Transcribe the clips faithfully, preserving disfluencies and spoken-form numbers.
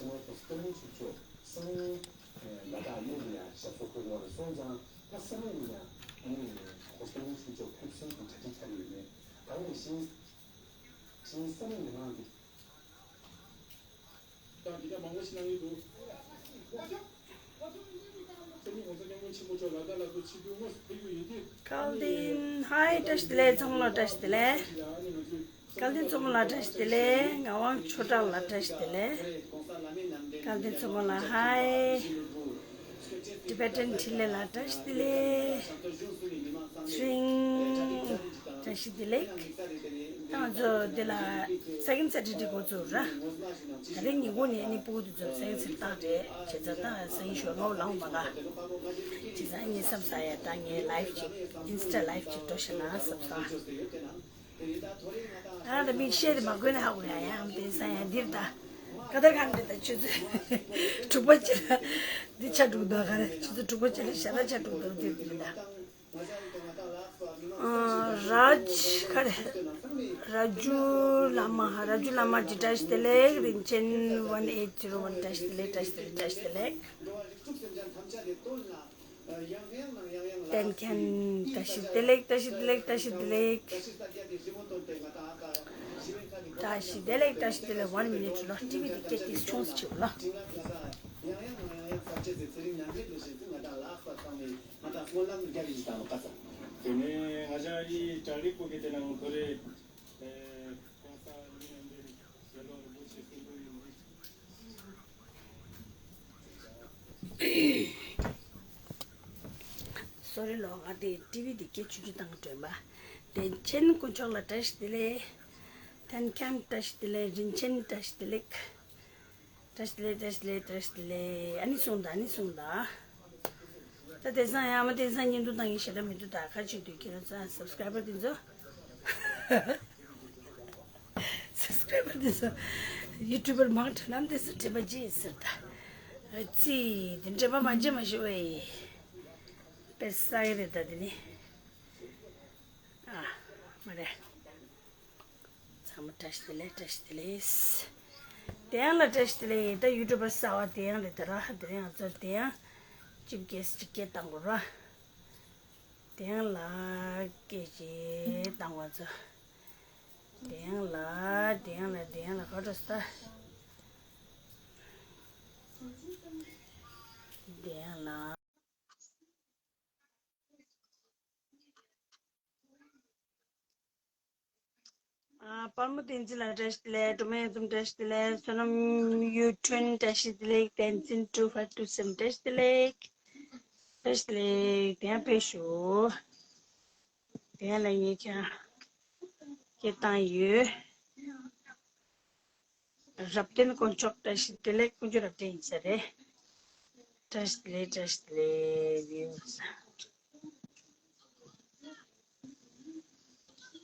ང་ཚོ་སྐུ་ངོ་ཆོས་ཕྱོགས་སང་ཉིན་ལ་དྭགས་གླེ་ལ་ཡང་ཞབས་སོར་འཁོད་ཡོང་བ་རེད། སོང་ཙང་ད་སང་ཉིན་ཡང་ཨ་ནི་ཁོ་སྐུ་ངོ་ཆོས་ཕྱོགས་ཕེབས་སོང་གི་གྲ་སྒྲིག་བྱ་གི་ཡོད་མེད། ད་ནི་གཞན་གཞན་སང་ཉིན་ནང་གི་ད་འདི་ག་མང་པོ་ཞིག་གནང་གི་འདུག་སྐལ་ལྡན། ཧའི། བཀྲ་ཤིས་བདེ་ལེགས། ཚང་མ་ལ་བཀྲ་ཤིས་བདེ་ལེགས། ངག་དབང་ཆོས་གྲགས་ལ་བཀྲ་ཤིས་བདེ་ལེགས། སྐལ་ལྡན་ཚང་མ་ལ་ཧའི། ཊི་བེ་ཊན་འཕྲིན་ལས་ལ་བཀྲ་ཤིས་བདེ་ལེགས། ཚེ་རིང་བཀྲ་ཤིས་བདེ་ལེགས། ད་ང་ཚོ་འདི་ལ་ས་ཁྱིམ་ས་ཁྲི་ཁྲི་འགོ་ཚུགས་ར། ད་རིང་ཉིན་གུང་ནས་ནི་སྤུ་གུ་དེ་ཚོ་ས་ཁྱིམ་སར་བཏང་རེད། བྱས་ཙང་ད་སང་ཉིན་ཞོགས་ངའོ་ལངས་མ་ག་བྱས་ཙང་ངས་སབ་ས་ཡ་ད་ངའི་ལའིབ་ཅིག་ཨིན་སི་ཊ་ལའིབ་ཅིག་འགྲོ་ཤེ་ན་སབ་ས། ཨ་ད་མིག་ཤེལ་དེ་མ་གོན་ན་ཧ་གོ་ཡ་ཡང་དེང་སང་ཡང་འདིར་ད་ཀ་དར་ཁང་དེ་ད་ཆུ་ཚོད་དྲུག་པ་ཅིག་ལ་འདི་ཆ་དྲུག་ད་ག་རེ་ཆུ་ཚོད་དྲུག་པ་ཅིག་ལ་ཞེ་དྲག་ཆ་དྲུག་ད་འདིར་འདིར་ད། ཨ། རཱཇ་ཁ་རེ། རཱ་ཇུ་བླ་མ། རཱ་ཇུ་བླ་མ་ཇི་བཀྲ་ཤིས་བདེ་ལེགས། རིན་ཆེན་ཝན་ཨེཊ་ཛི་རོ་ཝན་བཀྲ་ཤིས་བདེ་ལེགས། བཀྲ་ཤིས་བདེ་ལེགས། བཀྲ་ཤིས་བདེ་ལེགས། བསྟན་མཁན་བཀྲ་ཤིས་བདེ་ལེགས། བཀྲ་ཤིས་བདེ་ལེགས། བཀྲ་ཤིས་བདེ་ལེགས། བཀྲ་ཤིས་བདེ་ལེགས། བཀྲ་ཤིས་བདེ་ལེགས། ཝན་མི་ནིཊ་ལོ་ཊི་ཝི་དེ་སྐད་ཏིས་ཆུང་སུ་བྱེད་ལ། ང་དང་སྨོན་ལམ་རྒྱབ་ཡིན་དང་ལོ་ཀ་ས། དེ་ནས་ང་ཅག་གི་གྲ་སྒྲིག་པོ་གི་དེ་ནང་དོ་རེད། ཨེ། གོང་ས་ལྷ་མི་ཡོན་ཏན་ཞལ་ལུང་རིན་པོ་ཆེ་གསུང་འདོན་ཡིན། སོ་རི་ལོ། ང་དེ་ཊི་ཝི་དེ་སྐད་ཆུང་ཆུང་བཏང་དྲན་པ། བདེ་ཆེན་དཀོན་མཆོག་ལ་བཀྲ་ཤིས་བདེ་ལེགས། ཐན་ཁན་བཀྲ་ཤིས་བདེ་ལེགས། རིན་ཆེན་བཀྲ་ཤིས་བདེ་ལེགས། བཀྲ་ཤིས་བདེ་ལེགས། བཀྲ་ཤིས་བདེ་ལེགས། བཀྲ་ཤིས་བདེ་ལེགས། ཨ་ནི་གསུངས་དང་། ཨ་ནི་གསུངས་དང་། ད་དེང་སང་ཡང་མ་དེང་སང་བརྙན་ཐུང་བཏང་ཡིན་ཞེ་དྲག་མི་འདུག་ད་ཁ་ཅིག་དུས་ཁྱེད་རང་ཚོ་སབ་སི་ཀ་རའི་བར་དེ་ཚོ། སབ་སི་ཀ་རའི་བར་དེ་ཚོ། ཡུ་ཊུབ་པར་མང་དྲགས་ལམ་དེ་ཚོ་དྲན་པ་བརྗེད་ཟེར་ད། ཨ་ཙི། དེ་དྲན་པ་མ་བརྗེད་མ་ཤོད་ཨེ། དཔེ་བསགས་ཡི་རེད་ད་དེ་ནི། ཨ། མ་རེད། ཚང་མ་བཀྲ་ཤིས་བདེ་ལེགས། བཀྲ་ཤིས་བདེ་ལེགས། དེ་ཡང་ལ་བཀྲ་ཤིས་བདེ་ལེགས། ད་ཡུ་ཊུབ་པར་གསར་པ་དེ་ཡང་རེད་ད་ར། དེ་རིང་ང་ཚོ་དེ་ཡང་ཅིབ་གེ་སི་ཊི་སྐད་བཏང་དགོས་ར། དེ་ཡང་ལ་སྐད་ཅིག་བཏང་བ་ཚོ། དེ་ཡང་ལ། དེ་ཡང་ལ། དེ་ཡང་ལ་ག་འགྲོ་ས། དེ་ཡང་ལ། ཨ། པར་མོ་བསྟན་འཛིན་ལགས་བཀྲ་ཤིས་བདེ་ལེགས། སྒྲོལ་མ་གཡང་འཛོམས་བཀྲ་ཤིས་བདེ་ལེགས། བསོད་ནམས་གཡུ་སྒྲོན་བཀྲ་ཤིས་བདེ་ལེགས། བསྟན་འཛིན་two five two seven བཀྲ་ཤིས་བདེ་ལེགས། བཀྲ་ཤིས་བདེ་ལེགས། དེ་ཡང་ཕེབས་ཤོག་དེ་ཡང་ལ་ངས་ཁྱེད་སྐད་བཏང་ཡོད། རབ་བརྟན་དཀོན་མཆོག་བཀྲ་ཤིས་བདེ་ལེགས། དཀོན་མཆོག་རབ་བརྟན་ཡིན་ས་རེད། བཀྲ་ཤིས་བདེ་ལེགས། བཀྲ་ཤིས་བདེ་ལེགས།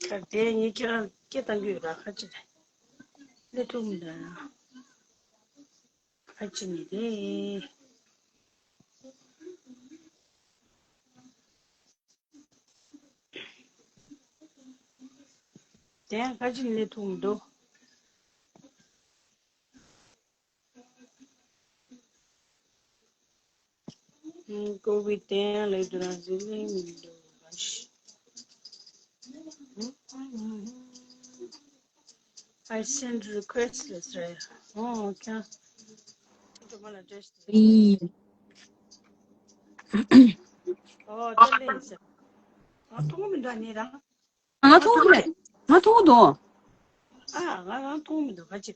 ག་དེ་ངས་ཁྱེད་རང་སྐད་བཏང་གི་ཡོད་ར། ཁ་ཅིག་ལས་ཐུབ་མི་འདུག་ཡ། ཁ་ཅིག་མི་རེད། དེ་ཡང་ཁ་ཅིག་ལས་ཐུབ་མི་འདུག་ཀོ་བིད་དེ་ཡང་ལས་དུ་རང་ཟི་ལིང་མི་འདུག་ག་ཤི། I send request ལས་རེད། ཨོ་ཁྱང་། ཨོ་ཅི་ལེན་ཟེར། ཨ་མཐོང་མི་འདུག་ནི་རང་། ང་མཐོང་གི་རེད། ང་མཐོང་གི་འདུག་ཨ་ང་རང་མཐོང་མི་འདུག་ག་ཅི།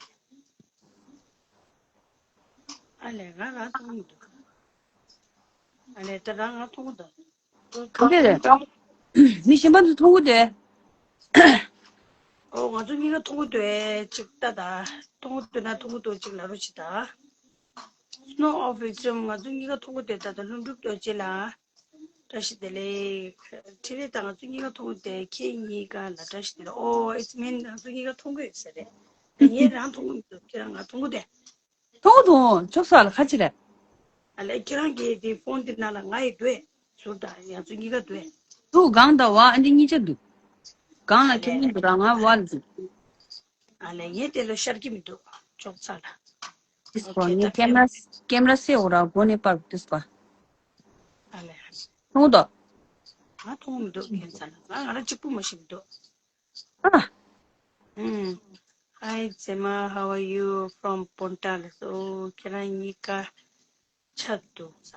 ཨ་ལས་ང་རང་མཐོང་མི་འདུག་ཨ་ལས་ད་རང་ང་མཐོང་གི་འདུག་ག་འདྲ་རེད། མི་གཞན་པ་ཚོ་མཐོང་གི་འདུག་ཨོ་ང་ཚོ་གཉིས་ཀ་མཐོང་གི་འདུག་ཅིག་ལྟ་ད། མཐོང་གི་འདུག་ན་མཐོང་གི་འདུག་ཅིག་ལབ་རོགས་བྱེད་ད། Snow of Extreme ང་ཚོ་གཉིས་ཀ་མཐོང་གི་འདུག་ད་ལྟ་ལྷུན་གྲུབ་རྡོ་རྗེ་ལགས། བཀྲ་ཤིས་བདེ་ལེགས། འཕྲིན་ལས་དང་ང་ཚོ་གཉིས་ཀ་མཐོང་སྟེ་ཁྱེད་གཉིས་ཀ་ལ་བཀྲ་ཤིས་བདེ་ལེགས། ཨོ་ཨིཊ་མིན་ང་ཚོ་གཉིས་ཀ་མཐོང་གི་ཡོད་ས་རེད། ངས་རང་མཐོང་གི་མི་འདུག་ཁྱེད་རང་ང་མཐོང་གི་འདུག་མཐོང་གི་འདུག་ཅོག་ས་ལ་ཁ་ཅིག་རེད། ཨ་ལས་ཁྱེད་རང་གི་དེ་ཕོན་དེ་ནང་ལ་ང་ཡི་འདུག་ཟུར་དང་ང་ཚོ་གཉིས་ཀ་འདུག་འདུག་གང་ལྟ་བ་ཨ་འདི་གཉིས་ཆ་འདུག་གང་ལ་ཁྱེད་གཉིས་འདུག་ར་ང་བ་ལ་འདུག་ཨ་ལས་ངས་དེ་ལ་ཤར་གྱི་མི་འདུག་ཅོག་ས་ལ། དེ་སྐོར་ངས་ཀེམ་ར་ཀེམ་ར་སེ་འོ་ར་སྒོ་ནས་པར་དེ་སྐོར། ཨ་ལས། མཐོང་དོ། ང་མཐོང་མི་འདུག་ཁྱད་མཚར་ལ། ང་ང་རང་གཅིག་པུ་མ་ཤེས་མི་འདུག་ཨ། ཨུམ། Hi Zema, how are you? From Ponta ལ་སོ། ཁྱེད་རང་གཉིས་ཀ་ཆགས་འདུག་ས།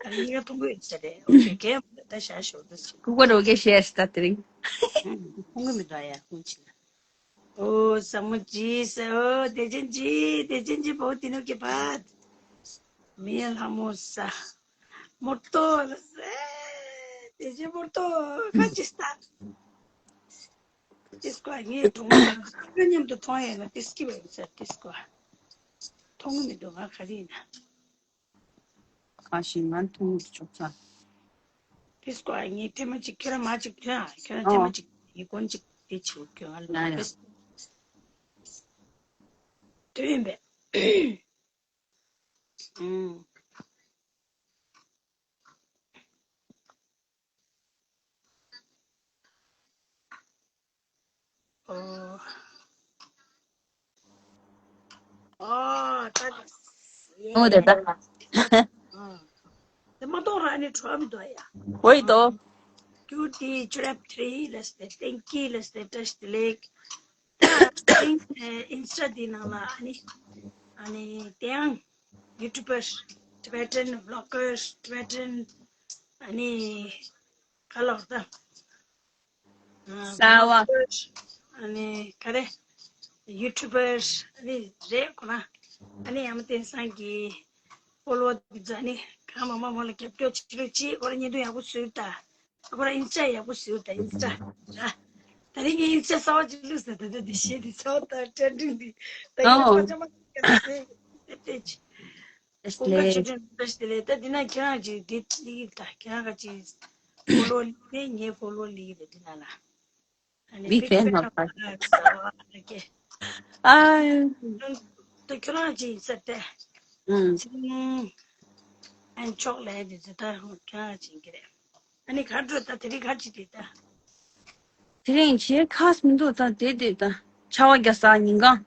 ཨ་ནི་གཉིས་ཀ་མཐོང་གི་ཡོད་ས་རེད། ཨོ་ཁེ་ཁེ། ད་ཞག་ཞོག་ད་ཞིག་ཁུག་པ་རོ་གེ་ཤེས་ད་དེ་རིང་། ཨུམ། མཐོང་གི་མི་འདུག་ཡ། ཁུག་ཅི་ན། ཨོ་ཟ་མོ་ཇི་ཟེར། ཨོ་བདེ་ཆེན་ཇི། བདེ་ཆེན་ཇི་བོ་དེ་ནོ་གི་བ། མི་ལྷ་མོ་ས། མོར་ཏོ་ལ་ཟེ། བདེ་ཆེན་མོར་ཏོ་ཁ་ཅི་སྟ། ཏིས་ཀོ་ངའི་གྲོགས་མོ་ཁ་མཉམ་དུ་མཐོང་ཡས་ན་ཏིས་ཀི་བས་ཟེར། ཏིས་ཀོ་མཐོང་གི་མི་འདུག་ང་ག་རེ་ཡིན་ན། ཁ་ཞིག་ང་མཐོང་གི་ཆོག་ཚ། ཏིས་ཀོ་ངའི་ཐེངས་མ་གཅིག་ཁྱོད་རང་མ་གཅིག་ཐོན་ཨ། ཁྱོད་རང་ཐེངས་མ་གཅིག་ཡིག་སྐོར་གཅིག་དེ་བྱེད་ཁྱོད་ང་ལ་ཡ་ཡ། ཏིས་ཐོན་པས། ཨུམ། ཨོ། ཨོ། ད་ཨོ་དེ་ད། ཨ། དེ་མ་གཏོགས་ར་ནི་བྲོ་མི་འདུག་ཡ། ཨོ་ཡི་དོ། ཀྱུ་ཊི་ཅུ་རེབ་ཐི་རི་ལ་སྟེ་ཏེང་ཀི་ལ་སྟེ་བཀྲ་ཤིས་བདེ་ལེགས། ད་ཨིན་ཨིན་སི་ཊ་འདི་ནང་ལ་ཨ་ནི་ཨ་ནི་དེ་ཡང་ཡུ་ཊུ་བར་ཊི་བེ་ཊན་བི་ལོག་གར་ཊི་བེ་ཊན་ཨ་ནི་ག་ལོག་ད། གསར་བ། ཨ་ནི་ག་རེ། ཡུ་ཊུ་བར་ཨ་ནི་རེད་ཁོ་ན། ཨ་ནི་ཨ་མ་བསྟན་སང་གི་ཕོ་ལོ་བར་འདི་ཚོ་ཨ་ནི་གང་མང་མང་མང་ལ་རྒྱབ་སྐྱོར་བྱེད་རོགས་གྱིས། ཁོ་ར་བརྙན་ཐུང་ཡག་པོ་བཟོས་ད། ཁོ་ར་ཨིན་སི་ཊ་ཡག་པོ་བཟོས་ད་ཨིན་སི་ཊ་ར། ད་རིང་གི་ཨིན་སི་ཊ་གསར་བ་ཅིག་བླུགས་ཟེར་ད་ད་འདི་བཤད་འདི་ཚོ་ད་ཊེན་ཌིང་འདི་ད་ཡིན་ཨོ། ཆ་མ་ཆ་མ་ཆ་མ་ཆ་མ་ཆ་མ། ལེ། ཀུན་དགའ་ཆོས་སྒྲོན་བཀྲ་ཤིས་བདེ་ལེགས། ད་འདི་ན་ཁྱེད་རང་ཅིག་འདི་ལིག་ད་ཁྱེད་རང་ག་ཅིག་ཕོ་ལོ་ལིག་ནས་ངའི་ཕོ་ལོ་ལིག་རེད་འདི་ན་ལ། ཨ་ནི་བིག་ཕེན་ཧ་པ། ཨ། ད་ཁྱོད་རང་ཅིག་ཡིན་ས་ཏེ། ཨུམ། ཨན་ཆོག་ལས་འདི་ཚོ་ད་ཁྱེད་རང་ཅིག་གི་རེད། ཨ་ནི་ག་འགྲོ་ད་དེ་རིང་ག་ཅིག་འདི་ད། དེ་རིང་བྱེད་ཁག་མི་འདུག་ད་དེ་དེ་ད་ཆར་པ་རྒྱག་ས་ཉིན་གང་།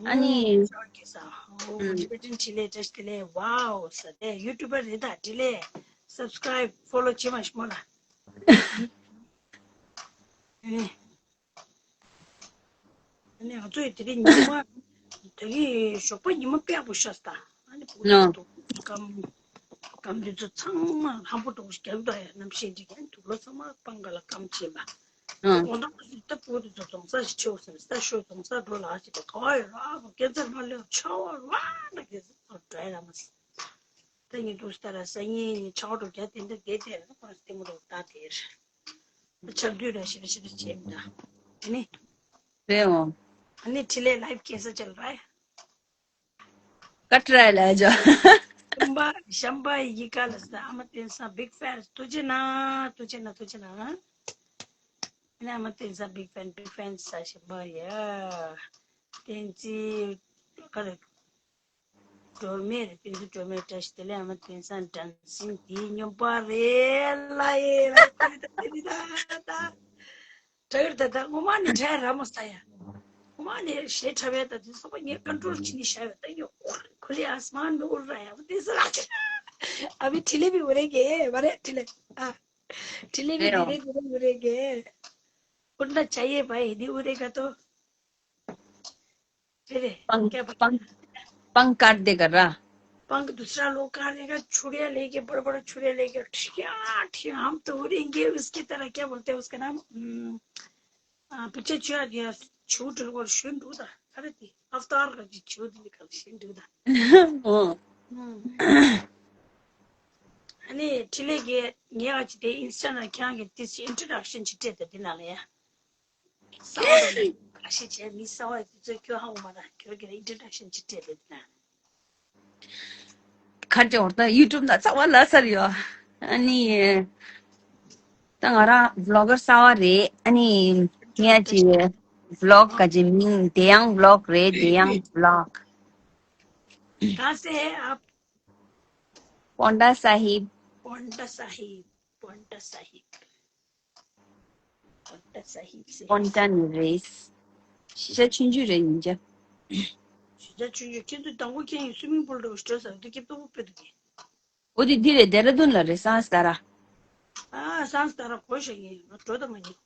ཨ་ནི། ཨོ་ཆར་པ་རྒྱག་ས། ཨོ་ཨུམ། ཊི་བེ་ཊན་བྲིས་ལེ་བཀྲ་ཤིས་བདེ་ལེགས། ཝའོ་ས་དེ་ཡུ་ཊུ་བར་རེད་ད་བྲིས་ལེ། སབ་སི་ཀ་རའིབ་ཕོ་ལོ་བྱེད་མ་ཤི་མོ་ལ། ཨ་ནི། ཨ་ནི་ང་ཚོས་དེ་རིང་ཉི་མ། དེ་རིང་ཞོགས་པ་ཉི་མ་དཔེ་ཡག་པོ་ཤར་སོང་། ཨ་ནི་བུ་ནོ། དུ་སྐམ། སྐམ་དུས་ཚོད་ཚང་མ་ལྷམ་པོ་འདྲ་བོ་ཞིག་རྒྱབ་ད་ཡ་གནམ་གཤིས་འགྲིག་ཡ་དུག་ལོག་ཚང་མ་སྤང་ག་ལ་སྐམ་ཕྱིན་པ། ཨ། དགོང་དག་ཅིག་ད་བུ་དུ་ཚོ་རྫོང་ས་ཞིག་ཆེའུ་སེམས་ས་ཤོད་རྫོང་ས་འགྲོ་ལ་ཞིག་ད་ག་བ་ཡོད་ར་ཨ་ཁེ་ཚར་མ་ལོས་ཆ་བ་ར་ན་ཁེ་ཚར་འགྲོ་ཡ་ར་མ་སི། ད་ཉིན་དུ་ས་ར་ས་ཉིན་ཆ་བ་འགྲོ་རྒྱ་དེ་འདྲ་བསྡད་དེ་ར་ཁོ་ར་སྟེང་མོ་འགྲོ་ད་དེ་ར། ཆར་དུས་ལ་ཞིབ་ཞིབ་བྱེད་མི་འདྲ། ཨ་ནི། རེད་འོང་། ཨ་ནི་འཕྲིན་ལས་ལའིབ་སྐྱེལ་ས་ཅལ་ར། ཀ་ཏྲ་ལ་ཇོ། ཤམ་པ་ཤམ་པ་ཡི་ཀ་ལ་ས་ཨ་མ་བསྟན་སང་བིག་ཕེན། ཐུགས་རྗེ་གནང་། ཐུགས་རྗེ་གནང་། ཐུགས་རྗེ་གནང་། ཨ་ནི་ཨ་མ་བསྟན་སང་བིག་ཕེན་བིག་ཕེན་ས་ཤམ་པ་ཡ། བསྟན་འཛིན་ག་རེ། སྒྲོལ་མ་རེད། བསྟན་འཛིན་སྒྲོལ་མ་བཀྲ་ཤིས་བདེ་ལེགས། ཨ་མ་བསྟན་སང་སྒྲ་འཛིན་འདིའི་སྨྱོན་པ་རེད་ལ་ཡེ་ལ་ཡེ་ད་ད་ད་ད། དྲག་ད་ད་ངོ་མ་ནི་དྲག་ར་མོ་ས་ཡ། ངོ་མ་ནི་ཞེ་དྲག་པས་ད་དེ་སོགས་པ་ངས་ཀོན་ཊོལ་བྱེད་ནི་ཤ་ཡོད་ད་ཡོ། ཁོ་ལི་ཨ་སྨན་མི་འུར་ར་ཡ་བ་དེ་ཟེར་ལ་ཨ་བི་ཁྲི་ལེ་བི་འུ་རེ་གེ་བ་རེ་ཁྲི་ལེ་ཨ། ཁྲི་ལེ་བི་དེ་རེ་དེ་རེ་འུ་རེ་གེ། ཨུར་ན་ཆ་ཡེ་བ་ཡེ་དེ་འུ་རེ་ག་ཏོ། रे रे, पंख क्या बोलते पंख हैं? पंख काट देगा रा। पंख दूसरा लोग काट देगा, छुड़िया लेके, बड़ा बड़ा छुड़िया लेके, ठीक है, ठीक है, हम तो उड़ेंगे उसकी तरह, क्या बोलते हैं उसका नाम? हम्म, आ, पीछे छुआ दिया, छूट और शुंड उदा, अरे थी, अवतार का जी छूट निकल शुंड उदा। ཨོ། हम्म। ཨ་ནི་འཕྲིན་ལས་ཀྱིས་ངའི་ཨ་ཅི་དེ་ཨིན་སི་ཊ་ན་ཁྱེད་རང་གི་ཏི་སི་ཨིན་ཊྲོ་ཌག་ཤན་ཅིག་སྤྲད་དེ་འདི་ནང་ལ་ཡ། གསར་པ་དང་ཁ་ཤས་བྱས་མི་གསར་པ་དེ་ཚོས་ཁྱོད་ཧ་གོ་མ་ར་ཁྱོད་ཀྱི་ཨིན་ཊྲོ་ཌག་ཤན་ཅིག་སྤྲད་དེ་འདི་ནང་། ཁ་ཅོར་ད་ཡུ་ཊུབ་ན་རྩ་བ་ལ་སར་ཡོད། ཨ་ནི། ད་ང་རང་བི་ལོག་གར་གསར་པ་རེད། ཨ་ནི། ངས་ཅི། བི་ལོག་ག་ཅི་མིང་དེ་ཡང་བི་ལོག་རེད། དེ་ཡང་བི་ལོག་གང་ཟེར་ཨ། པོན་ཏ་ས་ཧིབ། པོན་ཏ་ས་ཧིབ། པོན་ཏ་ས་ཧིབ། པོན་ཏ་ས་ཧིབ་ཟེར། པོན་ཏ་ནི་རེད། ཤི་ཤ་ཆུང་ཆུང་རེད་ཡིན་ཅེ། གཞིས་ཆགས་ཆུང་ཆུང་ཁྱེད་ཚོས་དང་པོ་ཁྱེད་ཡིན་སུའི་མིང་པུལ་འགྲོ་འགྲོ་ཟེར་དུས་སྐྱིད་པོ་དཔེ་འདུག་གི། འོ་དེ་འདི་རེད། ལྡེ་ར་ལྡུན་ལ་རེད། སངས་ཏཱ་ར། ཨ་སངས་ཏཱ་ར་གོ་ཤག་ཡིན་འགྲོ་དང་མ་ཡིན།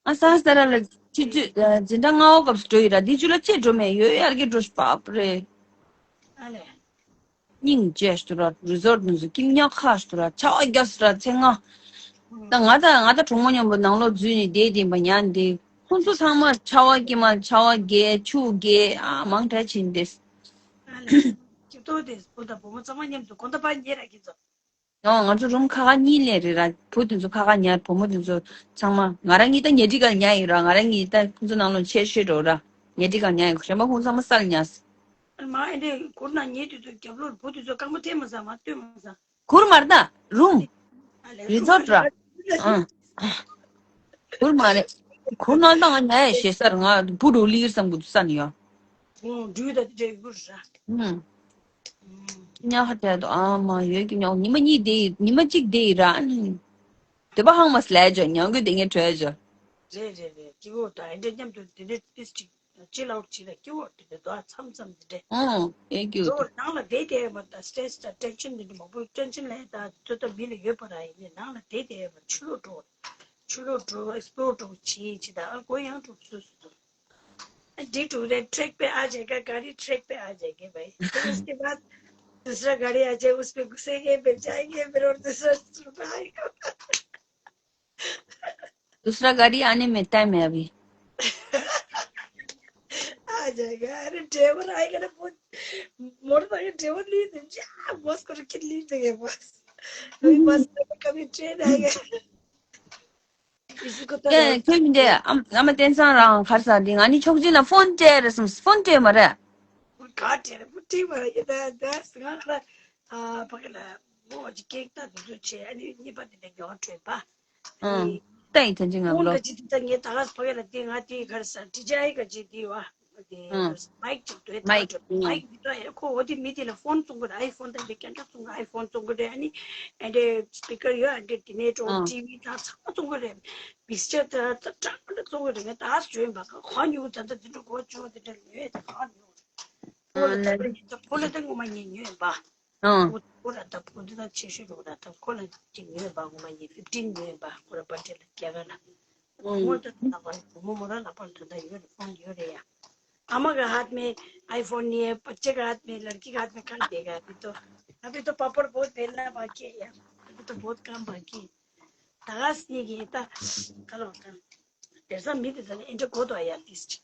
ཨ་སངས་ཏཱ་ར་ལ་ཆུ་ཚོད་འཛིན་གྲྭ་ལྔ་པ་སྐབས་སུ་འགྲོ་ཡི་ར། འདི་ཆུ་ལ་ཅེས་འགྲོ་མེད་ཡོད་ཡར་གྱི་འགྲོ་ཤི་པ་པ་རེད། ཨ་ལས། སྙིང་རྗེ་ཞུ་ར། རི་སོར་ནང་སུ་ཀིམ་ཉག་ཁ་ཞུ་ར། ཆར་པ་རྒྱག་སུ་ར་ཚེ་ང་། ད་ང་ད་ང་ད་གྲོགས་མོ་མཉམ་པོ་ནང་ལོགས་འཛུལ་ནས་བསྡད་དེ་བ་ཉན་དེ། ཁོང་ཚོ་ཚང་མ་ཆར་པ་ཀྱི་མ་ཆར་པ་རྒྱག་ཆུ་རྒྱག་ཨ་མང་དྲགས་ཕྱིན་ཏེ། ཨ་ལས། ཅིག་ཏོ་དེ་བུ་དང་བུ་མོ་ཚང་མ་མཉམ་དུ་དགོང་དག་པ་ཉལ་ར་གི་ཚོ། ཡང་ང་ཚོ་རུམ་ཁ་ཁ་གཉིས་ལས་རེད་ར། བུ་དེ་ཚོ་ཁ་ཁ་ཉལ། བུ་མོ་དེ་ཚོ་ཚང་མ། ང་རང་གཉིས་ད་ཉལ་ཁྲི་ཁར་ཉལ་ཡོད་ར། ང་རང་གཉིས་ད་ཁོང་ཚོ་ནང་ལོགས་ཆེ་ཤོས་འགྲོ་ར། ཉལ་ཁྲི་ཁར་ཉལ་ཡོད། གཞན་པ་ཁོང་ཚང་མ་སར་ཉལ། མ་ཨེ་འདྲས་གུར་ནང་ཉལ་དུས་ཚོད་རྒྱབ་ལོགས་བུ་དེ་ཚོ་རྐང་པ་འཐེན་མ་ཟ། མ་སྟོན་མ་ཟ། གུར་མ་རེད་ད། རུམ། ཨ་ལས། རི་སོར་ར། ཨང་། གུར་མ་རེད། གུར་ནང་ད་ང་ཉལ་ཡ་ཞེ་སར་ང་བུ་འགྲོ་ལིར་བསམ་གི་འདུག་ས་ནི་ཡོད། ཁོང་འགྲུལ་ད་དེ་འདྲ་ཡོད་ར། ཨང་། ཉག་ཁ་བྲལ་དུ་ཨ་མ་ཡོད་ཀྱི་ཉོག་ཉི་མ་གཉིས་བསྡད་ཡི། ཉི་མ་གཅིག་བསྡད་ཡི་ར། ཨ་ནི། དེ་པ་ཧང་མ་སི་ལས་ཇོ་ཉང་གི་དེ་ངས་བྲོས་ཇོ། རེད་རེད་རེད། སྐྱིད་པོ་དང་ཨེ་འདྲ་མཉམ་དུ་དེ་འདྲ་ཏིས་ཅིག་ཅི་ལའོ་ཅི་ལ་སྐྱིད་པོ་དེ་འདྲ་དོ་མཚམས་མཚམས་དེ་འདྲ། ཨང་། ཨེ་སྐྱིད་པོ་འགྲོ་དེ། ནང་ལ་བསྡད་དེ་མ་ད་སི་ཊེ་རེ་སི་དང་ཊེན་ཤན་དེ་འདྲ་མང་པོ། ཊེན་ཤན་ལས་ད་ཚོད་ལྟ་མི་ལ་ཡོད་པ་ར། ཡིན་ནའི་ནང་ལ་བསྡད་དེ་མ་ཆུ་ལོག་འགྲོ། ཆུ་ལོག་འགྲོ། ཨེག་སི་པོ་ལོར་འགྲོ་བྱེད་ཅི་ད་ཨ་གོ་ཡང་འགྲོ་སུ་སུ། ཨ་འདི་འགྲོ་རེད། ཊེག་པེ་ཨ་ཇེ་ག་ག་རི་ཊེག་པེ་ཨ་ཇེ་ག་ཕའི། ཕིར उसके बाद दूसरा गाड़ी आ जाए, उस पे घुसेंगे, फिर जाएंगे, फिर और दूसरा शुरू करेंगे। दूसरा गाड़ी आने में टाइम है अभी। आ जाएगा। अरे ड्राइवर आएगा ना, वो मोटरसाइकिल ड्राइवर नहीं थे, जा बस को रख के नहीं देंगे बस। कभी बस आएगा, कभी ट्रेन आएगा। किसी को तो ཁྱོད་ཁྱོད་མི་འདྲ། ཨམ་ཨ་མ་བསྟན་བཟང་རང་གར་ས་འདི་ང་ནི་ཆོག་ཅིག་ལ་ཕོན་སྤྲད་རེད་སམ། ཕོན་སྤྲད་མ་རེད། ག་སྤྲད་རེད། ཕོན་སྤྲད་མ་རེད། ཡིན་ད་ད་ང་ཁ་ལ་ཨ་ཕ་གི་ལ་མོ་ཅིག་ཀེག་ད་དུ་དུ་བྱས། ཨ་ནི་གཉིས་པ་དེ་ལས་ཡོང་བྲོས་པ། ཨང་། ལྟ་ཡི་དོན་ཅི་ང་ཁོང་ལོ། ད་ཅི་ད་ངས་ད་ག་ཕ་གི་ལ་དེ་ང་དེ་གར་ས་ཌི་ཇེ་ཨའི་ག་ཅིག་དེ་བ། དེ་ཨང་། མའིག་ཅིག་འདུག་ད་མའིག་འགྲོ། ཨང་། མའིག་འདི་ད་ཡ་ཁོ་འོ་དེ་མི་དེ་ལ་ཕོན་བཙོང་གི་རེད། ཨའི་ཕོན་ད་འདི་ཀན་ཏྲ་བཙོང་གི། ཨའི་ཕོན་བཙོང་གི་རེད། ཨ་ནི་ཨ་འདྲེ་སི་པི་ཀར་ཡོད། ཨ་འདྲེ་དེ་ནས་འགྲོ། ཨང་། ཊི་ཝི་ད་ཚང་མ་བཙོང་གི་རེད། མིག་སི་ཅར་ད་ད་ཀྲང་ད་བཙོང་གི་རེད། ངས་ད་ཞོན་པ་ག་ག་ཉོ་ད་ད་དེ་འདྲ་གོ་ཅོ་དེ་འདྲ་ཉོས་ད་ག་ཉོ། ཁོ་ལ་ད་ད་ཁོ་ལ་ད་ངོ་མ་ཉེ་ཉོས་པ། ཨང་། ཁོ་ཁོ་ལ་ད་ཁོ་འདི་ད་ཆེ་ཤོས་རེད། ད་ད་ཁོ་ལ་ཅིག་ཉོས་པ། ངོ་མ་ཉེ་ཕིབ་ཊིན་ཉོས་པ། ཁོ་ལ་པར་ཊི་ལ་རྒྱ་གར་ལ། ཁོ་ད་ད་བ་བུ་མོ་མོ་ར་ལ་པར་ད་ད་ཡོད་རེད། ཕོན་ཡོད་རེད་ཡ། अम्मा का हाथ में आईफोन नहीं है, बच्चे का हाथ में, लड़की का हाथ में कहाँ देगा? अभी तो, अभी तो पापड़ बहुत बेलना बाकी है यार, अभी तो बहुत काम बाकी है। ད་ག་སི་ནི་གི་ད་ག་ལོ་ད་དེར་ས་མི་དེ་ད་ཨེ་འདྲ་གོ་དོ་ཡ། ཏིས་ཅི་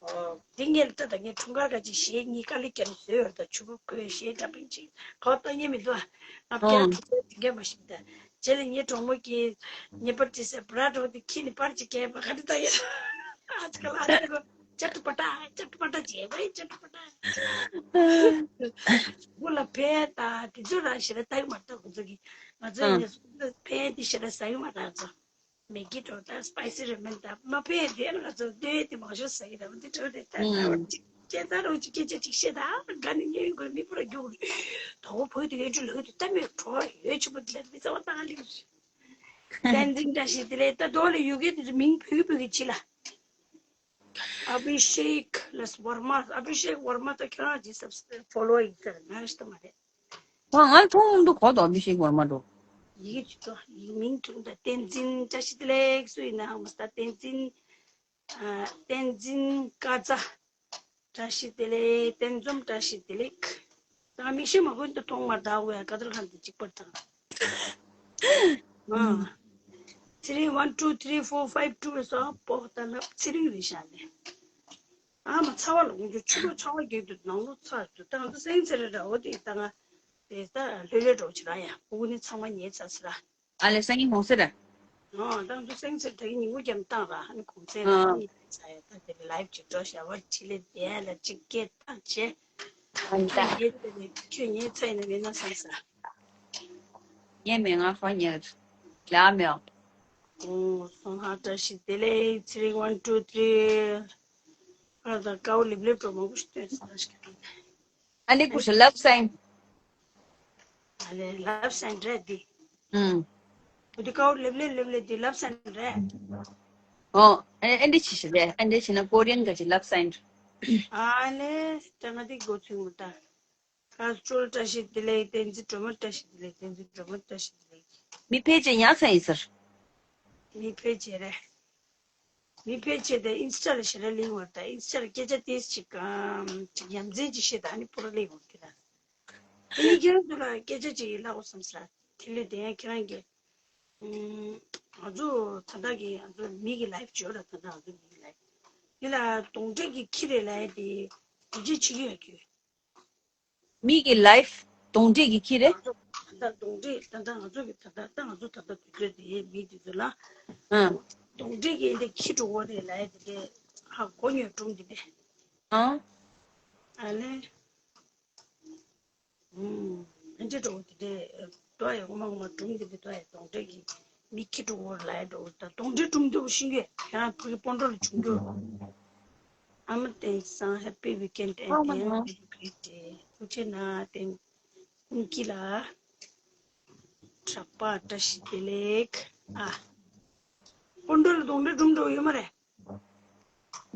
འོ་དེ་ངས་ལྟ་ད་ངས་འཁྲུངས་སྐར་ག་ཅིག་གཞས་གཉིས་དཀའ་ལས་བརྒྱབ་ཟོས་ཡོད། ད་ཆུ་བུར་ཁོའི་གཞས་འདྲ་པིན་ཅིག་གོ་ད་ངས་མི་འདུག་ཨ། ང་ཨང་བརྒྱ་ཐུག་ཚོད་དེ་འགས་མ་ཤེས་ད། རྗེས་ལ་ངའི་གྲོགས་མོ་གིས་ངེས་པར་དུ་སེ་བྲ་འགྲོ་དེ་ཁྱི་ནི་པར་ཅིག་གས་པ་ག་དེ་ད་ཡ། ཨ་ཅི་ག་ལ་ཨ་ཅི་གོ་ཅ་ཏུ་པ་ཏ་ཅ་ཏུ་པ་ཏ་བྱས་པ་ཅ་ཏུ་པ་ཏ། བུ་ལ་ཕན་ད་དེ་ཚོ་རང་ཞེ་ལ་ལྟ་གི་མ་ལྟ་ཁོ་ཚོ་གི། ང་ཚོ་ཨང་ཡིན་ན་ཕན་དེ་ཞེ་ལ་ཟ་གི་མ་ད་ཚོ། མེ་གི་འགྲོ་ད་སི་པའི་སི་རེ་མེན་ད་མ་ཕན་དེ་ང་ཚོ་ལྟོས་དེ་མང་ཤོས་ཟ་གི་ད་བ་དེ་འགྲོ་དེ་ད་ད་བ་ཨང་ཅི་ཅེ་ད་རོ་ཅི་སྐད་ཆ་ཅིག་བཤད་ད་དགའ་ནི་ཉན་དགོས་མི་པོ་ར་རྒྱུག་དོ་བོད་དེ་ཡོད་ཅུ་ལོས་དེ་ད་མེད་གྲོ་ཡོད་ཆུ་པོ་དེ་ལ་མི་ཚ་བ་ད་ང་ལིག་བསྟན་འཛིན་བཀྲ་ཤིས་བདེ་ལེགས། ད་དོ་ལ་ཡུ་གེ་དེ་ཚོ་མིང་བོད་བོད་ཀྱི་ཕྱི་ལ། ཨ་བི་ཤེག་ལ་ཝར་མ། ཨ་བི་ཤེག་ཝར་མ་ད་ཁྱོད་རང་ཅི་སབ་ཕོ་ལོ་ཡིན་ཟེར་ང་ཤི་ད་མ་རེད། ང་ང་མཐོང་འདུག་གོ་དོ་ཨ་བི་ཤེག་ཝར་མ་འགྲོ། ཡི་གེ་ཅི་ཏོ་ཡི་མིང་ཐུང་ད་བསྟན་འཛིན་བཀྲ་ཤིས་བདེ་ལེགས་སུ་ཡིན་ནའང་མ་ས་བསྟན་འཛིན། ཨ་བསྟན་འཛིན་ཀ་ཙ། བཀྲ་ཤིས་བདེ་ལེགས། བསྟན་འཛོམས་བཀྲ་ཤིས་བདེ་ལེགས། ད་མིག་ཤེལ་མ་གོན་དུ་མཐོང་མ་ད་འོ་ཡ་ཀ་ཏར་ཁང་དུ་གཅིག་པར་དང་། ཨ། three one two three four five two ལ་སོགས་པོ་ད་ལབ་ཚེ་རིང་རེད་ཤག་ནས། ཨ་མ་ཚ་བ་ལ་འོང་རྒྱུ་ཆུ་ལོ་ཚ་བ་རྒྱུག་དུ་ནང་ལོ་ཚ་དུ་ད་ང་ཚོ་སེང་ཚེ་རེ་ར་འོ་དེ་ད་ང་དེ་ད་ལྷོད་ལྷོད་འགྲོ་ཆུ་ར་ཡ་སྤུ་གུ་ནི་ཚང་མ་ཉལ་ཚར་ཟེར་ར། ཨ་ལེ་སང་ཉིན་གུང་སེང་རེད། ཨ་ད་ང་ཚོ་སེང་ཚེ་ད་གི་ཉིན་གུང་རྒྱབ་བཏང་ར་ཨ་ནི་གུང་སེང་ར་ཨ་ཨ་ནི་ཚ་ཡ་ད་དེ་ལའིབ་ཅིག་འགྲོ་ཤ་བ་ཁྲི་ལེ་དེ་ལ་ཅིག་སྐད་བཏང་བྱས། ཨ་ནི་ད་ངས་དེ་ནས་ཁྱོད་ཉལ་ཚར་ཡིན་ན་མེད་ན་བསམ་ས། ངས་མེད་ང་ཧོ་ཉལ་ལ་མེད། ཨོ་སོང་ཧ་བཀྲ་ཤིས་བདེ་ལེགས། three one two three ཨ་ད་ཀའོ་ལེབ་ལེབ་འགྲོ་མང་པོ་ཞིག་སྟོན་ས་ཞིག་གི། ཨ་ལེ་ཀུ་ཤ་ལབ་སའིན། ཨ་ལེ་ལབ་སའིན་རེད་འདི། ཨུམ། འོ་འདི་ཀའོ་ལེབ་ལེབ་ལེབ་ལེབ་འདི་ལབ་སའིན་རེད། ཨོ། ཨེ་ཨེ་འདི་ཆི་ཞིག་རེད། ཨེ་འདི་ཆི་ན་ཀོ་རི་ཡན་ག་ཅི་ལབ་སའིན། ཨ་ལེ། ད་ང་དེ་འགོ་ཚུགས་མི་ད། ཁ་སྤྲོད་བཀྲ་ཤིས་བདེ་ལེགས། བསྟན་འཛིན་སྒྲོལ་མ་བཀྲ་ཤིས་བདེ་ལེགས། བསྟན་འཛིན་སྒྲོལ་མ་བཀྲ་ཤིས་བདེ་ལེགས། མི་ཕལ་ཆེར་ཉག་ཚང་ཡིན་ཟེར། མི་ཕལ་ཆེར་རེད། མི་ཕལ་ཆེར་དེ་ཨིན་སི་ཊ་ལ་ཞེ་དྲག་ལེན་བར་དང་། ཨིན་སི་ཊ་ལ་སྐད་ཆ་ཏོག་ཙམ་ཅིག་གམ་ཅིག་ཡ་མཚན་ཅིག་བཤད་དང་། ཨ་ནི་པུ་ར་ལེན་བར་དེ་ལ། དེ་ཡིན་ཁྱེད་རང་ཚོ་ལ་སྐད་ཆ་ཅིག་ལབ་དགོས་བསམ་ས། དེ་ལས་དེ་ཡང་ཁྱེད་རང་གིས། ཨུམ། ང་ཚོ་ད་ལྟ་གི་ང་ཚོ་མི་གི་ལའེབ་བརྗོད་ར། ད་ལྟ་ང་ཚོ་མི་གི་ལའེབ་འདི་ལ་གདོན་འདྲེ་གི་ཁྱི་རེད་ལབ་ཡ་དེ་དེ་ཅིག་བྱེད་ཀྱི་ཡོད་ཀྱི། མི་གི་ལའེབ་གདོན་འདྲེ་གི་ཁྱི་རེད། ད་ལྟ་གདོན་འདྲེ་ད་ལྟ་ང་ཚོ་གི་ད་ལྟ་ད་ང་ཚོ་ད་ལྟ་དུས་ཚོད་འདིའི་མི་འདི་ཚོ་ལ། ཨང་། གདོན་འདྲེ་གི་འདི་ཁྱི་འགྲོ་བ་རེད་ལབ་ཡ་དེ་དེ་ཧ་གོ་མྱོང་སྒྲུང་འདི་ནས། ཨང་། ཨ་ལེ། ཨུམ། ཨ་འདྲེ་འགྲོ་བ་དེ་དེ་འགྲོ་ཡ་ངོ་མ་ངོ་མ་སྒྲུང་འདི་འདི་འགྲོ་ཡ་གདོན་འདྲེ་གི་མི་ཁྱི་འགྲོ་བ་ལབ་ཡ་འགྲོ་བ་ད་གདོན་འདྲེ་སྒྲུང་འདི་བ་ཤེས་ཀྱི་ཡོད། ཁྱེད་རང་ཕ་གི་སྤོན་གྲོགས་ལ་བྱུང་རྒྱུ། ཨ་མ་བསྟན་བཟང་happy weekend and ཨ་མ་ན། Happy birthday ཐུགས་རྗེ་གནང་། བསྟན་ཀུན་སྐྱིད་ལགས། གྲགས་པ་བཀྲ་ཤིས་བདེ་ལེགས། ཨ། སྤོན་གྲོགས་ལ་གདོན་འདྲེ་སྒྲུང་འགྲོ་ཡོད་མ་རེད།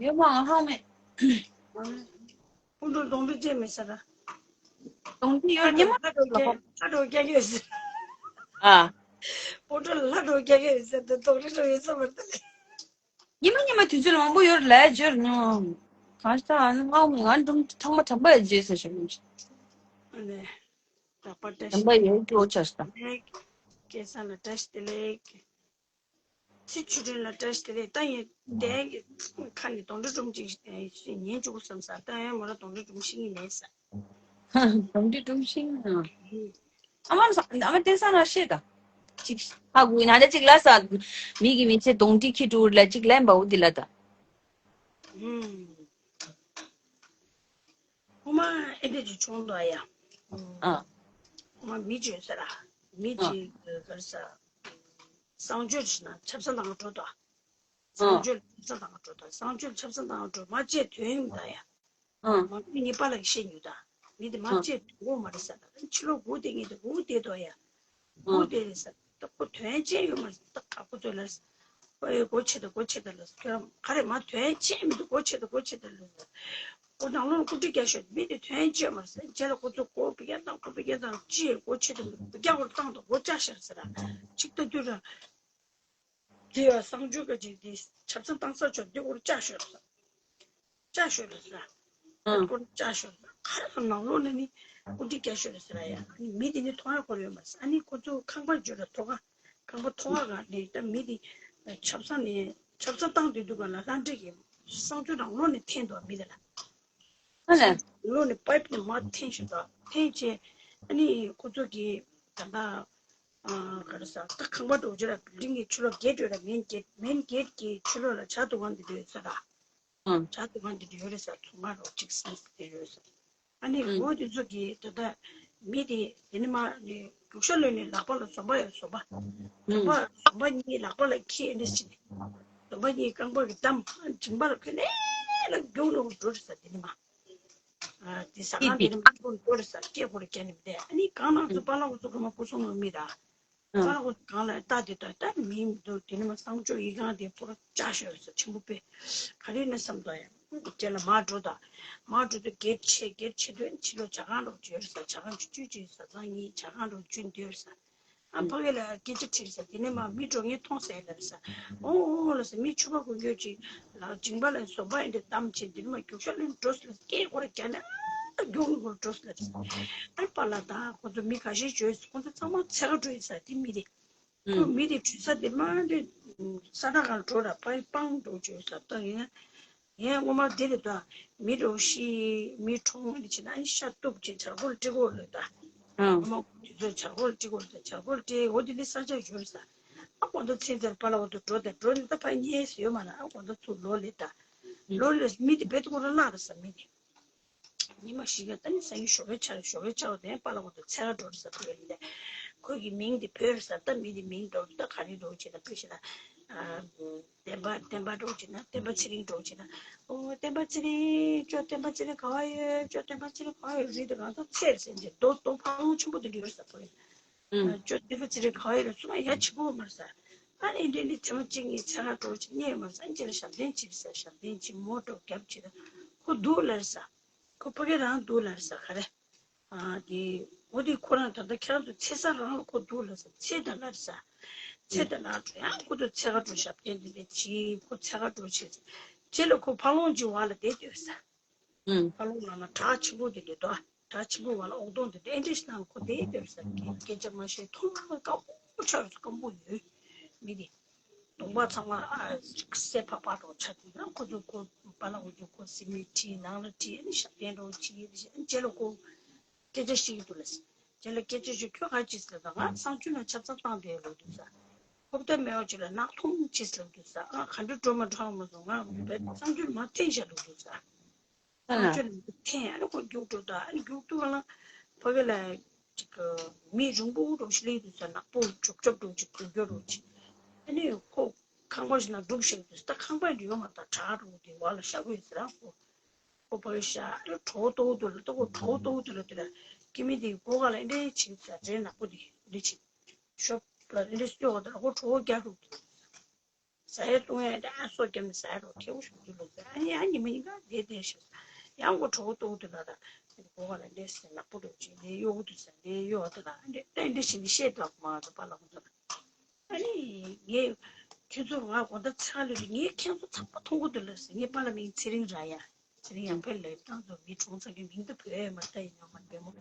ཡོད་མ་ཧང་མེད། སྤོན་གྲོགས་གདོན་འདྲེ་བཅད་མེད་ས་ར། གདོན་འདྲེ་ཡོད་ཉི་མ་ལྷ་འགྲོ་ལྷ་འགྲོ་རྒྱག་གི་ཡོད་ཟེར། ཨ། སྤོན་གྲོགས་ལ་ལྷ་འགྲོ་རྒྱག་གི་ཡོད་ཟེར་དུས་གདོན་འདྲེ་འགྲོ་ཡོད་ས་མ་རེད། ཉི་མ་ཉི་མ་དུས་ཚོད་མང་པོ་ཡོད་རེད་ལབ་བརྗོད་རེད་ནོ། གང་ལྟར་ཨ་ནི་ང་ང་འགྲུམ་ཚང་མ་དྲན་པ་ཡོད་རྗེས་ཟེར་ཞིག་མི་འདུག་ཨ་ནི། གྲགས་པ་བཀྲ་ཤིས་དྲན་པ་ཡོད་ཀྱོ་ཆར་ས། བདེ་ལེགས། སྐལ་བཟང་ལ་བཀྲ་ཤིས་བདེ་ལེགས། ཚེ་ཆོས་སྒྲོན་ལ་བཀྲ་ཤིས་བདེ་ལེགས། ད་ཡིན་དེ་ཁ་ནས་གདོན་འདྲེ་སྒྲུང་ཅིག་ཉན་བཅུག་བསམ་ས། ད་ཡང་མོ་ལ་གདོན་འདྲེ་སྒྲུང་ཤེས་ཀྱི་མེད་ས། གདོན་འདྲེ་སྒྲུང་ཤེས་ཀྱི་མེད། ཨ་མ་ཨ་མ་བསྟན་བཟང་ལ་བཤད་དང་། ཅིག་ཧ་གོ་ན་ད་ཅིག་ལ་ས། མི་གི་མི་ཚེ་གདོན་འདྲེ་ཁྱི་འགྲོ་ལ་ཅིག་ལན་པའོ་འདི་ལ་ད། ཨུམ། ཁོ་མ་ཨེ་འདྲ་ཅིག་བྱུང་འདུག་ཡ། ཨ། ཁོ་མ་མི་བྱོན་ས་ར། མི་ཨ། ཅིག་གར་ས། གསང་སྤྱོད་བྱས་ན་ཆབ་གསང་དང་འགྲོ་དོ། ཨ། གསང་སྤྱོད་ཆབ་གསང་དང་འགྲོ་དོ། གསང་སྤྱོད་ཆབ་གསང་དང་འགྲོ་མ་བྱས་དོན་ཡིན་ད་ཡ། ཨ། མ་མི་གཉིས་པ་ལ་བཤད་ཉུལ་ད། མི་དེ་མ་ཨ། བྱས་དོན་གོ་མ་རེད་ས་ད། ཕྱི་ལོ་སྒུག་བསྡད་མཁན་དེ་སྒུག་བསྡད་དོ་ཡ། སྒུག་བསྡད་རེད་ས། ད་ཁོ་དོན་ཆེན་ཡོད་མ་རེད་ད། ཁ་ཁོ་ཚོ་ལ་ཨོ་ཡ་སྒོ་ཕྱེ་ད་སྒོ་ཕྱེ་ད་ལ་ཁྱོད་རང་ག་རེ་མ་དོན་ཆེན་མི་འདུག་སྒོ་ཕྱེ་ད་སྒོ་ཕྱེ་ད་ལ། ཁོ་ནང་ལོགས་སྐུ་དྲིན་རྒྱ་ཤོད་མི་དེ་དོན་ཆེན་མ་རེད་ས། རྗེས་ལ་ཁོ་ཚོ་སྒོ་བི་ཀ་བཏང་སྒོ་བི་ཀ་བཏང་ཅི་སྒོ་ཕྱེ་ད་བི་ཀ་སྒོ་བཏང་ད་སྒོ་བཅག་ཤར་ས་ར། ཅིག་ད་དུས་ར། དེ་ཡང་གསང་སྤྱོད་ཀྱི་ཅིག་དེ་ཆབ་གསང་བཏང་ས་ཆོག་དེ་སྒོར་བཅག་ཤོད་ས། བཅག་ཤོད་ལ་ཟེར། ཨ། ཁོ་བཅག་ཤོད་ལ་ཁ་ར་ནང་ལོགས་ནས་ནི་སྐུ་མཁྲིས་བཀྱག་ཤོད་ལ་ཟེར་ཡ། ཨ་ནི་མི་དེ་ནི་མཐོང་ཡ་ཁོ་ར་ཡོད་མ་རེད། ཨ་ནི་ཁོ་ཚོ་ཁང་པ་བརྗོད་ལ་ཐོག་ཁང་ཁང་པ་ཐོག་ཁང་ག་ནས་ད་མི་དེ་ཆབ་གསང་ནས་ཆབ་གསང་བཏང་དུས་དུས་ག་ལ་ལྷ་འདྲེ་གི་གསང་སྤྱོད་ནང་ལོགས་ནས་འཐེན་འདུག་མི་དེ་ལ། ཨ་ལས། ལོགས་ནས་པའིབ་ནས་མར་འཐེན་ཤོད་ད་འཐེན་བྱས། ཨ་ནི་ཁོ་ཚོ་གི་ད་ལྟ་ཨ་ག་རེ་ཟ་ད་ཁང་པ་འགྲོ་རྒྱུ་ར་བིལ་ཌིང་གི་ཕྱི་ལོགས་གེ་ཊི་ཡོད་ར། མེན་གེ་ཊི་མེན་གེ་ཊི་གི་ཕྱི་ལོགས་ལ་ཇ་འཐུང་ཁང་འདི་འདྲ་ཡོད་ས་ར། ཨང་། ཇ་འཐུང་ཁང་འདི་འདྲ་ཡོད་རེད་ས། ཚོང་ཁང་རོ་གཅིག་སེམས་སུ་དེ་ཡོད་ས། ཨ་ནི་ཨང་། འོ་དེ་ཚོ་གི་ད་ལྟ་མི་དེ་དེ་ནི་མ་ནི་རྒྱུག་ཤ་ལོན་ནས་ལག་པ་ལ་ཟོམ་པ་ཡོད་ཟོམ་པ། ཟོམ་པ་ཨང་། ཟོམ་པ་གཉིས་ལག་པ་ལ་འཁྱེར་ཨེ་འདྲ་ཞིག་ནས། ཟོམ་པ་གཉིས་རྐང་པ་གི་འདམ་མཇིང་པ་ལ་འཁྱེར་ནས་ལ་རྒྱུག་ལོག་འགྲོ་རེད་ས་དེ་ནི་མ། ཨ་དེ་ཟ་ཁང་དེ་ནི་མ་འགྲོ་འགྲོ་རེད་ས་སྐད་ཁོ་ར་རྒྱ་ནི་མི་བདེ། ཨ་ནི་གང་ན་ཚོ་པཱ་ལགས་ཁོ་ཚོ་ཁོ་མ་སྐུ་སྲུང་ལ་མི་ར། ཨ། ཁ་ལག་གོ་གང་ལ་ལྟ་དེ་ལྟ་ལྟ་མིང་འདུག་དེ་ནི་མ་གསང་སྤྱོད་ཡིག་ཁང་དེ་ཕོ་ར་བཅག་ཤོད་ས་ཆེན་པོ་པས། ག་རེ་ན་བསམ་དོ་ཡ། རྗེས་ལ་མར་འགྲོ་དང་། མར་འགྲོ་དུས་གེ་ཊི་ཕྱེ་གེ་ཊི་ཕྱེ་དུས་ཕྱི་ལོགས་ཇ་ཁང་རོགས་བརྗོད་ས། ཇ་ཁང་ཆུང་ཆུང་ཅིག་ཟ་ཚང་གཉིས་ཇ་ཁང་རོགས་བརྗོད་འདོད་ས། ཨ་ཕ་གི་ལ་སྐད་ཆ་དྲིས་ས་དེ་ནི་མ་མི་འགྲོ་ངས་མཐོང་ཟེར་ལབ་ས། ཨོ་ཨོ་ལ་ས་མི་ཕྱུ་པ་ཀུན་སྐྱོད་ཅིག་ལ་མཇིང་པ་ལ་ཟོམ་པ་ཡིན་དེ་གཏམ་བྱེད་དེ་ནི་མ་རྒྱུག་ཤ་ལོན་འགྲོ་ས་ལ་སྐད་ཁོ་ར་རྒྱ་ན་རྒྱུག་ལོན་ཁོ་ར་འགྲོ་ས་ལ། ཨ་པཱ་ལགས་དང་ཁོ་ཚོ་མི་ཁ་ཤས་བྱོས་ས་ཁོ་ཚོ་ཚང་མ་འཚོལ་ག་འགྲོ་ཡིན་ས་དེ་མི་རེད། ཁོ་ཨུ། མི་དེ་བྲོས་ས་དེ་མ་དེ་ས་ཁྲ་གང་འགྲོ་ར་པའི་སྤང་འགྲོ་བྱོས་ས་ད་ཡིན། ཡིན་ངོ་མ་དེ་རེད་ད། མི་འགྲོ་ཤི་མི་གྲོངས་དེ་བྱེད་ན་ཤ་གཏུབ་བྱེད་ཇ་གོལ་སྤྲི་གོ་ལོས་ད། ཨང་། ངོ་མ་དེ་ཚོ་ཇ་གོལ་སྤྲི་གོ་ལོས་ད། ཇ་གོལ་སྤྲི་འོ་དེ་ནི་ས་ཆ་ཡོད་རེད་ས། ཨ་གོ་ད་ཚེ་འདིར་པཱ་ལགས་འོ་དུ་འགྲོ་ད་འགྲོ་ནི་ད་ཕ་ཉེས་ཡོད་མ་ན་ཨ་གོ་ད་ཚུར་ལོ་ལེ་ད། ལོ་ལེ་མི་དེ་བེད་ཀོ་ར་ལག་རེད་ས་མི་དེ། ཉི་མ་ཞིག་ལ་ད་ནི་སང་ཉིན་ཞོགས་པའི་ཆར་ཞོགས་པའི་ཆར་བ་དེ་པཱ་ལགས་ཁོ་ཚོ་འཚོལ་ག་འགྲོ་རེད་ས་བོད་ཡིན་ལས། ཁོ་གི་མིང་དེ་བོད་རེད་ས། ད་མི་དེ་མིང་འགྲོ་ད་ག་རེ་འགྲོ་བྱེད་ད་བོད་ཞེ་ད། བསྟན་པ་བསྟན་པ་འགྲོ་བྱེད་ན་བསྟན་པ་ཚེ་རིང་འགྲོ་བྱེད་ན། ཨོ་བསྟན་པ་ཚེ་རིང་ཅོ་བསྟན་པ་ཚེ་རིང་ག་བ་ཡོད་ཅོ་བསྟན་པ་ཚེ་རིང་ག་བ་ཡོད་རེད་དེ་ང་ཚོ་ཚེ་རེད་ཟེར་ཅེ་རྡོ་རྡོ་ཕ་ལོང་ཆེན་པོ་དེ་འདྲ་ཡོད་རེད་ས་བོད་ཡིན། ཨུམ། ཅོ་བསྟན་པ་ཚེ་རིང་ག་བ་ཡོད་རེད་སུ་མ་ཡ་ཆེ་པོ་མ་རེད་ས། ཨ་ནི་འདྲེ་འདི་ཚེ་མ་གཅིག་ངས་ཚེ་ར་འགྲོ་ཅིག་རྙེད་མ་སང་ཅི་ལ་ཞབས་བརྟན་ཅིག་ཟེར་ཞབས་བརྟན་ཅིག་མོ་འགྲོ་རྒྱབ་ཅིག་ལ་ ཁོ་འདུག་ལབ་ས། ཁོ་ཕ་གི་རང་འདུག་ལབ་ས་ག་རེ། ཨ་དེ་འོ་དེ་ཁོ་རང་ད་ལྟ་ཁྱེད་རང་ཚོ་ཚེ་ས་རང་ལ་ཁོ་འདུག་ལབ་ས། ཚེ་ད་ལབ་ས། ཚེ་ད་ལབ་འགྲོ་ཡང་ཁོ་ཚོ་ཚེ་ག་འགྲོ་ཞབས་བརྟན་དེ་འདྲ་བྱེད། ཁོ་ཚེ་ག་འགྲོ་བྱེད། རྗེས་ལ་ཁོ་ཕ་ལོང་གི་བར་ལ་བསྡད་སྡོད་ས། ཨུམ། ཕ་ལོང་ནང་ན་བྲག་ཆེན་པོ་དེ་འདྲ་འདུག་བྲག་ཆེན་པོ་བར་ལ་ཨོག་དོང་དེ་འདྲ་ཨེ་འདྲ་ཞིག་ནང་ཁོ་བསྡད་སྡོད་ས། སྐད་ཆ་མ་བཤད། མཐོང་ན་སྐམ་པོ་ཆགས་སྐམ་པོ་ཡོད། མི་དེ་གདོང་པ་ཚང་མ་ཨ་སེར་ཕག་པ་འདྲ་ཆགས་འདུག་ན་ཁོ་ཚོ་ཁོ་པཱ་ལགས་ཁོ་ཚོ་ཁོ་སེམས་ནད་ཁྲིད། ནང་ལ་ཁྲིད། ཨ་ནི་ཞབས་བརྟན་འདྲ་བྱེད། རྗེས་ལ་ཁོ་སྐད་ཆ་བཤད་ཀྱི་འདུག་ལ། རྗེས་ལ་སྐད་ཆ་ཞུ། ཁྱོད་ག་ཅི་ཟེར་ད། ང་གསང་སྤྱོད་ལ་ཆབ་གསང་བཏང་བསྡད་ལབ་འདུག་ས། ཧོབ་ཏེ་མེད་པ་ཅིག་ལ་ནག་ཐུམ་ཅིག་ལབ་འདུག་ས། ཨ་ག་འདྲ་འགྲོ་མ་འགྲོ་མ་སོང་། ང་བས་གསང་སྤྱོད་མར་འཐེན་བཞག་ལབ་འདུག་ས། ཨ་གསང་སྤྱོད་ལ་འཐེན། ཨ་ནི་ཁོ་རྒྱུགས་འགྲོ་ད། ཨ་ནི་རྒྱུགས་འདུག་ག་ལ་ཕ་གི་ལ་ཅིག་མི་རིང་པོ་འདྲ་ཞིག་སླེབས་འདུག་ས། ནག་པོ་ཅོབ་ཅོབ་འདྲ་ཅིག་གུར་གྱོག་འདྲ་ཅིག་ཨ་ནི་ཁོ་ཁང་པ་ཞིག་ནང་སྒྲུག་བཞག་འདུག་ས། ད་ཁང་པ་འདི་ཡོད་མ་ད། བྲག་འདྲ་དེ་བར་ལ་བཞག་གི་ཡོད་ས་ར། ཁོ་ཁོ་ཕར་བཞག་ཨ་ནི་གྲོད་པ་ལྟོགས་འདུག་ལ། ད་ཁོ་གྲོད་པ་ལྟོགས་འདུག་ལ་དེ་ལ་སྐྱེ་དམན་དེ་སྒོ་ཁ་ལ་འདི་འདྲ་བྱེད་ས། རས་ནག་པོ་དེ་འདི་འདྲ་བྱེད། ཤོབ་ལ་འདི་འདྲ་གཡོགས་ད། ཁོ་གྲོད་པ་རྒྱགས་འགྲོ་འདུག་ཟ་ཡ་བཏུང་ཡ་དེ་ཨ་སོ་རྒྱབ་ནས་ཟ་ཡ་འདྲ་ཁེ་པོ་ཞིག་འདུག་ལབ་ས། ཨ་ནི་ཨ་ཉི་མ་ཉིན་གང་བསྡད་བསྡད་ཤག་ཡང་ཁོ་གྲོད་པ་ལྟོགས་འདུག་ལ། ད་སྒོ་ཁ་ལ་འདི་འདྲ་ནག་པོ་འདྲ་བྱེད། འདི་གཡོག་འདུག་ས། འདི་གཡོགས་ད། ད་འདི་འདྲ་བྱེད་ནས་བཤད་འདུག་མ་གཏོགས་པཱ་ལགས་ཁོ་ཚོ་ལ། ཨ་ནི་ངས་ཁྱོད་ཚོར་ང་དགོང་དག་ཚེ་ལས་ངས་ཁྱེད་ཚོ་ཚང་མ་མཐོང་གི་འདུག་ལབ་ཟེར། ངའི་པཱ་ལགས་མིང་ཚེ་རིང་ར་ཡ། ཚེ་རིང་ཡང་འཕེལ་ལབ། ད་ཚོ་མི་གྲོངས་ཚར་གི་མིང་དེ་བོད་ཡིག་མ་ལྟ་ཡིན་ཡང་མ་བདེ་མོ།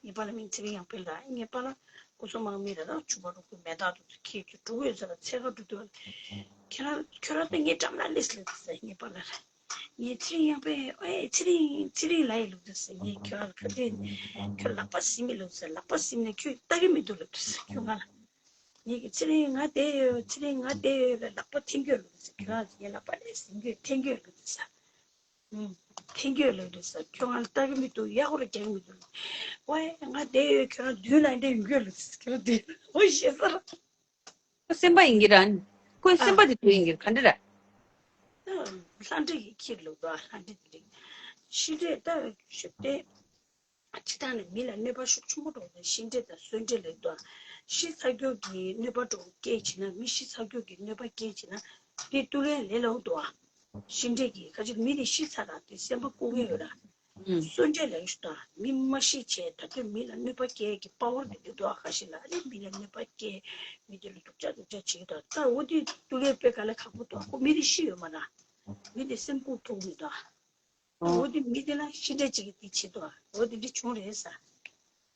ངའི་པཱ་ལགས་མིང་ཚེ་རིང་ཡང་འཕེལ་ར། ངའི་པཱ་ལགས་སྐུ་སྲུང་དམག་མི་ར། ད་ཆུ་བར་རུ་ཁུ་མེ་སྟག་དུ་ཁྱེད་ཀྱི་འགྲོ་གི་ཡོད་ས་ལ་ཚེ་ག་འགྲོ་འདུག་ཁྱེད་རང་ཁྱོད་རང་ད་ངའི་འགྲམ་ལ་སླེབས་ལབ་ཟེར། ངའི་པཱ་ལགས་ར། ངས་ཚེ་རིང་ཡང་འཕེལ། ཨེ་ཚེ་རིང་ཚེ་རིང་ལབ་ཡ་ལབ་འདུག་ཟེར། ངས་ཁྱོད་ལ་ཁ་ཏོན་ཁྱོད་ལག་པ་ཟིན་མི་ལབ་ཟེར། ལག་པ་ཟིན་ནས་ཁྱོད་ལྟ་གི་མི་འདུག་ལབ་འདུག་ཟེར་ཁྱོད་ང་ལ། ངེད་ཀྱི་ཚེ་རིང་ང་བསྡད་ཡོད། ཚེ་རིང་ང་བསྡད་ཡོད་ལ་ལག་པ་འཐེན་གྱི་ཡོད་ལབ་ཟེར། ཁྱོད་ང་ངའི་ལག་པ་ལས་ཟིན་གྱི་ཡོད། འཐེན་གྱི་ཡོད་ལབ་ཟེར། ཨུམ། འཐེན་གྱི་ཡོད་ལབ་ཟེར། ཁྱོད་ང་ལ་ལྟ་གི་མི་འདུག་ཡག་པོ་ར་རྒྱག་གི་མི་འདུག་ཝེ་ང་བསྡད་ཡོད། ཁྱོད་རང་མདུན་ལ་འདྲ་ཡོང་གི་ཡོད་ལབ་ཟེར། ཁྱོད་མདུན་ལ་ཨོ་ཞེ་ས་ར། ཁོ་སེམས་པ་ཡིན་གྱི་ར། ཁོའི་ཨ། སེམས་པ་དེ་དུ་ཡིན་གྱི་ར། ག་འདྲ་ར། ལྷ་འདྲེ་ཡི་ཁྱེར་ལོ་ད། ལྷ་འདྲེ་དེ་རིང་ཤི་འདྲེ་ད་ཞུ་བདེ། སྤྱི་བཏང་ནས་མི་ལ་གནོད་པ་ཤུགས་ཆེན་པོ་འགྲོ་ནས་ཤི་འདྲེ་དང་གསོན་འདྲེ་ལབ་འདུག་ཤི་ཚར་རྒྱུ་གི་གནོད་པ་འགྲོ་སྐད་བྱས་ན། མི་ཤི་ཚར་རྒྱུ་གི་གནོད་པ་སྐད་བྱས་ན་དེ་ཏུ་ལེན་ལས་སླ་པོ་འདུག་ཤི་འདྲེ་གི་ཁ་ཅིག་མི་དེ་ཤི་ཚར་ར་དེ་སེམས་པ་སྐུ་ངལ་ཡོད་ར། ཨུམ། གསོན་འདྲེ་ལབ་ཤུ་དང་མི་མ་ཤི་བྱས་ད་དུང་མི་ལ་གནོད་པ་སྐྱེལ་གི་པ་ཝར་དེ་འདུག་ཁ་ཤས་ལ། ཨ་ནི་མི་ལ་གནོད་པ་སྐྱེལ། མི་དེ་ལ་སྡུག་ཅག་སྡུག་ཅག་བྱེད་ད། ད་འོ་དེ་ཏུ་ལེན་དཔེ་དཀའ་ལས་ཁག་པོ་འདུག་ཁོ་མི་དེ་ཤི་ཡོད་མ་ར། མི་དེ་སེམས་ཁུར་ཐུབ་མི་འདུག་འོ་དེ་མི་དེ་ལ་ཤི་འདྲེ་གཅིག་གིས་དེ་བྱེད་དོ། འོ་དེ་འདྲ་བྱུང་རེད་ས།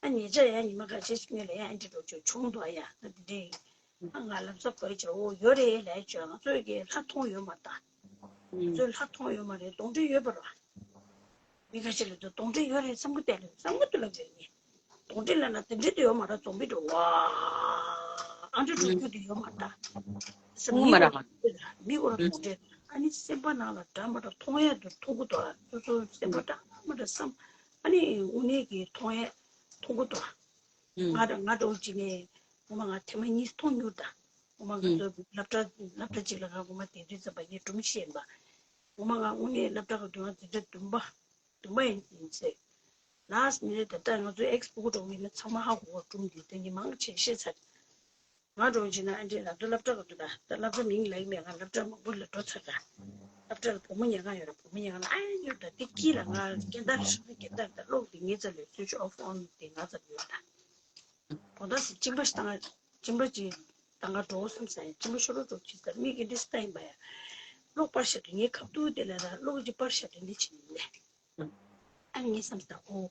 ཨ་ཉེ་ཆར་ཡང་ཉི་མ་ཁ་ཤས་ཤིག་སྔོན་ལ་ཡང་ཨ་འདྲ་འགྲོ་ཆོག་བྱུང་འདུག་ཡ། ཨ་དེ་འདྲ་ཨ་ང་ལབ་ས་གོ་ཡ་ཆེ། འོ་ཡོད་རེད་ལབ་ཡ་ཆེ། ང་ཚོས་ཀྱི་ལྷ་མཐོང་ཡོད་མ་ད། ང་ཚོས་ལྷ་མཐོང་ཡོད་མ་རེད། གདོན་འདྲེ་ཡོད་པ་ར། མི་ཁ་ཤས་ལ་དུ་གདོན་འདྲེ་ཡོད་རེད་བསམ་གི་བསྡད་ལ་བསམ་གི་འདུག་ལབ་ཡོད་ངས། གདོན་འདྲེ་ལབ་ན་དེ་འདྲ་དུ་ཡོད་མ་ར། ཛོམ་བི་འདྲ་བ་ཨ་འདྲ་འགྲོ་རྒྱུ་དུ་ཡོད་མ་ད། ས་ངོ་མ་མི་ར་གོ་མ། མི་གོ་ར་གདོན་འདྲེ། ཨ་ནི་སེམས་པ་ནང་ལ་འདྲ་མ་འདྲ་མཐོང་ཡ་དུ་མཐོང་གི་འདུག་སོ་སོ་སེམས་པ་འདྲ་མ་འདྲ་བསམ། ཨ་ནི་དངོས་གནས་ཀྱི་མཐོང་ཡ་མཐོང་གི་འདུག་ང་འདྲ་ང་འདྲ་བོ་ཅིག་ནས་ངོ་མ་ང་ཐེངས་མ་གཉིས་མཐོང་མྱོང་ད། ངོ་མ་ང་ཚོ་སློབ་གྲྭ་སློབ་གྲྭ་གཅིག་ལ་ང་ངོ་མ་དེ་དུས་ཙམ་པ་ངས་སྒྲུང་བཤད་པ། ངོ་མ་ང་དངོས་གནས་སློབ་གྲྭ་ག་དུས་ང་འཛིན་གྲྭ་བདུན་པ། བདུན་པ་ཡིན་ཡིན་ཚེ། ལགས་ཉིན་རེ་ད་ལྟ་ང་ཚོའི་ཨེགས་པུ་གུ་འགྲོ་གི་ཡིན་ན་ཚང་མ་ཧ་གོ་བ་སྒྲུང་འདི་ད་ངས་མང་ཆེ་བཤད་ཚར། ང་འགྲོ་བྱས་ན་ཨ་འདྲས་ང་ཚོ་སློབ་གྲྭ་ག་དུས་ད་ད་སློབ་གྲྭ་མིང་ལབ་ཀྱི་མེད། ང་སློབ་གྲྭ་མང་པོ་ལ་འགྲོ་ཚར་ད། སློབ་གྲྭ་ལ་བུ་མོ་ཉལ་ཁང་ཡོད་ར། བུ་མོ་ཉལ་ཁང་ལ་ཨ་ཡོད་ད། དེ་དཀྱིལ་ལ་ང་རྒན་དར་རྒན་དར་ད་གློག་དེ་ངའི་རྩ་ལ་སུའིཆ་ཨོཕ་ཨོན་དེ་ང་རྩ་ལ་ཡོད་ད། བོ་ད་སི་གཅིན་པ་ཞིག་བཏང་གཅིན་པ་ཅིག་བཏང་ག་འགྲོ་བསམ་ས་ཡ། གཅིན་པ་ཤོར་རོ་འགྲོ་ཅིག་ཟེར་མིག་གི་འདི་སི་ལྟ་ཡིན་པ་ཡ། གློག་པར་ཤ་དེ་ངའི་ཁ་ཐུག་དེ་ལ་ར་གློག་ཅིག་པར་ཤ་དེ་འདི་ཕྱིན་ནས། ཨ་ནི་ངས་བསམ་ས་ཨོ།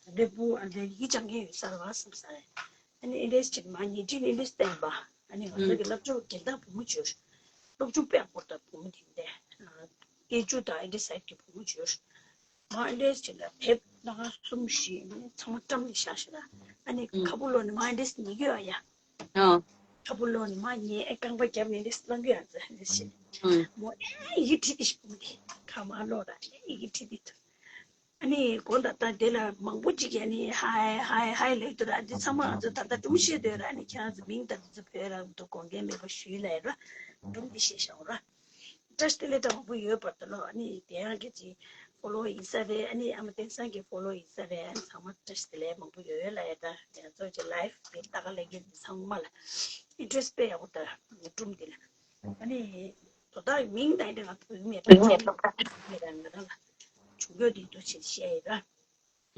ད་ལྟའི་བུ་ཨ་ལྟའི་ཡིག་སྦྱང་མཁན་ཡོད་ས་རེད་བ་བསམ་ས་རེད། ཨ་ནི་ཨེ་འདྲས་ཅིག་མ་ཉེ་འཁྲིས་ནས་འདི་སི་ལྟ་ཡིན་པ། ཨ་ནི་ང་ཚོ་གི་སློབ་གྲོགས་རྒན་དར་བུ་མོ་ཅིག་ཡོད། སློབ་ཆུང་དཔེ་ཡག་པོ་དང་བུ་མོ་དེ་འདྲས། སྐད་ཅུ་དང་ཨེ་འདྲས་སའིད་ཀྱི་བུ་མོ་ཅིག་ཡོད། མ་ཨེ་འདྲས་བྱས་ལ་དེབ་སྣ་ཁ་གསུམ་བཞི་ནི་ཚང་མ་བཀྲམ་ནས་བཞག་ཤག་ལ། ཨ་ནི་ཨུམ། ཁ་བུ་ལོ་ནི་མ་ཨེ་འདྲས་ཉལ་གི་ཡོད་ཡ། ཨ། ཁ་བུ་ལོ་ནི་མ་ཉལ་ཨེ་རྐང་པ་རྒྱབ་ནས་འདྲས་སློང་གི་ཡ་ཟེར་ནས་བྱས། ཨུམ། མོ་ཨེ་ཡི་གེ་བྲིས་ཏེ་ཤི་བུ་མོ་དེ་ཁ་མ་ལོག་ར་ཨེ་ཡི་གེ་བྲིས་ཏེ་འདུག་ཨ་ནི་དགོང་དག་ད་དེ་ལ་མང་པོ་ཅིག་གིས་ཨ་ནི་ཧའི་ཧའི་ཧའི་ལབ་འདུག་ར། འདི་ཚང་མ་ང་ཚོ་ད་ལྟ་སྒྲུང་བཤད་འདོད་ར། ཨ་ནི་ཁྱེད་རང་ཚོ་མིང་དང་འདི་ཚོ་བོད་རང་འདུག་དགོངས་འགལ་མེད་པ་ཞུས་ལབ་ཡ་ར། སྒྲུང་འདི་བཤད་བཞག་ར། བཀྲ་ཤིས་བདེ་ལེགས་འདྲ་མང་པོ་ཡོད་པར་ད་ལོ། ཨ་ནི་དེ་ཡང་གི་ཅིག་ཕོ་ལོ་ཡིན་ས་རེད། ཨ་ནི་ཨ་མ་བསྟན་སངས་ཀྱི་ཕོ་ལོ་ཡིན་ས་རེད། ཨ་ནི་ཚང་མ་བཀྲ་ཤིས་བདེ་ལེགས་མང་པོ་ཡོད་ཡོད་ལབ་ཡ། ད་ང་ཚོ་ཅིག་ལའིབ་དེ་ལྟ་ག་ལས་ཀྱི་འདི་ཚང་མ་ལ་ཨིན་ཊི་རེ་སི་དཔེ་ཡག་པོ་ད་སྒྲུང་འདི་ལ། ཨ་ནི་དོ་བདག་མིང་དང་འདི་ང་ཕུལ་མེད་པ་ཅན་མེད་པ་ང་རང་ལ། དགོས་དེ་འདུག་ཅེས་བཤད་ཡོད་ར།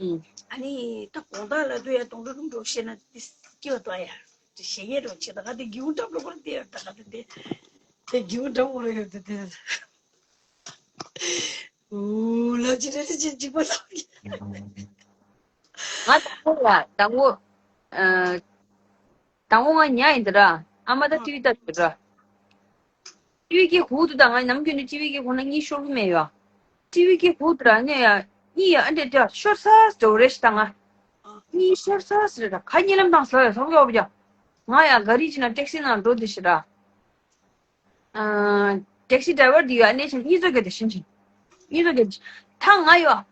ཨུམ། ཨ་ནི་ད་དགོང་དག་ལ་དུ་ཡ་དོང་འགྲོ་རུམ་འགྲོ་བཤད་ན་དེ་སྐྱེ་བ་དོ་ཡ། དེ་བཤད་ཡས་རོ་ཆེ་ད་ག་དེ་སྒེའུ་འགྲམ་རོ་བར་དེ་ཡ་ད་ག་དེ་དེ་དེ་སྒེའུ་འགྲམ་འོ་ར་ཡོད་དེ་དེ། ཨུ་ལ་ཅི་རེ་རེ་ཅི་འཇིགས་པ་ལ། ང་དང་པོ་ལ་དང་པོ། ཨ། དང་པོ་ང་ཉལ་ཡིན་ད་ར། ཨ་མ་ད་ཊི་ཝི་ལྟ་འདུག་ར། ཊི་ཝི་གི་གུག་ཏུ་ད་ང་ནམ་རྒྱུན་ནས་ཊི་ཝི་གི་གུག་ན་གཉིད་ཤོར་གི་མེད་ཡ། ཊི་ཝི་གི་གུག་ཏུ་ར་ནས་ཡ་གཉིད་ཡ་ཨ་འདྲས་དེ་ཤོར་ས་འགྲོ་རེ་ཞིག་ད་ང་། གཉིད་ཤོར་ས་ཟེར་ད་ག་གཉིད་ལམ་དང་ས་ཡ་སོང་གི་འོ་བ་ཡ། ང་ཡ་ག་རི་ཅི་ན་ཊེག་སི་ནང་འགྲོ་དེ་ཞིག་ར། ཨ། ཊེག་སི་ཌ་རའི་བར་འདི་ཡོད་ཨ་ནེ་ཆེན་གཉིད་ཚོ་གི་དེ་ཤིན་ཆེན། གཉིད་ཚོ་གི་ད་ང་ཡོད།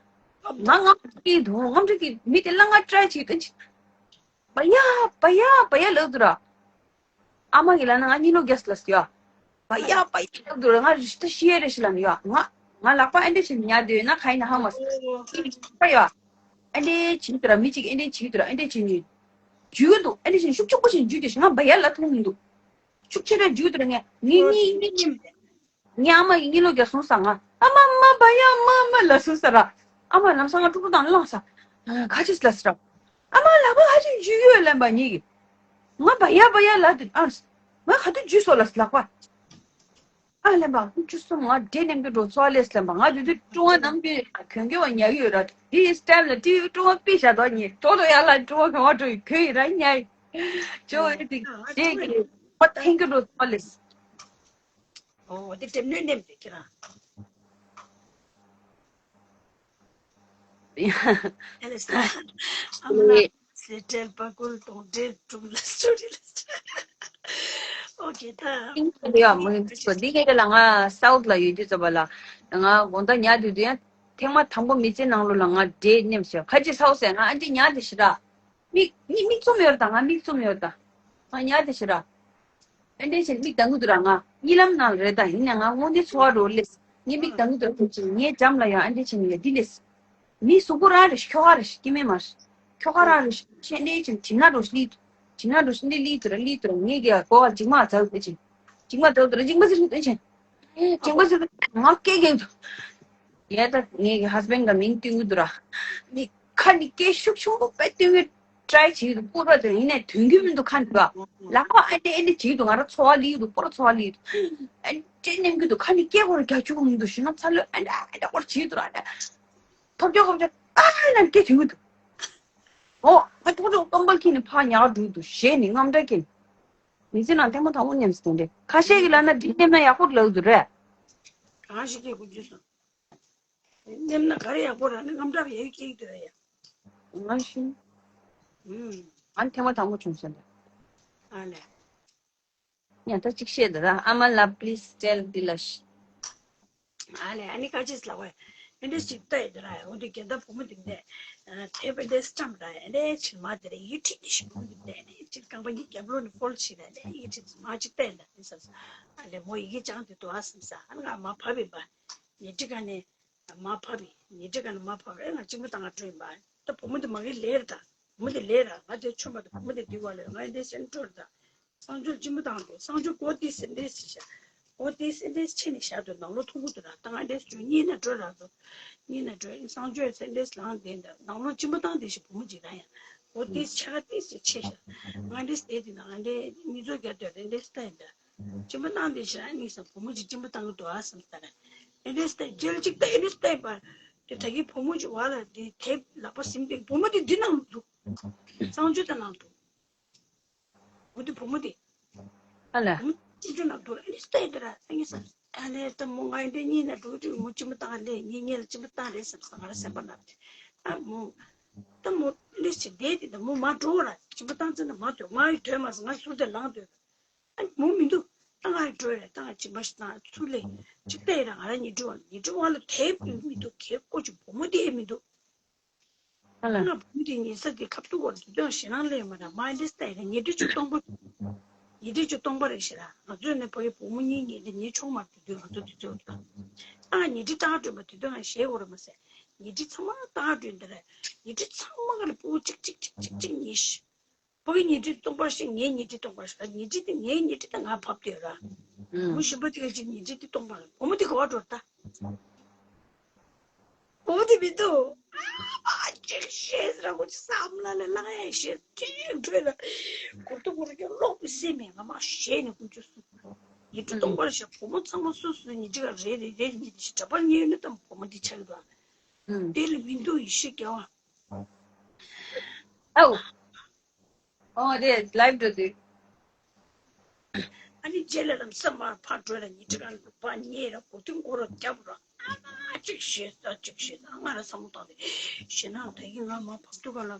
ང་ང་ཅིག་འདུག་ངམ་ཅིག་གི་མི་དེ་ལ་ང་ཊ་རའི་ཅིག་ཏན་ཅིག་བ་ཡ་བ་ཡ་བ་ཡ་ལབ་འདུག་ར། ཨ་མ་གི་ལ་ན་ང་གཉིད་ལོག་རྒྱག་ལ་སི་ཡོད། བ་ཡ་བ་ཡ་ལབ་འདུག་ར། ང་རི་ཤི་ད་ཤི་ཡ་རེ་ཤི་ལ་ནི་ཡོད། ང་ང་ལག་པ་ཨ་འདྲེ་ཆེན་ཉར་འདོད་ན་ཁ་ཡིན་ན་ཧ་མ་སི་ཡོད། ཨ་འདྲེ་བྱིན་འདུག་ར། མི་ཅིག་ཨ་འདྲེ་བྱིན་འདུག་ར། ཨ་འདྲེ་བྱིན་ནི་འཇུས་འདུག་ཨ་འདྲེ་ཆེན་ཤུགས་ཆུང་པོ་ཞིག་འཇུས་དེ་ང་བ་ཡ་ལ་ཐུག་མི་འདུག་ཤུགས་ཆེ་ར་འཇུས་དེ་ར་ངས་ངས་ངས་ངས་ངས་ངས་ཨ་མ་ཡི་གཉིད་ལོག་རྒྱག་སོང་ས། ང་ཨ་མ་མ་བ་ཡ་མ་མ་ལ་སོང་ས་ར། ཨ་མ་ལམ་སང་ང་ཀྲུག་ཀྲུག་དང་བླངས་ས། ཨ། ག་ཅིས་ལ་སི་ར། ཨ་མ་ལག་པ་ཧ་ཅིག་འཇུས་ཡོད་ལན་པ་ཉིད་ཀྱི། ང་བ་ཡ་བ་ཡ་ལ་དེ་ཨ། ང་ག་དུས་འཇུས་སོ་ལ་སི་ལག་པ། ཨ་ལན་པ་ཁོང་ཅུ་གསུམ་ང་འདྲེ་ནེམ་གི་འགྲོ་ཚོ་ལེ་སི་ལན་པ། ང་དུས་དུས་ཀྲུང་ཨ་ནམ་གི་གྱོན་གི་བ་ཉལ་གི་ཡོད་ར། དེ་ཡི་སི་ཊེམ་ལ་ཊི་ཝི་ཀྲུང་ཨ་པི་ཤ་དོ་ཉེ་ཏོ་ཏོ་ཡ་ལ་ཀྲུང་ཨ་གང་བ་ཀྲུང་ཡི་གོས་ཡི་ར་ཉལ་ཡི། ཅོ་ཡི་དེ་འདྲེ་གི་ཁོ་ཐེང་གི་འགྲོ་ཚོ་ལེ་སི། ཨོ་དེ་དྲེམ་ནོན་ནེམ་དེ་ཁྱེད་རང་། ཨ་ལེ་སི་ཨ་མ་ལ་སི་ཊེལ་པ་ཀུལ་དོང་ཏྲེལ་ཀྲུང་ལ་སི་ཊོ་རི་ལ་སི་ཊེལ། ཨོ་ཁེ་ད། ཡ་མི་འདི་ག་ལ་ང་སའུ་ཐི་ལ་ཡོད་དུས་ཙམ་པ་ལ་ང་དགོང་དག་ཉལ་དུས་དུས་ཡང་ཐེངས་མ་དང་པོ་མི་ཚེ་ནང་ལོ་ལ་ང་འདྲེ་ནེམ་ཤོག་ཁ་ཅིག་སའུ་ཟེར་ང་ཨ་འདྲེ་ཉལ་དེ་ཤི་ར། མིག་གཉིས་མིག་བཙུམ་ཡོད་དང་ང་མིག་བཙུམ་ཡོད་དང་། ང་ཉལ་དེ་ཤི་ར། ཨ་འདྲེ་ཆེན་མིག་གདངས་གི་འདུག་ར། ང་གཉིད་ལམ་ནང་རེད་ད་ཡིན་ནའི་ང་དངོས་གནས་ཚོར་བ་འགྲོ་ལེ་སི། ངའི་མིག་གདངས་གི་འདུག་ར་ཐུག་ཅིང་ངའི་འགྲམ་ལ་ཡང་ཨ་འདྲེ་ཆེན་ཡོད་འདི་ལེ་སི། མི་གཟུགས་པོ་རང་རེད་ཤི་ཁྱོ་ག་རེད་ཤི་སྐྱེ་དམན་མ་རེད། ཁྱོ་ག་རང་རེད་ཤི་ཤེས་འདྲེ་ཆེན་གྲིབ་ནག་འགྲོ་ཤི་ལི་འདུག་གྲིབ་ནག་འགྲོ་ཤི་འདི་ལི་འདུག་ར་ལི་འདུག་ར་ངའི་གི་གོ་བ་འཇིགས་མ་ཚ་འདི་ཆེན། འཇིགས་མ་ཚ་འདི་ར་འཇིགས་མ་ཚ་འདི་ཆེན། འཇིགས་མ་ཚ་ང་སྐད་གེ་འདུག་ཡ་ད་ངའི་གི་ཧས་བྷེན་ག་མིང་བཏོན་གི་འདུག་ར། ནི་ཁ་ནི་སྐད་ཤུགས་ཆུང་པོ་པད་བཏོན་གི་ཊ་རའི་བྱེད་ཀྱི་འདུག་སྐུར་བ་དེ་ཡིན་ནའི་དོན་གྱི་མི་འདུག་ཁ་འདུག་ཨ། ལག་པ་ཨ་འདྲེ་ཨ་འདྲེ་བྱེད་ཀྱི་འདུག་ང་རང་ཚོར་བ་ལི་ཡི་འདུག་སྐོར་ཚོར་བ་ལི་ཡི་འདུག་ཨ་འདྲེ་ནེམ་གྱི་འདུག་ཁ་ནི་སྐད་ཁོ་ར་རྒྱག་ཆོག་གི་མི་འདུག་ཞུ་ན་ཚ་ལོས་ཨ་འདྲེ་ཨ་འདྲེ་སྐོར་བྱེད་ཀྱི་འདུག་ཨ་འདྲེ། ཐོབ་རྒྱག་ཁོབ་རྒྱག་ཨ་ནམ་སྐད་བྱེད་ཀྱི་འདུག་ཨོ་ང་ཐོག་ཐོག་ཀམ་པལ་ཁྱེར་ནས་ཕར་ཉལ་འགྲོ་འདུག་ཞེས་ནི་དངངས་སྐྲག་སྐྱེས། མི་ཚེ་ནང་ཐེངས་མ་དང་པོ་ཉམས་སུ་དེ་འདྲས་ཁ་ཤས་ཀྱི་ལབ་ན་འདི་ནེམ་ན་ཡག་པོ་ལབ་འདུག་རེད། གང་ཞིག་སྐད་དགོས་རྒྱུ་སོང་། ནེམ་ན་ག་རེ་ཡག་པོ་རག་ནི་དངངས་སྐྲག་ཡག་ཡོད་སྐྱེ་གི་འདུག་ཡ། ང་ཤི། ཨུམ། ཨ་ནི་ཐེངས་མ་དང་པོ་བྱུང་སོང་ད། ཨ་ལས། ཉ་ཐ་གཅིག་བཤད་ད་ར་ཨ་མ་ལ་please tell དེ་ལ་ཤི། ཨ་ལས་ཨ་ནི་ཁ་ཅིག་ལ་བས། ཨེ་འདྲས་ཅིག་ལྟ་ཡི་ད་ར་འོ་དེ་རྒན་ད་བུ་མོ་དེ་འདས། དེབ་ཨེ་འདྲས་སྐྲམ་ར་ཨེ་འདྲས་ཕྱིར་མ་དེ་ར་ཡི་ཁྲིད་དེ་ཤི་བུ་མོ་དེ་འདས་ཨེ་འདྲས་ཅིག་རྐང་པ་གཉིས་རྒྱབ་ལོགས་ནས་ཕོལ་ཕྱིར་ར་ཨེ་འདྲས་ཡི་ཁྲིད་མ་ཅིག་ལྟ་ཡི་ད་དེ་ས་ས་ཨ་ལས་མོ་ཡི་གེ་ཅང་དེ་དོ་ཨ་སམ་ས་ཨ་ནི་ང་མ་ཕབ་ཡིན་པ། ཉི་ཁྲི་ག་ནས། མ་ཕབ་པས་ཉི་ཁྲི་ག་ནས་མ་ཕབ་པས་ང་གཅིན་པ་བཏང་ག་འགྲོ་ཡིན་པ། ད་བུ་མོ་དེ་མ་གི་ལེ་རེད་ད། བུ་མོ་དེ་ལེ་ར་ང་དེ་ཆོམ་པ་དང་བུ་མོ་དེ་དེ་བ་ལེ་ང་འདི་སེམས་སྤྲོ་རེད་ད། སང་ཆུ་གཅིན་པ་བཏང་དེ་སང་ཆུ་གོ་དེ་སེ་འདི་སེ་ཤ། གོ་དེ་སེ་འདི་ཕྱི་ནས་ཤ་དུ་ནང་ལོ་ཐུང་པོ་དུ་ར་ད་ང་འདི་སུ་གཉིས་ན་འགྲོ་ར་དུ། གཉིས་ན་འགྲོ་སང་ཆུ་སེ་འདི་ལངས་དེ་འདི་ནང་ལོ་གཅིན་པ་བཏང་དེ་ཞིག་བུ་མོ་ཅིག་ར་ཡང་། གོ་དེ་ཆ་ག་དེ་སེ་ཆེ་ཤ། ང་འདི་སེ་དེ་ན་ང་འདི་མི་ཚོ་རྒྱ་དོད་རེད་འདི་སེ་ད་ཡིན་ད། གཅིན་པ་བཏང་དེ་ཞེ་དྲག་གཉིད་སད་བུ་མོ་གཅིག་གཅིན་པ་བཏང་གི་འདུག་ཨ་བསམ་ས་རེད། ཨེ་འདྲས་ལྟ་རྒྱལ་གཅིག་ལྟ་ཨེ་འདྲས་ལྟ་ཡིན་པ། དེ་ད་གིན་བུ་མོ་གཅིག་བ་ལ་དེ་དེབ་ལག་པ་ཟིན་པའི་བུ་མོ་དེ་འདི་ནང་འདུག་གཙང་ཆུ་དེ་ནང་འདུག་འོ་དེ་བུ་མོ་དེ། ཨ་ལ། བུ་མོ་གཅིག་ཆུ་ནང་འདུག་ཨེ་འདྲས་ལྟ་ཡིན་དེ་ར་ཨེ་ངེས་སམ། ཨ་ལས་ད་མོ་ང་ཨེ་འདྲས་གཉིད་ན་འགྲོ་དུས་མོ་གཅིན་པ་བཏང་ལས་ངེད་གཉིས་ལ་གཅིན་པ་བཏང་རེད་བསམ་ས་ང་ར་སེམས་པ་ནང་དེ། ཨ་མོ། ད་མོ་ཨེ་འདྲས་བྱེད་བསྡད་དེ་ད་མོ་མ་འགྲོ་ར་གཅིན་པ་བཏང་ཚེ་ན་མ་སྡོད་ང་ཡི་སྡོད་མ་སོང་ང་ཟུར་དེ་ལངས་སྡོད། ཨ་མོ་མི་འདུག་ད་ང་འགྲོ་རེད་ད་ང་གཅིན་པ་ཞིག་བཏང་ཚུར་ལས་ཅིག་ལྟ་ཡི་ར་ང་ར་ཉི་ཁྲི་བ་ཉི་ཁྲི་བ་ལ་དེབ་ཡོད་མི་འདུག་གེབ་ཀོ་ཅིག་བུ་མོ་དེ་མི་འདུག་ཨ་ལ། ང་བུ་མོ་དེ་ཉལ་ས་དེ་ཁབ་ཏུ་བར་དུ་དོན་ཞེ་ནང་ལས་མ་ར་མ་ལས་ལྟ་ཡི་ར་ཉི་ཁྲི་བཅུ་སྟོང་པ། ཉི་ཁྲི་བཅུ་སྟོང་པ་རེད་ཤི་ར་ང་ཚོས་ནས་ཕ་གི་བུ་མོ་གཉིས་ཉལ་དེ་ཉལ་ཆོག་མ་དུས་དོན་ང་ཚོ་དུས་ཚོད་ད། ཨ་ཉི་ཁྲི་ཏག་སྒྲོན་པ་དུས་དོན་ང་ཞེ་འོ་ར་མ་ཟེར་ཉི་ཁྲི་ཚང་མ་ཏག་སྒྲོན་དེ་ར་ཉི་ཁྲི་ཚང་མ་ག་ལ་ཕྲུ་གུ་གཅིག་གཅིག་གཅིག་གཅིག་གཉིས་ཤི། ཕ་གི་ཉི་ཁྲི་སྟོང་པ་ཞིག་ངའི་ཉི་ཁྲི་སྟོང་པ་ཞིག་ཉི་ཁྲི་དེ་ངའི་ཉི་ཁྲི་དེ་ང་ཕབ་དེ་ར། ཨུམ། བུ་ཞིམ་པོ་དེ་ག་ཅིག་ཉི་ཁྲི་དེ་སྟོང་པ་ར་བུ་མོ་དེ་ག་བ་འགྲོ་ད། བུ་མོ་དེ་ མི་འདུག་ཨ་ཅིག་ཤེས་ར་ཁོ་ཅི་བསམ་ལ་ལ་ལ་ཡ་ཤེས་ཅིག་འགྲོས་ལ་གུར་དུ་གུར་གྱི་ལོག་པའི་སེམས་མེད་ང་མ་ཤེས་ནས་ཁོ་ཅི་སུ་ཡིད་དུ་གཏོང་བར་བྱ། བུ་མོ་ཚང་མ་སུ་སུ་ཉི་ཅིག་རེ་རེ་རེ་ཉི་ཅིག་འདྲ་པར་ཉེ་ནི་དམ་བུ་མོ་འདི་ཆགས་འདུག་དེ་ལ་མི་འདུག་ཡེ་ཤེས་རྒྱལ་བ། ཨའུ། ཨོ་རེད་ལའིབ་འགྲོ་དུས། ཨ་ནི་རྗེས་ལ་ལམ་སེམས་མར་ཕར་འགྲོ་ལ་ཉི་ཁྲི་ཁར་འདུག་པ་ཉེ་ར་གོ་ཐུང་སྐོར་རོགས་རྒྱབ་རོགས། ཨ་ཅིག་ཤེས་ས་ཅིག་ཤེས་ས་ང་ར་བསམ་བློ་བཏང་སྟེ་ཤེས་ན་ད་གིན་ང་མ་བབ་དུས་ག་ལ་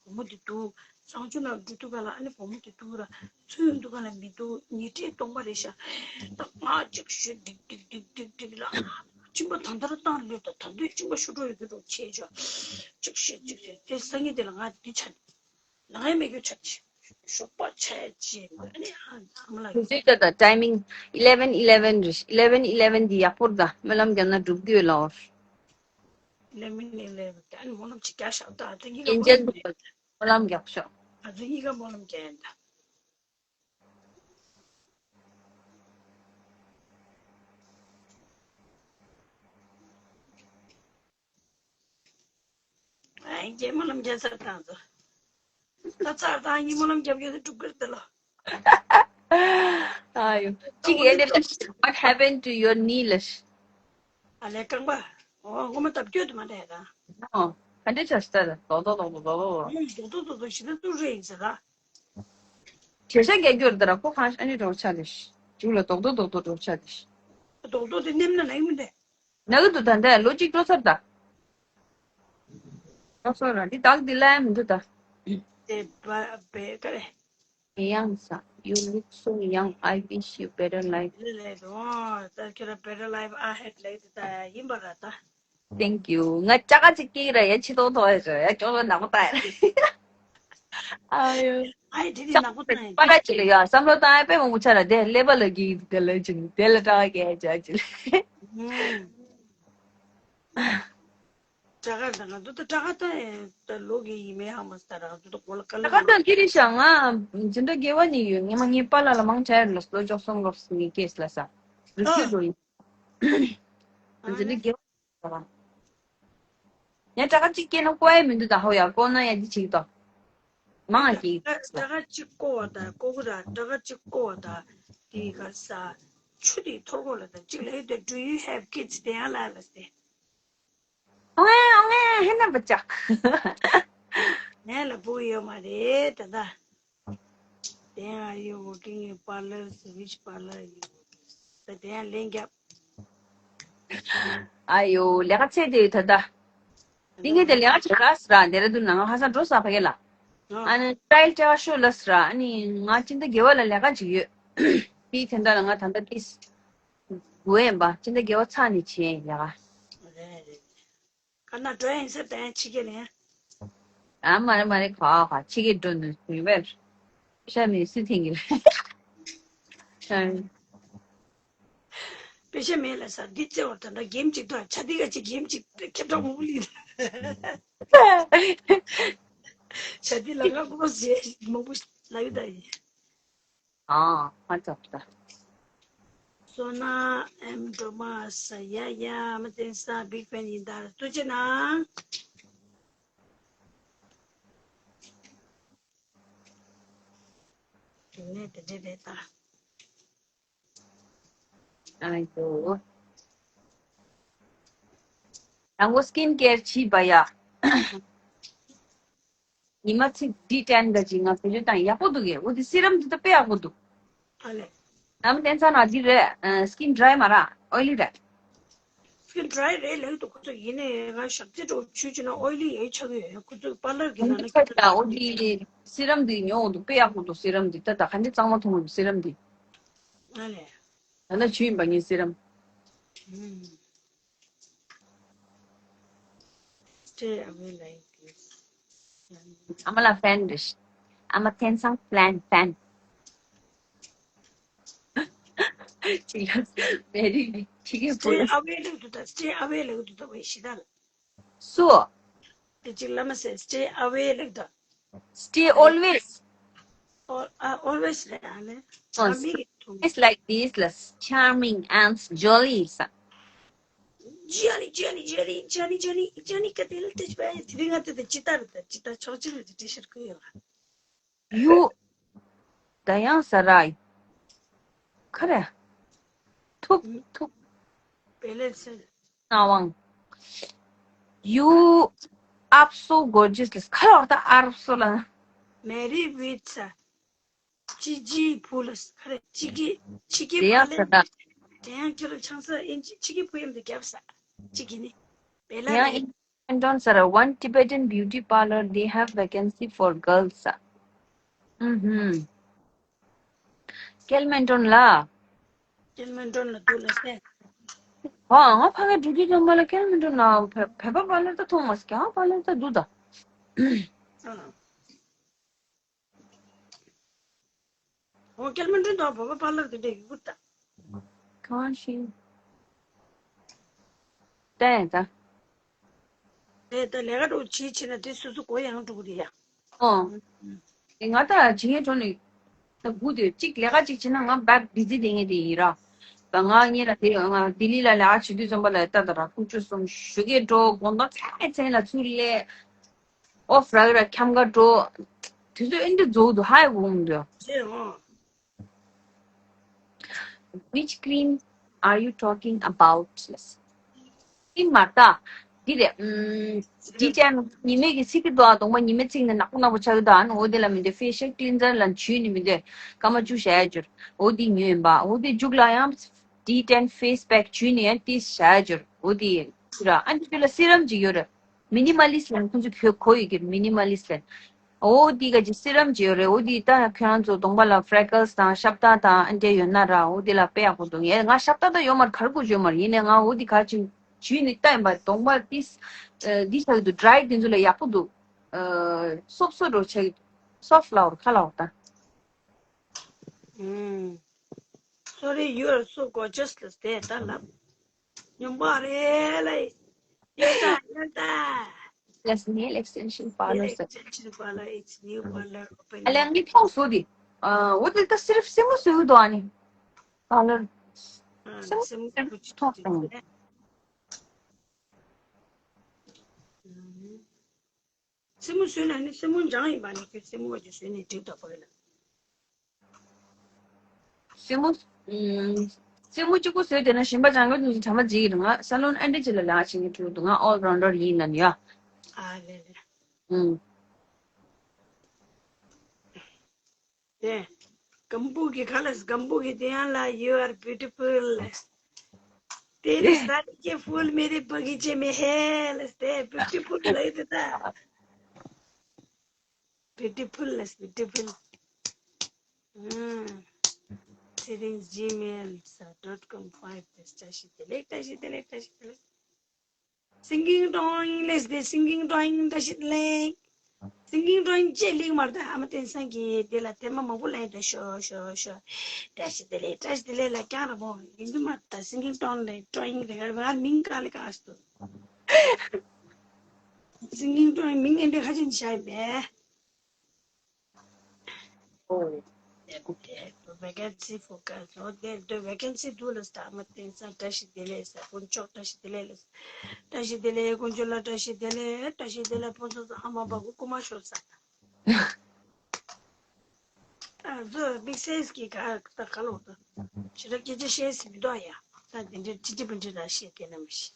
བུ་མོ་དེ་འདུག་གཙང་ཆུ་ནང་འགྲོ་དུས་ག་ལ་ཨ་ནི་བུ་མོ་དེ་འདུག་ར་ཚུར་ཡོང་དུས་ག་ལ་མི་འདུག་ཉི་ཁྲི་སྟོང་པ་རེད་ཤག་ད་ང་ཅིག་ཤེས་འགྲིག་འགྲིག་འགྲིག་འགྲིག་འགྲིག་ལ་གཅིན་པ་ད་ལྟ་ར་བཏང་ལོས་ད་ད་འདོད་གཅིན་པ་ཤུ་འགྲོ་ཡོད་དུས་རོགས་ཆེ་ཆོག་ཅིག་ཤེས་ཅིག་ཤེས་དེ་སང་ཉིན་དེ་ལ་ང་འདི་ཆ་ནས། ལ་ཡ་མེད་རྒྱུ་ཆ་ཆེ། ཞོགས་པ་ཆ་ཆེ། ཨ་ནི་ཨ་ཨ་མ་ལ་དུས་ཚོད་ད་ད་ཊའི་མིང་eleven eleven རེད། eleven eleven འདི་ཡག་པོ་རེད་ད། སྨོན་ལམ་རྒྱབ་ན་འགྲུབ་ཀྱི་ཡོད་ལ་འོར། eleven eleven ད་ཨ་ནི་སྨོན་ལམ་ཅིག་རྒྱག་ཤག་ད་ཨ་ཙི་གཉིས་ཀ་ཡིན་སྨོན་ལམ་ཅན་རྒྱག་འདུག་ཤག་སྨོན་ལམ་རྒྱག་ཤག་ཨ་ཙི་གཉིས་ཀ་སྨོན་ལམ་རྒྱག་ཡིན་ད། ཨ་རྒྱལ་མོ་ལམ་རྒྱལ་ཚར་བཏང་ཚོ། ད་ཚར་བཏང་ཉིན་མོ་ལམ་རྒྱབ་རྒྱབ་ཏུ་གྲུབ་ཀིར་དེ་ལོ། ཨ་ཡོ། གཅིག་ཡན་དེ་What happened to your knee ལ། ཨ་ལས་རྐང་པ། འོ་ངོ་མ་ལྟ་སྐྱོ་དུ་མ་འདྲ་ད། ཨོ། ག་འདྲ་བྱས་ད་རྡོག་རྡོག་རྡོག་རྡོག་རྡོག་རྡོག་རྡོག་རྡོག་རྡོག་ཞི་ད་ཏུ་རེ་ཡིན་ཟེར་ད། བྱེད་ཤ་རྒྱག་རྒྱུར་ད་ར་ཁོ་ཁ་ཨ་ནི་རྡོག་ཆ་ལེ་ཤི། མཇུག་ལ་རྡོག་རྡོག་རྡོག་རྡོག་རྡོག་ཆ་ལེ་ཤི། རྡོག་རྡོག་དེ་ནེམ་ན་ན་ཡིན་མི་འདྲ། ན་གི་འདུག་ད་འདྲ་ལོ་གཅིག་འགྲོ་ཚར་ད། ཨོ་སོ་ར་འདི་དག་འདི་ལ་མི་འདུག་ད། དེ་བ་བེ་ཀ་རེ། ཡང་ས། You look so young. I wish you better life. ལེ་ལེ་རོ། ད་ཁྱོད་ར་better life ahead ལེ་དེ་ད་ཡིན་པ་ར་ད། Thank you. ང་ཅག་ཅིག་སྐྱེས་ར་ཡ་ཆེ་ཏོག་ཏོག་ཡ་ཅོ་ཡ་ཅོ་ལོ་ནག་པོ་ད་ཡ། ཨ་ཡོ། ཨ་ཡི་དེ་དེ་ནག་པོ་ད་ཡ། པ་ར་ཅི་ལ་ཡ་བསམ་བློ་བཏང་ཡ་དཔེ་མང་པོ་ཆ་ར་དེ་ཀླད་པ་ལ་གི་དེ་ལ་ཅི་དེ་ལ་ཀྲག་ག་ཅ་ཅི་ལ། ཀྲག་ག་ད་ང་ཚོ་ད་ཀྲག་ག་ད་ད་ལོ་གི་ཡིན་མེད་ཧ་མ་ས་ད་ར་ང་ཚོ་ད་གོ་ལ་ཀ་ལ་ཀྲག་ག་ད་ཀི་རི་ཤ་ང་ཇི་འདྲ་དགེ་བ་ནི་ཡོད། ངས་མ་ངའི་པ་ལ་ལ་མང་ཆ་ཡར་ལ་སློ་ཅོག་སོང་ལོག་སི་ངའི་ཀེས་ལ་ས་རུ་ཤུ་རུ་ཡིན། ང་ཚོ་འདི་དགེ་བ་ཡ་ཀྲག་ག་གཅིག་སྐྱེས་ན་ཀོ་ཡ་མི་འདུག་ད་ཧོ་ཡ་ཀོ་ན་ཡ་འདི་ཅིག་ཏོ། མང་ང་ཀི་ཀྲག་ག་གཅིག་ཀོ་བ་ད་ཀོ་གུ་ར་ཀྲག་ག་གཅིག་ཀོ་བ་ད་དེ་ག་ས་ཆུ་དེ་ཐོར་གོ་ལ་ད་གཅིག་ལ་ཡོད་དེ། Do you have kids? དེ་ཡང་ལ་ལ་སྟེ། ཨོ་ངས་ཨོ་ངས་ཧེ་ན་བ་ཅག་ངས་ལ་བུ་ཡོད་མ་རེད་ད་ད། Then are you working in parlor? Which parlor are you working? ད་དེ་ཡང་ལན་རྒྱབ། ཨ་ཡོ་ལས་ཀ་ཚད་དེ་ད་ད། འདི་ངས་དེ་ལས་ཀ་བྱེད་ར་སི་ར་ཌེ་ར་ཌུན་ན་ང་ཧ་སང་འགྲོ་ས་ཕ་གི་ལ། ཨ་ནི་ཊ་རའེལ་སྤྲད་ཤོག་ལ་སི་ར། ཨ་ནི་ང་ཅི་འདྲ་དགེ་བ་ལ་ལས་ཀ་ཅིག་ཡོད། དེའི་དོན་དག་ལ་ང་ད་ལྟ་ཏིས། དགོས་ཡིན་པ་ཅི་འདྲ་དགེ་བ་ཚ་ནི་བྱེད་ཡིན་ལས་ཀ། རེད་རེད། ག་ན་འགྲོ་ཡིན་ཟེར་ད་ཡང་ཕྱི་རྒྱལ་ལ་ཡང་། ཨ་མ་རེད་མ་རེད་ག་ག་ཕྱི་རྒྱལ་འགྲོ་ནི་ཡིན་པས། ཤ་མི་སི་ཐེང་གི་རེད། པེ་ཤ་མེད་ལ་ས་འདི་བརྩེ་བར་ད་འདྲ་གེམ་ཅིག་ཏུ་ཆ་འདི་ག་ཅིག་གེམ་ཅིག་ཁྱབ་བསྒྲགས་མང་པོ་ལི། ཆ་འདི་ལ་ང་ཀོ་ཟེ་མང་པོ་ལ་ཡོད་ད་ཡིན། ཨ་ཧ་ཙག་ཙག་སོ་ན་ཨེམ་འགྲོ་མ་ས་ཡ་ཡ་མ་བསྟན་ས་བིག་ཕེན་ཡིན་ད་ཐུགས་རྗེ་གནང་། དེ་ནས་དེ་འདྲས་རེད་ད། ཨ་ཡོ། དང་པོ་སི་ཀིན་ཀེར་བྱིས་པ་ཡ། ཉི་མ་ཚིག་ཌི་ཊེན་ག་ཅིག་ང་བེད་སྤྱོད་བཏང་ཡག་པོ་འདུག་གས། འོ་དེ་སི་རམ་དེ་ད་དཔེ་ཡག་པོ་འདུག་ཨ་ལས། ནམ་བསྟན་ཚང་ན་འདི་རེད། སི་ཀིན་ཌི་རའི་མ་ར་ཨོའི་ལི་རེད། སི་ཀིན་ཌི་རའི་རེད་ལབ་འདུག་ཁོ་ཚོ་ཡིན་ནའི་ང་ཞག་རྩི་འགྲོ་ཆུ་ཆུ་ན་ཨོའི་ལི་ཡོད་ཆགས་ཡོད། ཁོ་ཚོ་པར་ལར་གི་ནང་ན་ཁྱོད་ཚོ་འོ་དེ་སི་རམ་དེ་ཉོ་འོ་འདུག་དཔེ་ཡག་པོ་འདུག་སི་རམ་དེ་ད་ད་ག་འདྲ་གཙང་མ་མཐོང་གི་འདུག་སི་རམ་དེ། ཨ་ལས། ད་ལྟ་ཆུ་ཡིན་པ་ངའི་སི་རམ། ཨུམ། Stay away like this. I'm a fan རེད། I'm a Tensang plan fan. ཅི་ཡ་very ཅི་གི་Stay པོ་away ལབ་འདུག་ད། Stay away ལབ་འདུག་ད་བའི་ཤི་ད་ལ། སུ། དེ་ཅིག་བླ་མ་ཟེར། Stay away ལབ་ད། Stay always. Al- uh, always རེད་ཨ་ལེ། ཨོ། ཨ་མི་གི་ཐུང་། It's like this ལ་charming and jolly ས། Jelly, jelly, jelly, jelly, jelly, jelly, ག་དེ་ལ་དེ་བས་དེ་རིང་ང་དེ་དེ་ཅི་ལྟར་དེ་ཅི་ལྟར་ཆོག་ཅི་རུ་དེ་ཏི་ཤར་ཁུ་ཡོད། ཡུ། ད་ཡང་ས་ར་ཡི། ཁ་རེ། ཐུབ་ཐུབ། བེ་ལེ་སེ། ན་ཝང་། You are so gorgeous. ཁ་རེ་བ་ད་ཨར་སོ་ལ། མེ་རི་བིད་ས། ཅི་ཅི་ཕུ་ལ་ས། ཁ་རེ་ཅི་གི་ཅི་གི་དེ་ཡང་ཕ་ལེ། ས་ར། དེ་ཡང་ཁྱོད་རང་ཆང་ས་ཨིན་ཅི་ཅི་གི་ཕུ་ཡམ་དེ་རྒྱབ་ས། ཅི་གི་ནི། བེ་ལ་དེ་ཡང་ལེ། ཨིན་ཌོན་ས་ར། One Tibetan beauty parlor, they have vacancy for girls. ཨུ་ཧུམ། ཀེལ་མན་ཏོན་ལ། ཀེལ་མན་ཏོན་ལ་འདུག་ལ་སེ། ཧོ་ང་ཕ་གི་འགྲོ་དུས་ཙམ་པ་ལ་ཀེལ་མན་ཏོན་ལ་བོད་པ་པ་ལར་ད་མཐོང་མ་སོང་། རྒྱ་པ་ལར་ད་འདུག་ད། ཨོ་ཀེལ་མན་ཏོན་དང་བོད་པ་པ་ལར་དེ་འདྲ་ཡོད་ད། གང་ཤེས། བལྟས་ད། དེ་ད་ལས་ཀ་འགྲོ་བྱེད་བྱེད་ན་དེ་སོ་སོ་གོ་ཡང་འགྲོ་གི་རེད་ཡ། ཨོ། ཨེ་ང་ད་ཇི་ངའི་གྲོང་ནས་ད་སྒུག་དེ་གཅིག་ལས་ཀ་གཅིག་བྱེད་ན་ང་བབ་བི་ཛི་དེ་ངས་དེ་ཡིན་ར། ད་ང་ངས་ལ་དེ་ང་ལྡི་ལི་ལ་ལས་ཀ་བྱེད་དུས་ཙམ་པ་ལ་ད་ད་ར་ཁུག་ཆུ་སོང་ཞུ་གེ་འགྲོ་དགོང་དག་ཚེ་ཚེ་ལ་ཚུར་ལས་ཨོ་ཧྥ་ར་ར་འཁྱམ་ག་འགྲོ། དུས་ཚོད་ཨེ་འདྲ་རྫོགས་འདུག་ཧ་ཡ་གོ་འདུག་ཟེར་འོང་། Which cream are you talking about? ཀྲིམ་མ་ལྟ། འདི་རེད། ཨུམ། ཌི་ཊེན་ཉི་མའི་གི་ཚིག་གི་དོ་གདོང་པ་ཉི་མའི་ཚིག་ནི་ནག་པོ་ནག་པོ་ཆགས་ཀྱི་འདུག་ཨ་ནི་འོ་དེ་ལ་མི་འདོད་ཕེ་ཤལ་ཀི་ལིན་ཛར་ལ་འཇུས་ནི་མི་འདོད་སྐར་མ་བཅུ་བཞག་ཡ་འབྱོར། འོ་དེ་ཉོས་ཡིན་པ། འོ་དེ་མཇུག་ལ་ཡང་ཌི་ཊེན་ཕེ་སི་པེག་འཇུས་ནི་ཡང་ཏིས་བཞག་ཡ་འབྱོར། འོ་དེ་ཡིན་ར། ཨ་ནི་དེ་ལ་སི་རམ་ཅིག་ཡོད་རེད། མི་ནི་མ་ལི་སི་ལན་ཁོང་ཚོ་བོད་གོ་ཡོད་ཀྱི་མི་ནི་མ་ལི་སི་ལན། འོ་འདི་ག་ཅི་སི་རམ་ཅིག་ཡོད་རེད། འོ་འདི་ད་ཁྱོད་རང་ཚོ་གདོང་པ་ལ་ཕེ་རེ་ཀལ་སི་དང་ཤབ་ཏ་དང་ཨ་འདྲ་ཡོད་ན་ར། འོ་འདི་ལ་དཔེ་ཡག་པོ་འདུག་ངས་ང་ཤབ་ཏ་ད་ཡོད་མར་གར་དགོས་བརྗོད་མར་ཡིན་ནས་ང་འོ་འདི་ག་ཅི་འཇུས་ནས་ལྟ་ཡིན་པ། གདོང་པ་ཏིས་འདི་ཆགས་ཀྱི་འདུག་ཌ་རའི་འདི་ཚོ་ལ་ཡག་པོ་འདུག་སོབ་སོབ་རོ་ཆགས་ཀྱི་འདུག་སོབ་ལའོར་ཁ་ལའོར་ད། ཨུམ། Sorry, you are so gorgeous ལ་དེ་ད་ལབ། ཉོན་པ་རེད་ལ། ཡོད་ད་ཡོད་ད། Plus nail extension parlor service. Extension parlor, it's new parlor open. ཨ་ལས་ངས་མཐོང་སོང་དེ། ཨ་འོ་དེ་ད་སིརཕ་སེན་མོ་བཟོས་འདུག་ཨ་ནི། པ་ལར། སེན་མོ་སེན་མོ་བཟོས་མཐོང་སོང་། སེན་མོ་བཟོས་ན་ནི་སེན་མོ་འཇང་ཡིན་པ་ནི་ཁྱོད་སེན་མོ་བ་ཅིག་བཟོས་ནས་འགྲིག་ད་པ་ལ། སེན་མོ། ཨུམ། སེན་མོ་གཅིག་པོ་བཟོས་བསྡད་ན་གཞན་པ་སྦྱང་གི་འདུག་དྲ་མ་བརྗེད་ཀྱི་འདུག་ང་ས་ལོན་ཨ་འདྲ་ཅིག་ལ་ལས་ཀ་བྱེད་མཁན་འགྲོ་གི་འདུག་ང་ཨོལ་རའུན་ཌར་ཡིན་ལབ་ནས་ཡ། ཨ་ལེ་ལེ། ཨུམ། དེ། སྒམ་པོ་གི་ཁ་ལ་སྒམ་པོ་གི་དེ་ཡང་ལ་you are beautiful. तेरे साड़ी के फूल मेरे बगीचे में है. ལ་དེ་beautiful ལ་དེ་ད། Beautiful ལ་beautiful. ཨུམ། ཚེ་རིང་ཇི་མེལ་ས་ཌོཊ་ཀོམ་ཕའིབ་དེ་བཀྲ་ཤིས་བདེ་ལེགས། བཀྲ་ཤིས་བདེ་ལེགས། བཀྲ་ཤིས་བདེ་ལེགས། Singing drawing ལས་དེ་singing drawing བཀྲ་ཤིས་བདེ་ལེགས། Singing drawing ཅེས་ལིག་མར་དང་ཨ་མ་བསྟན་སང་གི་དེ་ལ་ཐེངས་མ་མང་པོ་ལེན་དུ་ཤོ་ཤོ་ཤོ། བཀྲ་ཤིས་བདེ་ལེགས། བཀྲ་ཤིས་བདེ་ལེགས་ལ་ཀྱང་ར་བོ་ཡིན་དུ་མ་ད་singing drawing ལས་drawing རེ་རེ་ང་མིང་གང་ལ་གང་སུ། Singing drawing མིང་ཨེ་འདྲ་ཁ་ཅན་བྱ་ཡིན་པས། Vacancy forecast. ཨོ་དེ་དེ་vacancy འདུག་ལ་ས་ཨ་མ་བསྟན་སང་བཀྲ་ཤིས་བདེ་ལེགས་ས་དཀོན་མཆོག་བཀྲ་ཤིས་བདེ་ལེགས་ལ་ས། བཀྲ་ཤིས་བདེ་ལེགས་དཀོན་མཆོག་ལ་བཀྲ་ཤིས་བདེ་ལེགས། བཀྲ་ཤིས་བདེ་ལེགས་ཕོ་སོ་སོ་ཨ་མ་བ་གུ་ཀུ་མ་ཤོར་ས། ཨ་ཟོ་big size གི་ག་ད་ག་ལོ་ད། ཕྱི་ར་སྐད་ཆ་བཤད་སྲིད་མི་འདུག་ཡ། ད་དེ་འདྲའི་ཅི་ཅི་པི་འདྲི་ལ་བཤད་དེ་ན་མི་ཤེས།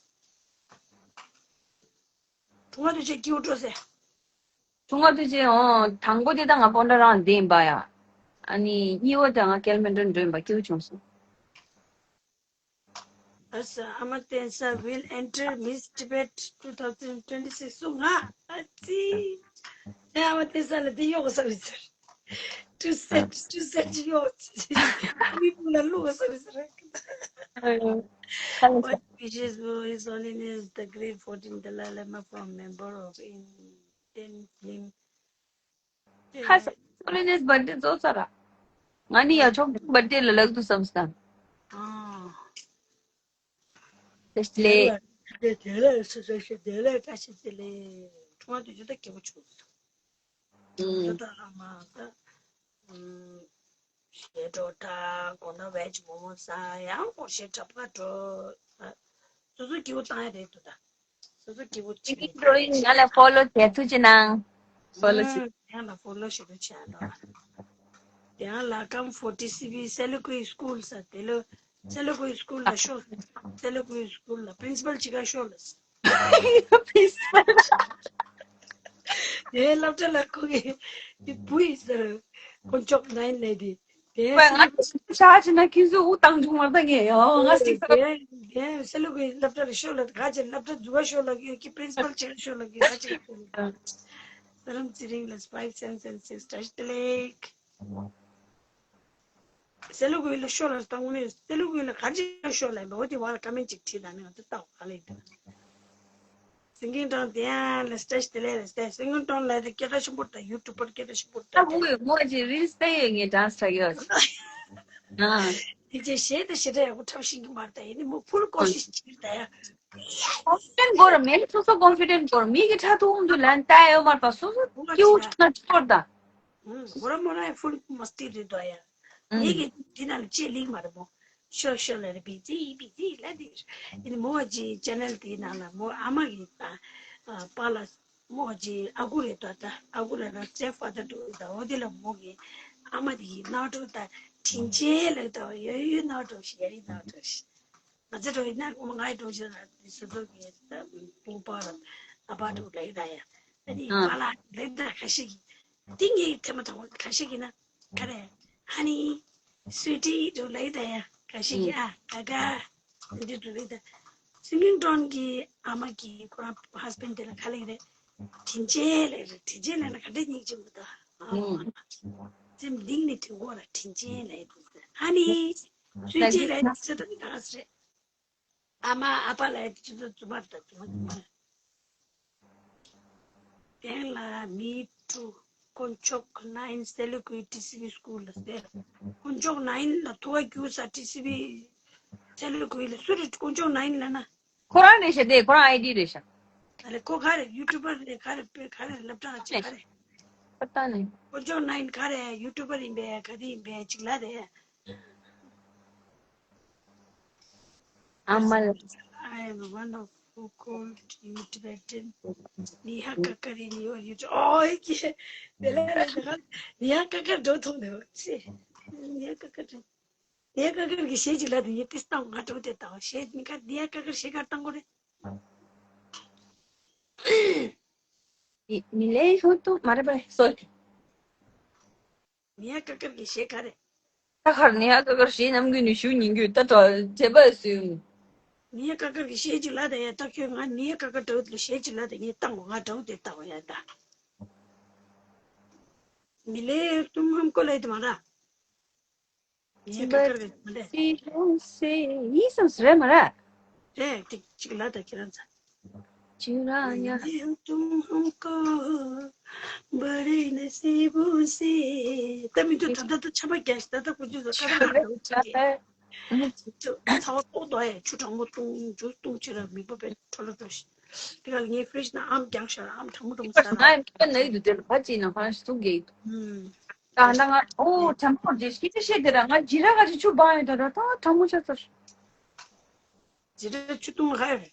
ཐུང་བ་དུ་ཆེ་སྐྱིའུ་འགྲོ་ཟེར། ཐུང་བ་དུ་ཆེ་འོང་དང་པོ་དེ་ད་ང་སྤོན་ཊ་རང་འདི་ཡིན་པ་ཡ། ཨ་ནི་གཉིས་པ་དེ་ང་ཀེལ་མན་ཊོན་འགྲོ་ཡིན་པ་སྐྱིའུ་བྱུང་སོང་། ཨ་ས་ཨ་མ་བསྟན་ས་will enter Miss Tibet two thousand twenty-six སུ་ང་ཨ་ཙི། དེ་ཨ་མ་བསྟན་ས་ལ་དེ་གཡོག་ས་རེད་ཟེར། Two set, two set གཡོག་ཙི། མི་བུ་ལ་བླུག་ས་རེད་ཟེར། What wishes for His Holiness the Great fourteen Dalai Lama from member of Indian Film. ཧ་ས་Holiness birthday ཚོ་ས་ར། ང་ནི་ཡ་ཆོག་birthday ལ་ལག་ཏུ་བསམ་སྟངས། ཨ། དེ་ལས། དེ་ལས་སོ་སོ་ཞིག་དེ་ལས་བཀྲ་ཤིས་བདེ་ལེགས། ཁྲུང་བ་དུ་ཇུ་ད་སྐྱེ་བོ་ཆུང་སོང་། ད་ལ་མ་ད། ཞེ་འགྲོ་ད་དགོང་ད་བས་ཅི་མོ་མོ་ས་ཡང་སྒོར་ཞེ་གྲབས་ཁ་འགྲོ། སོ་སོ་སྐྱིད་པོ་བཏང་ཡ་རེད་འདུག་ད། སོ་སོ་སྐྱིད་པོ་བྱེད་ཀྱི་ཡིན། ང་ལ་ཕོ་ལོ་བྱེད་ཐུབ་ཅི་ནང་། ཕོ་ལོ་བྱེད། ཡང་ལ་ཕོ་ལོ་ཞུ་རུ་བྱས་ལ། དེ་ཡང་ལ་ཀམ་ཕོ་ཊི་སི་བི་སེ་ལུ་ཀུའི་སྐུལ་ས་དེ་ལོ། སེ་ལུ་ཀུའི་སྐུལ་ལ་ཤོག་སེ་ལུ་ཀུའི་སྐུལ་ལ་པི་རིན་སི་པལ་ཅི་ག་ཤོག་ལ། དེ་སློབ་གྲྭ་ལ་ཁོ་གི་དེ་བུ་ཡིན་ཟེར། དཀོན་མཆོག་ནའིན་ལས་དེ། དེ་ང་ཤག་ཅི་ན་ཁྱེད་ཚོ་དབུ་བཏང་བྱུང་མ་བཏང་ངས་ཡང་ང་སི་ཀ་དེ་སེ་ལུ་གི་སློབ་གྲྭ་ལ་ཤོག་ལ་ག་ཅི་སློབ་གྲྭ་འཛུགས་པ་ཤོག་ལ་གི་པི་རིན་སི་པལ་ཅི་ཤོག་ལ་གི་ག་ཅི་ས་རམ་ཚེ་རིང་ལ་five cents and six བཀྲ་ཤིས་བདེ་ལེགས། སེ་ལུ་གུ་ལ་ཤོག་ལ་བཏང་ནས་སེ་ལུ་གུ་ལ་ག་ཅི་ཤོག་ལ་འོ་དེ་བ་ལ་ཀ་མེན་ཅིག་བྲིས་དང་ནི་ང་ཚོ་ལྟ་བ་ག་ལ་ཡིན་དང་། སེང་གེ་ཀྲོང་དེ་ཡང་ལ་སྟེ་ཞི་དེ་ལས་ལ་སྟེ་སེང་གེ་ཀྲོང་ལ་དེ་སྐད་གྲགས་ཆེན་པོ་དང་ཡུ་ཊུབ་པར་སྐད་གྲགས་ཆེན་པོ་དང་ད་དེ་མོ་མོ་ཅི་རིལ་སི་དེ་ཡོད་ངས་ཌན་སི་ཆགས་ཡོད། ཨ། དེ་ཅི་ཞེས་དེ་ཞེ་དྲག་ཡག་པོ་འཁྲབ་ཤེས་ཀྱི་མ་རེད་ད་ཡིན་ནི་མོ་ཕུལ་ཀོ་ཤིས་བྱེད་ཀྱི་ད་ཡ། ཀོན་ཕི་ཌེན་ཊི་དགོས་ར་མེད་སོ་སོ་ཀོན་ཕི་ཌེན་ཊི་དགོས་ར་མི་གི་ཁྲ་ཐུག་འོང་དུས་ལན་ལྟ་ཡོད་མ་རེད་ད་སོ་སོ་སྐྱིད་པོ་ཆགས་ན་ཆོག་ད། ཧུམ། མོ་ར་མོ་ར་ཕུལ་མ་སྟེ་རེད་དོ་ཡ། ངེད་ཀྱི་འདི་ནང་ལ་ཅེས་ལིག་མ་རེད་མོ། ཤོ་ཤོ་ལ་རེ་བི་ཛི་བི་ཛི་ལ་དེ་རེད། ཡིན་མོ་བ་ཅི་ཅེ་ནལ་དེའི་ནང་ལ་མོ་ཨ་མ་གི་ད་པཱ་ལགས་མོ་བ་ཅི་ཨ་ཁུ་རེད་དོ་ད་ཨ་ཁུ་ལ་ན་སི་ཊེབ་ཕ་དར་འགྲོ་གི་ད་འོ་དེ་ལ་མོ་གི་ཨ་མ་དེ་གི་ནག་འགྲོ་ད་དྲིན་ཆེན་ལ་ད་ཡོད་ཡོད་ནག་འགྲོ་ཞིག་ཡ་ཡོད་ནག་འགྲོ་ཞིག་ང་ཚོ་འགྲོ་ཡིན་ན་ཨོ་མ་ང་ཡི་འགྲོ་ཞིག་ན་དེ་སོ་སོ་གི་ད་བུ་པ་ར་ཨ་ཕ་འགྲོ་ལ་ཡི་ད་ཡ་ཨ་ནི་པཱ་ལགས་ལ་ཡི་ད་ཁ་ཤས་ཀྱི་དེ་ངའི་ཐེ་མ་དང་ཁ་ཤས་ཀྱི་ན། ག་རེ། ཧ་ནི། སུའི་ཊི་འགྲོ་ལ་ཡི་ད་ཡ། ག་ཤི་གི་ཨ། ག་ག་འདི་འགྲོ་ལ་ཡི་ད། སིང་གིང་ཀྲོན་གི་ཨ་མ་གི་ཁོ་རང་ཧ་སི་བྷེན་ཌི་དེ་ལ་ག་ལ་ཡི་རེད། དྲིན་ཆེན་ལ་ཡི་རེད། དྲིན་ཆེན་ལ་ཡི་ན་ག་འདྲ་སྙིང་རྗེ་མོ་ད། ཨ་མ། སེམས་གཏིང་ནས་དྲིན་གོ་ལ་དྲིན་ཆེན་ལ་ཡི་རེད། ཧ་ནི། སུའི་ཊི་ལ་ཡི་ད་ཟེར་ད་ནི་ག་རེ་ཟེར་རེད། ཨ་མ་ཨ་ཕ་ལ་ཡི་ད་ཅི་ཚོ་རྫུན་མ་རེད་ད་རྫུན་མ་རྫུན་མ། དེང་ལ་མི་དྲུག་དཀོན་མཆོག་ནའིན་སེ་ལུ་ཀུའི་ཊི་སི་བི་སྐུལ་ལ་ཟེར། དཀོན་མཆོག་ནའིན་ལ་ཐུ་བ་རྒྱུ་ས་ཊི་སི་བི་སེ་ལུ་ཀུའི་ལ་སུ་རེད་དཀོན་མཆོག་ནའིན་ལ་ན། ཁོ་རང་རེད་ཤག་དེ་ཁོ་རང་ཨའི་ཌི་རེད་ཤག་ཨ་ལེ་ཁོ་ག་རེ་ཡུ་ཊུབ་པར་རེད་ག་རེ་དཔེ་ག་རེ་སློབ་གྲྭ་ཅིག་ག་རེ། ཁོ་ཏང་ནས། དཀོན་མཆོག་ནའིན་ག་རེ་ཡུ་ཊུབ་པར་ཡིན་པས་ག་དེ་ཡིན་པས་ཅིག་ལ་རེད། ཨ་མ་ལ། I am one of who called you Tibetan. ནི་ཧ་ཀ་ཀ་རི་ནི་ཡོ་ཡུ་ཅོ་ཨོ་ཨེ་ཀི། དེ་ལས་ར་ནི་ཧ་ཀ་ཀ་འགྲོ་ཐུབ་ནི་ཡོ་ཅི། ནི་ཧ་ཀ་ཀ་འགྲོ། ནི་ཧ་ཀ་ཀ་གི་ཤེས་ཅི་ལ་དུ་ཡི་ཏི་སྟངས་ང་འགྲོ་དེ་དང་ཤེས་ནི་ཀ་ནི་ཧ་ཀ་ཀ་ཤེས་ཀ་བཏང་གོ་རེ། མི་ལས་ཧུ་ཏུ་མ་རེད་པ་སོ། ནི་ཡ་ཀ་ཀར་གྱི་གཞས་ག་རེ། ད་ཁར་ནི་ཡ་ཀ་ཀར་གཞས་ནམ་རྒྱུན་ནས་ཞུ་ཉིན་རྒྱུན་ད་ད་བྱེད་པ་སུ། ནི་ཡ་ཀ་ཀར་གྱི་གཞས་ཅིག་ལ་ད་ཡ་ད་ཁྱོད་ང་ནི་ཡ་ཀ་ཀར་འདྲ་བོ་དེ་གཞས་ཅིག་ལ་ད་ངས་བཏང་བ་ང་འདྲ་བོ་དེ་བཏང་བ་ཡ་ད། མི་ལས་ཏུམ་ཧམ་ཀོ་ལ་ཡི་དེ་མ་ར། ངའི་ཀ་ཀར་གི་མ་འདྲ། ཡིན་སམ་སི་རེད་མ་རེད། རེད་དེ་གཅིག་ལ་ད་ཁྱེད་རང་ཚ། ཅི་ར་ཡ། ཡང་ཏུང་ཧམ་ཀོ། བ་རེ་ན་སི་བུ་སི། ད་མི་འདུག་ད་ད་ད་ཆ་པ་རྒྱག་ཤི་ད་ད་ཀུ་ཅུ་ད་ཀ་ད་ཀ་ད་ཀུ་ཅུ། ཚ་བ་ཏོག་ཏོ་ཡ་ཆུ་གྲང་མོ་བཏུང་ཇུས་བཏུང་ཅི་ར་མི་པོ་པའི་འཕྲོ་ལ་འགྲོ་ཤི། དེ་ག་ལ་ངའི་ཕི་རིཇ་ནང་ཨམ་རྒྱང་ཤ་ར་ཨམ་གྲང་མོ་གྲང་མོ་ཟ་ར། ང་ཡང་ཁྱོད་ན་ཡི་འདུག་དེ་ལ་ཕ་ཅི་ན་ཧ་ཤི་ཐུག་གེ་ཡི་འདུག་ད་ད་ང་ཨོ་དྲང་པོ་རེད་ཤི་ཅི་ཤེས་དེ་ར་ང་ཇི་ར་ག་ཅི་ཆུ་སྦང་ཡོད་ད་ར་ད་དྲང་མོ་ཆ་ཚར། ཇི་ར་ཆུ་བཏུང་ཧ་ཡོད་རེད།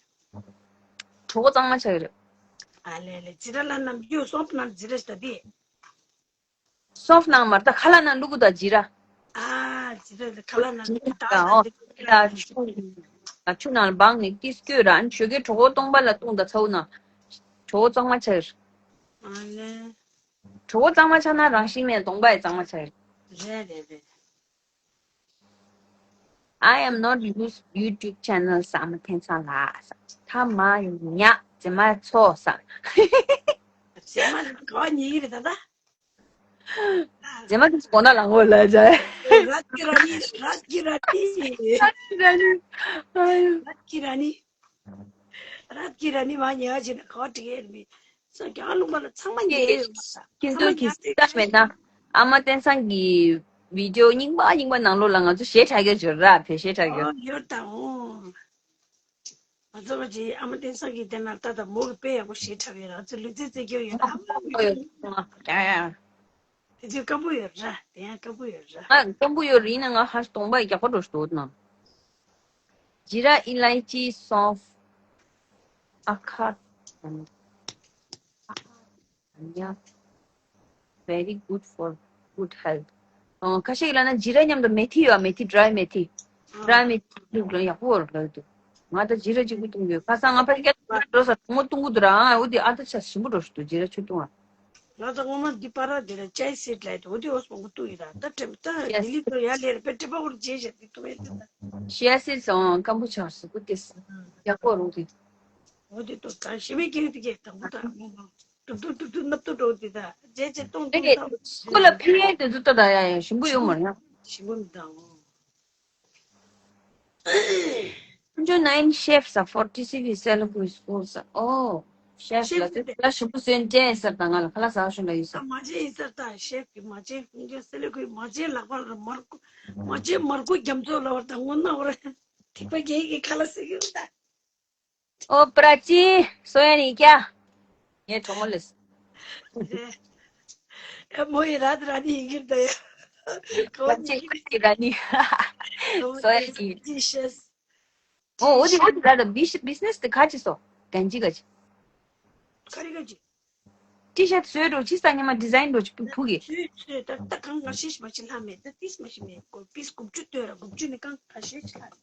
གྲོད་ཁོག་གཙང་མ་ཆགས་ཡོད་རེད། ཨ་ལེ་ལེ་ཇི་ར་ལ་ནམ་རྒྱུན་སོབ་ནང་ཇི་ར་ཞིག་ད་དེ། སོབ་ནང་མར་ད་ཁ་ལག་ནང་བླུག་གི་ད་ཇི་ར། ཨ་ཇི་ར་ལ་ཁ་ལག་ནང་བླུག་གི་ད་ཨོ་ད་ཆུ་ཆུ་ནང་སྦང་ནས་ཏིས་སྐྱོད་ར་ཨ་ནི་ཆོས་གའི་གྲོད་ཁོག་སྟོང་པ་ལ་བཏུང་ད་ཚ་བོ་ན། གྲོད་ཁོག་གཙང་མ་ཆགས་ཡོད་རེད། ཨ་ལེ། གྲོད་ཁོག་གཙང་མ་ཆགས་ན་རང་བཞིན་མེད་གདོང་པ་ཡི་གཙང་མ་ཆགས་ཡོད་རེད། རེད་རེད་རེད། I am not use YouTube channel བསམ་ཐེན་ཚང་ལ་བསམ་ཐ་མ་ཉག་ཇེ་མ་ཚོ་བསམ། ཇེ་མ་ག་ཉེ་གི་རེད་ད་ད། ཇེ་མ་དེ་གོ་ན་ལ་ངོ་ལ་ཇ། ར་ཀི་ར་ནི་ར་ཀི་ར་ནི། ར་ཀི་ར་ནི། ར་ཀི་ར་ནི། རབ་ཀྱི་ར་ནི་མ་ཉེ་བ་ཅིག་ན་ག་བ་འགྲིག་ཡས་མི་སོ་རྒྱང་ལུང་པ་ལ་ཚང་མ་ཉེ་ཡོད་མ་ས་ཁྱེད་ཚོ་གི་སྲིད་ད་མེད་ན་ཨ་མ་བསྟན་སང་གི་བི་ཌིའོ་རྙིང་པ་རྙིང་པ་ནང་ལོགས་ལ་ང་ཚོ་གཞས་འཁྲབ་ཀྱི་ཡོད་ར་བེད་གཞས་འཁྲབ་ཀྱི་ཡོད། ཡོད་ད་འོ། ང་ཚོ་བ་ཅི་ཨ་མ་བསྟན་སང་གི་དེ་ན་ད་ད་མོ་གི་དཔེ་ཡག་པོ་གཞས་འཁྲབ་ཡོད་ར་ང་ཚོ་ལུས་རྩལ་རྩེད་རྒྱུ་ཡོད་ད་ཨ་མ་ཡོད་ཡ་ཡ། དེ་ཚོ་སྐམ་པོ་ཡོད་ར་དེ་ཡང་སྐམ་པོ་ཡོད་ར། ང་སྐམ་པོ་ཡོད་རེད་ཡིན་ན་ང་ཧ་གདོང་པ་རྒྱག་པ་འགྲོ་ཞིག་འདུག་ན། ཇི་ར་ཨི་ལའི་ཅི་སོང་། ཨ་ཁ། ཨ་ཉ། Very good for good health. ཨོ། ཁ་ཤས་ཀྱིས་ལབ་ན་ཇི་ར་མཉམ་དུ་མེ་ཐི་ཡོད། མེ་ཐི། ཌ་རའི་མེ་ཐི། ཌ་རའི་མེ་ཐི་ཡག་པོ་ཡོད་ལབ་འདུག་ང་ད་ཇི་ར་གཅིག་པུ་བཏུང་གི་ཡོད། ཁ་སང་ང་ཕ་གིར་འགྲོ་ས་དང་པོ་བཏུང་གི་འདུག་ར། ཨ། འོ་དེ་ཨ་ད་ཆ་ཞིམ་པོ་འགྲོ་ཞིག་འདུག་ཇི་ར་ཆུ་བཏུང་བ། ང་ད་ངོ་མ་འདི་པ་ར་འདི་ར་ཅའི་སིཌ་ལབ་འདུག་འོ་དེ་འོ་སོང་གི་བཏུང་ཡིན་ར། ད་དྲན་པ་ད་ལི་ལི་དུ་ཡ་ལེར་པེ་ཏྲི་པ་འོར་རྗེས་བཞག་འདི་བཏུང་ཡིན་ད། ཤི་ཡ་སིཌ་སོང་སྐམ་པོ་ཆགས་སུ་ཀུ་ཏིས། ཡག་པོ་རུང་དེ། འོ་དེ་ཏོ་གང་ཤི་མེད་ཀྱི་དེ་གས་དང་པོ་ད་ངོ་མ། ཏུ་ཏུ་ཏུ་ཏུ་ནབ་ཏུ་འགྲོ་དེ་ད་རྗེས་ཅེ་གཏོང་གཏོང་ད། སྐུ་ལ་ཕན་ཡོན་དེ་ཚོ་ལྟ་ད་ཡ་ཡ་ཞིམ་པོ་ཡོད་མ་རེད་ན། ཞིམ་པོ་མི་འདང་ངོ་། Twenty nine chefs are for T C V Salakui schools. Oh, chef ལ་དེ་ལ་ཞིམ་པོ་བཟོས་འདྲེན་ཟེར་དང་ང་ལ་ཁ་ལག་ཟ་ཤོག་ལ་ཡོད་ས། མ་བྱན་ཡིན་ས་ད་ཤེབ་ཀྱི་མ་བྱན་ཁུང་རྒྱ་སེ་ལེ་ཁུའི་མ་བྱན་ལག་པ་ལ་མར་ཁུ་མ་བྱན་མར་ཁུ་རྒྱ་མཚོ་ལ་བར་ད་ངོ་ན་བར་ཐིག་པ་རྒྱལ་གྱི་ཁ་ལག་ཟེར་གྱི་ད། ཨོ་པྲ་ཅི། སོ་ཡ་ནི་ཀྱ། ངའི་གྲོགས་མོ་ལེས། ཨེ་མོ་ཡི་ར་དི་ར་ནི་ཡི་གིར་ད་ཡ། པྲ་ཅི་ཁུ་ཅི་ར་ནི། སོ་ཡ་ནི། ཨོ་འོ་དི་འོ་དི་ར་ད་བི་བི་ཛི་ནེ་སི་དི་ག་ཅི་སོ། གན་ཅི་ག་ཅི། ཁ་རི་ག་ཅི། ཊི་ཤར་ཊི་བཟོས་འགྲོ་ཅི་ས་ཉི་མ་ཌི་ཛ་ཡིན་འགྲོ་ཅི་ཕུ་གི། ཚོས་ཚོས་ད་ད་གང་ང་ཤེས་ཤེས་མ་ཤེས་ལྷ་མེད་ད་ཏིས་མ་ཤེས་མེད་གོ་པིས་དགུ་བཅུ་ལྟོས་ར་དགུ་བཅུ་ནི་གང་ཁ་ཤས་ཤིག་ལྷ་མེད།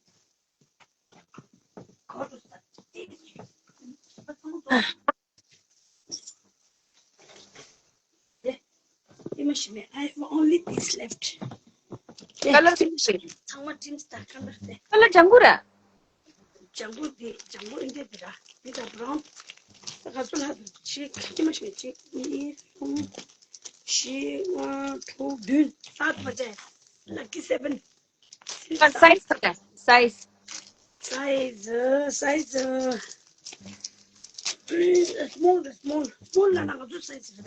ཨེ་མ་ཤི་མེད། I have only this left. ཀ་ལར་ཅི་ཞིག་ཚང་མ་ཀྲིམ་སི་ད་ཀ་ལར་དེ། ཀ་ལར་ལྗང་གུ་ར། ལྗང་གུ་འདི་ལྗང་གུ་འདི་འདི་ར་འདི་ད་བྷ་རའུན། ད་ག་ཚོད་ལྷག་འདུག་ཅིག་ཅི་མ་ཤི་མེད་ཅིག་གཉིས་གསུམ་བཞི་ལྔ་དྲུག་བདུན་ད་མ་བྱས། Lucky seven. ཨ་སའི་ཛི་ཚ་ག་སའི་ཛི། སའི་ཛི་སའི་ཛི། སི་མོལ་རེད། སི་མོལ། སི་མོལ་ལ་ན་ང་ཚོ་སའི་ཛི་རེད་ད།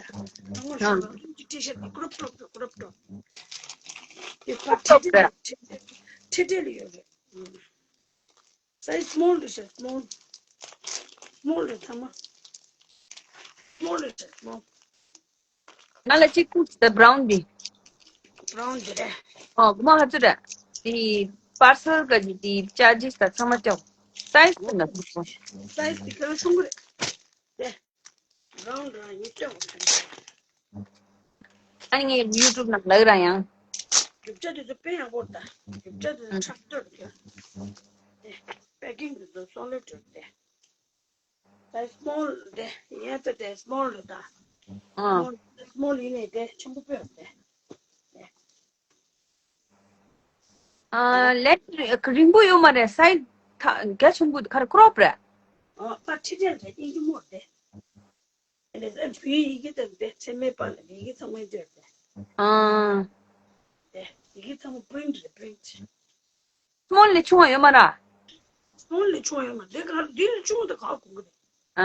ང་ཚོ་ང་ཚོ་ཊི་ཤར་ཊི་ཀྲོབ་ཀྲོབ་ཀྲོབ་ཀྲོབ་ཀྲོབ། དེ་ཕ་ཁྲི་ཁྲི་ཁྲི་ཁྲི་ཁྲི་ལ་ཡོད་རེད། སའི་ཛི་སི་མོལ་རེད་ཤག་སི་མོལ། སི་མོལ་རེད་ཚང་མ། སི་མོལ་རེད་ཤག་སི་མོལ། ང་ལ་གཅིག་ཀུག་ད་བྷ་རའུན་འདི། བྷ་རའུན་འདི་རེད། ཨོ་དགོས་མ་ཧ་ཚོད་རེད། དེ་པར་སལ་ག་ཅི་དེ་ཅར་ཇིས་ད་ཚང་མ་སྐྱོག་སའི་ཛི་ད་ན་སའི་ཛི་དེ་ག་ལ་ཆུང་གི་རེད། དེ་བྷ་རའུན་རང་ཡིན་སྐྱོག་ཨ་ནི་ངས་ཡུ་ཊུབ་ནང་ལག་ར་ཡང་། རྒྱུ་ཆ་དེ་ཚོ་དཔེ་ཡག་པོ་རེད་ད། རྒྱུ་ཆ་དེ་ཚོ་ཁྲག་སྟོད་རེད། དེ་པེ་ཀིང་དེ་ཚོ་སོ་ལིཌ་རེད་དེ། ད་སི་མོལ་དེ་ཡན་ཚ་དེ་སི་མོལ་རེད་ད། ཨ། སི་མོལ་སི་མོལ་ཡིན་ནའི་དེ་ཆེན་པོ་དཔེ་རེད་དེ། ཨ་ལེགས་རིང་པོ་ཡོད་མ་རེད། སའི་ཛི་ཐ་རྒྱ་ཆེན་པོ་ཁར་ཀྲོབ་རེད། ཨ་ཕར་ཁྲི་ཁྲི་རེད་དབྱིན་ཇི་མོ་རེད་དེ། ཨ་ནི་བུའི་ཡི་གེ་དང་དེ་ཚེ་མེད་པ་ལ་ཡི་གེ་ཚང་མ་འདི་རེད་དེ། ཨ། དེ་ཡི་གེ་ཚང་མ་པི་རིན་ཊི་རེད་པི་རིན་ཊི། སི་མོལ་ལས་ཆུང་བ་ཡོད་མ་ར། སི་མོལ་ལས་ཆུང་བ་ཡོད་མ་རེད། དེ་ག་འདི་ལས་ཆུང་བ་དེ་ག་གོ་གི་རེད། ཨ།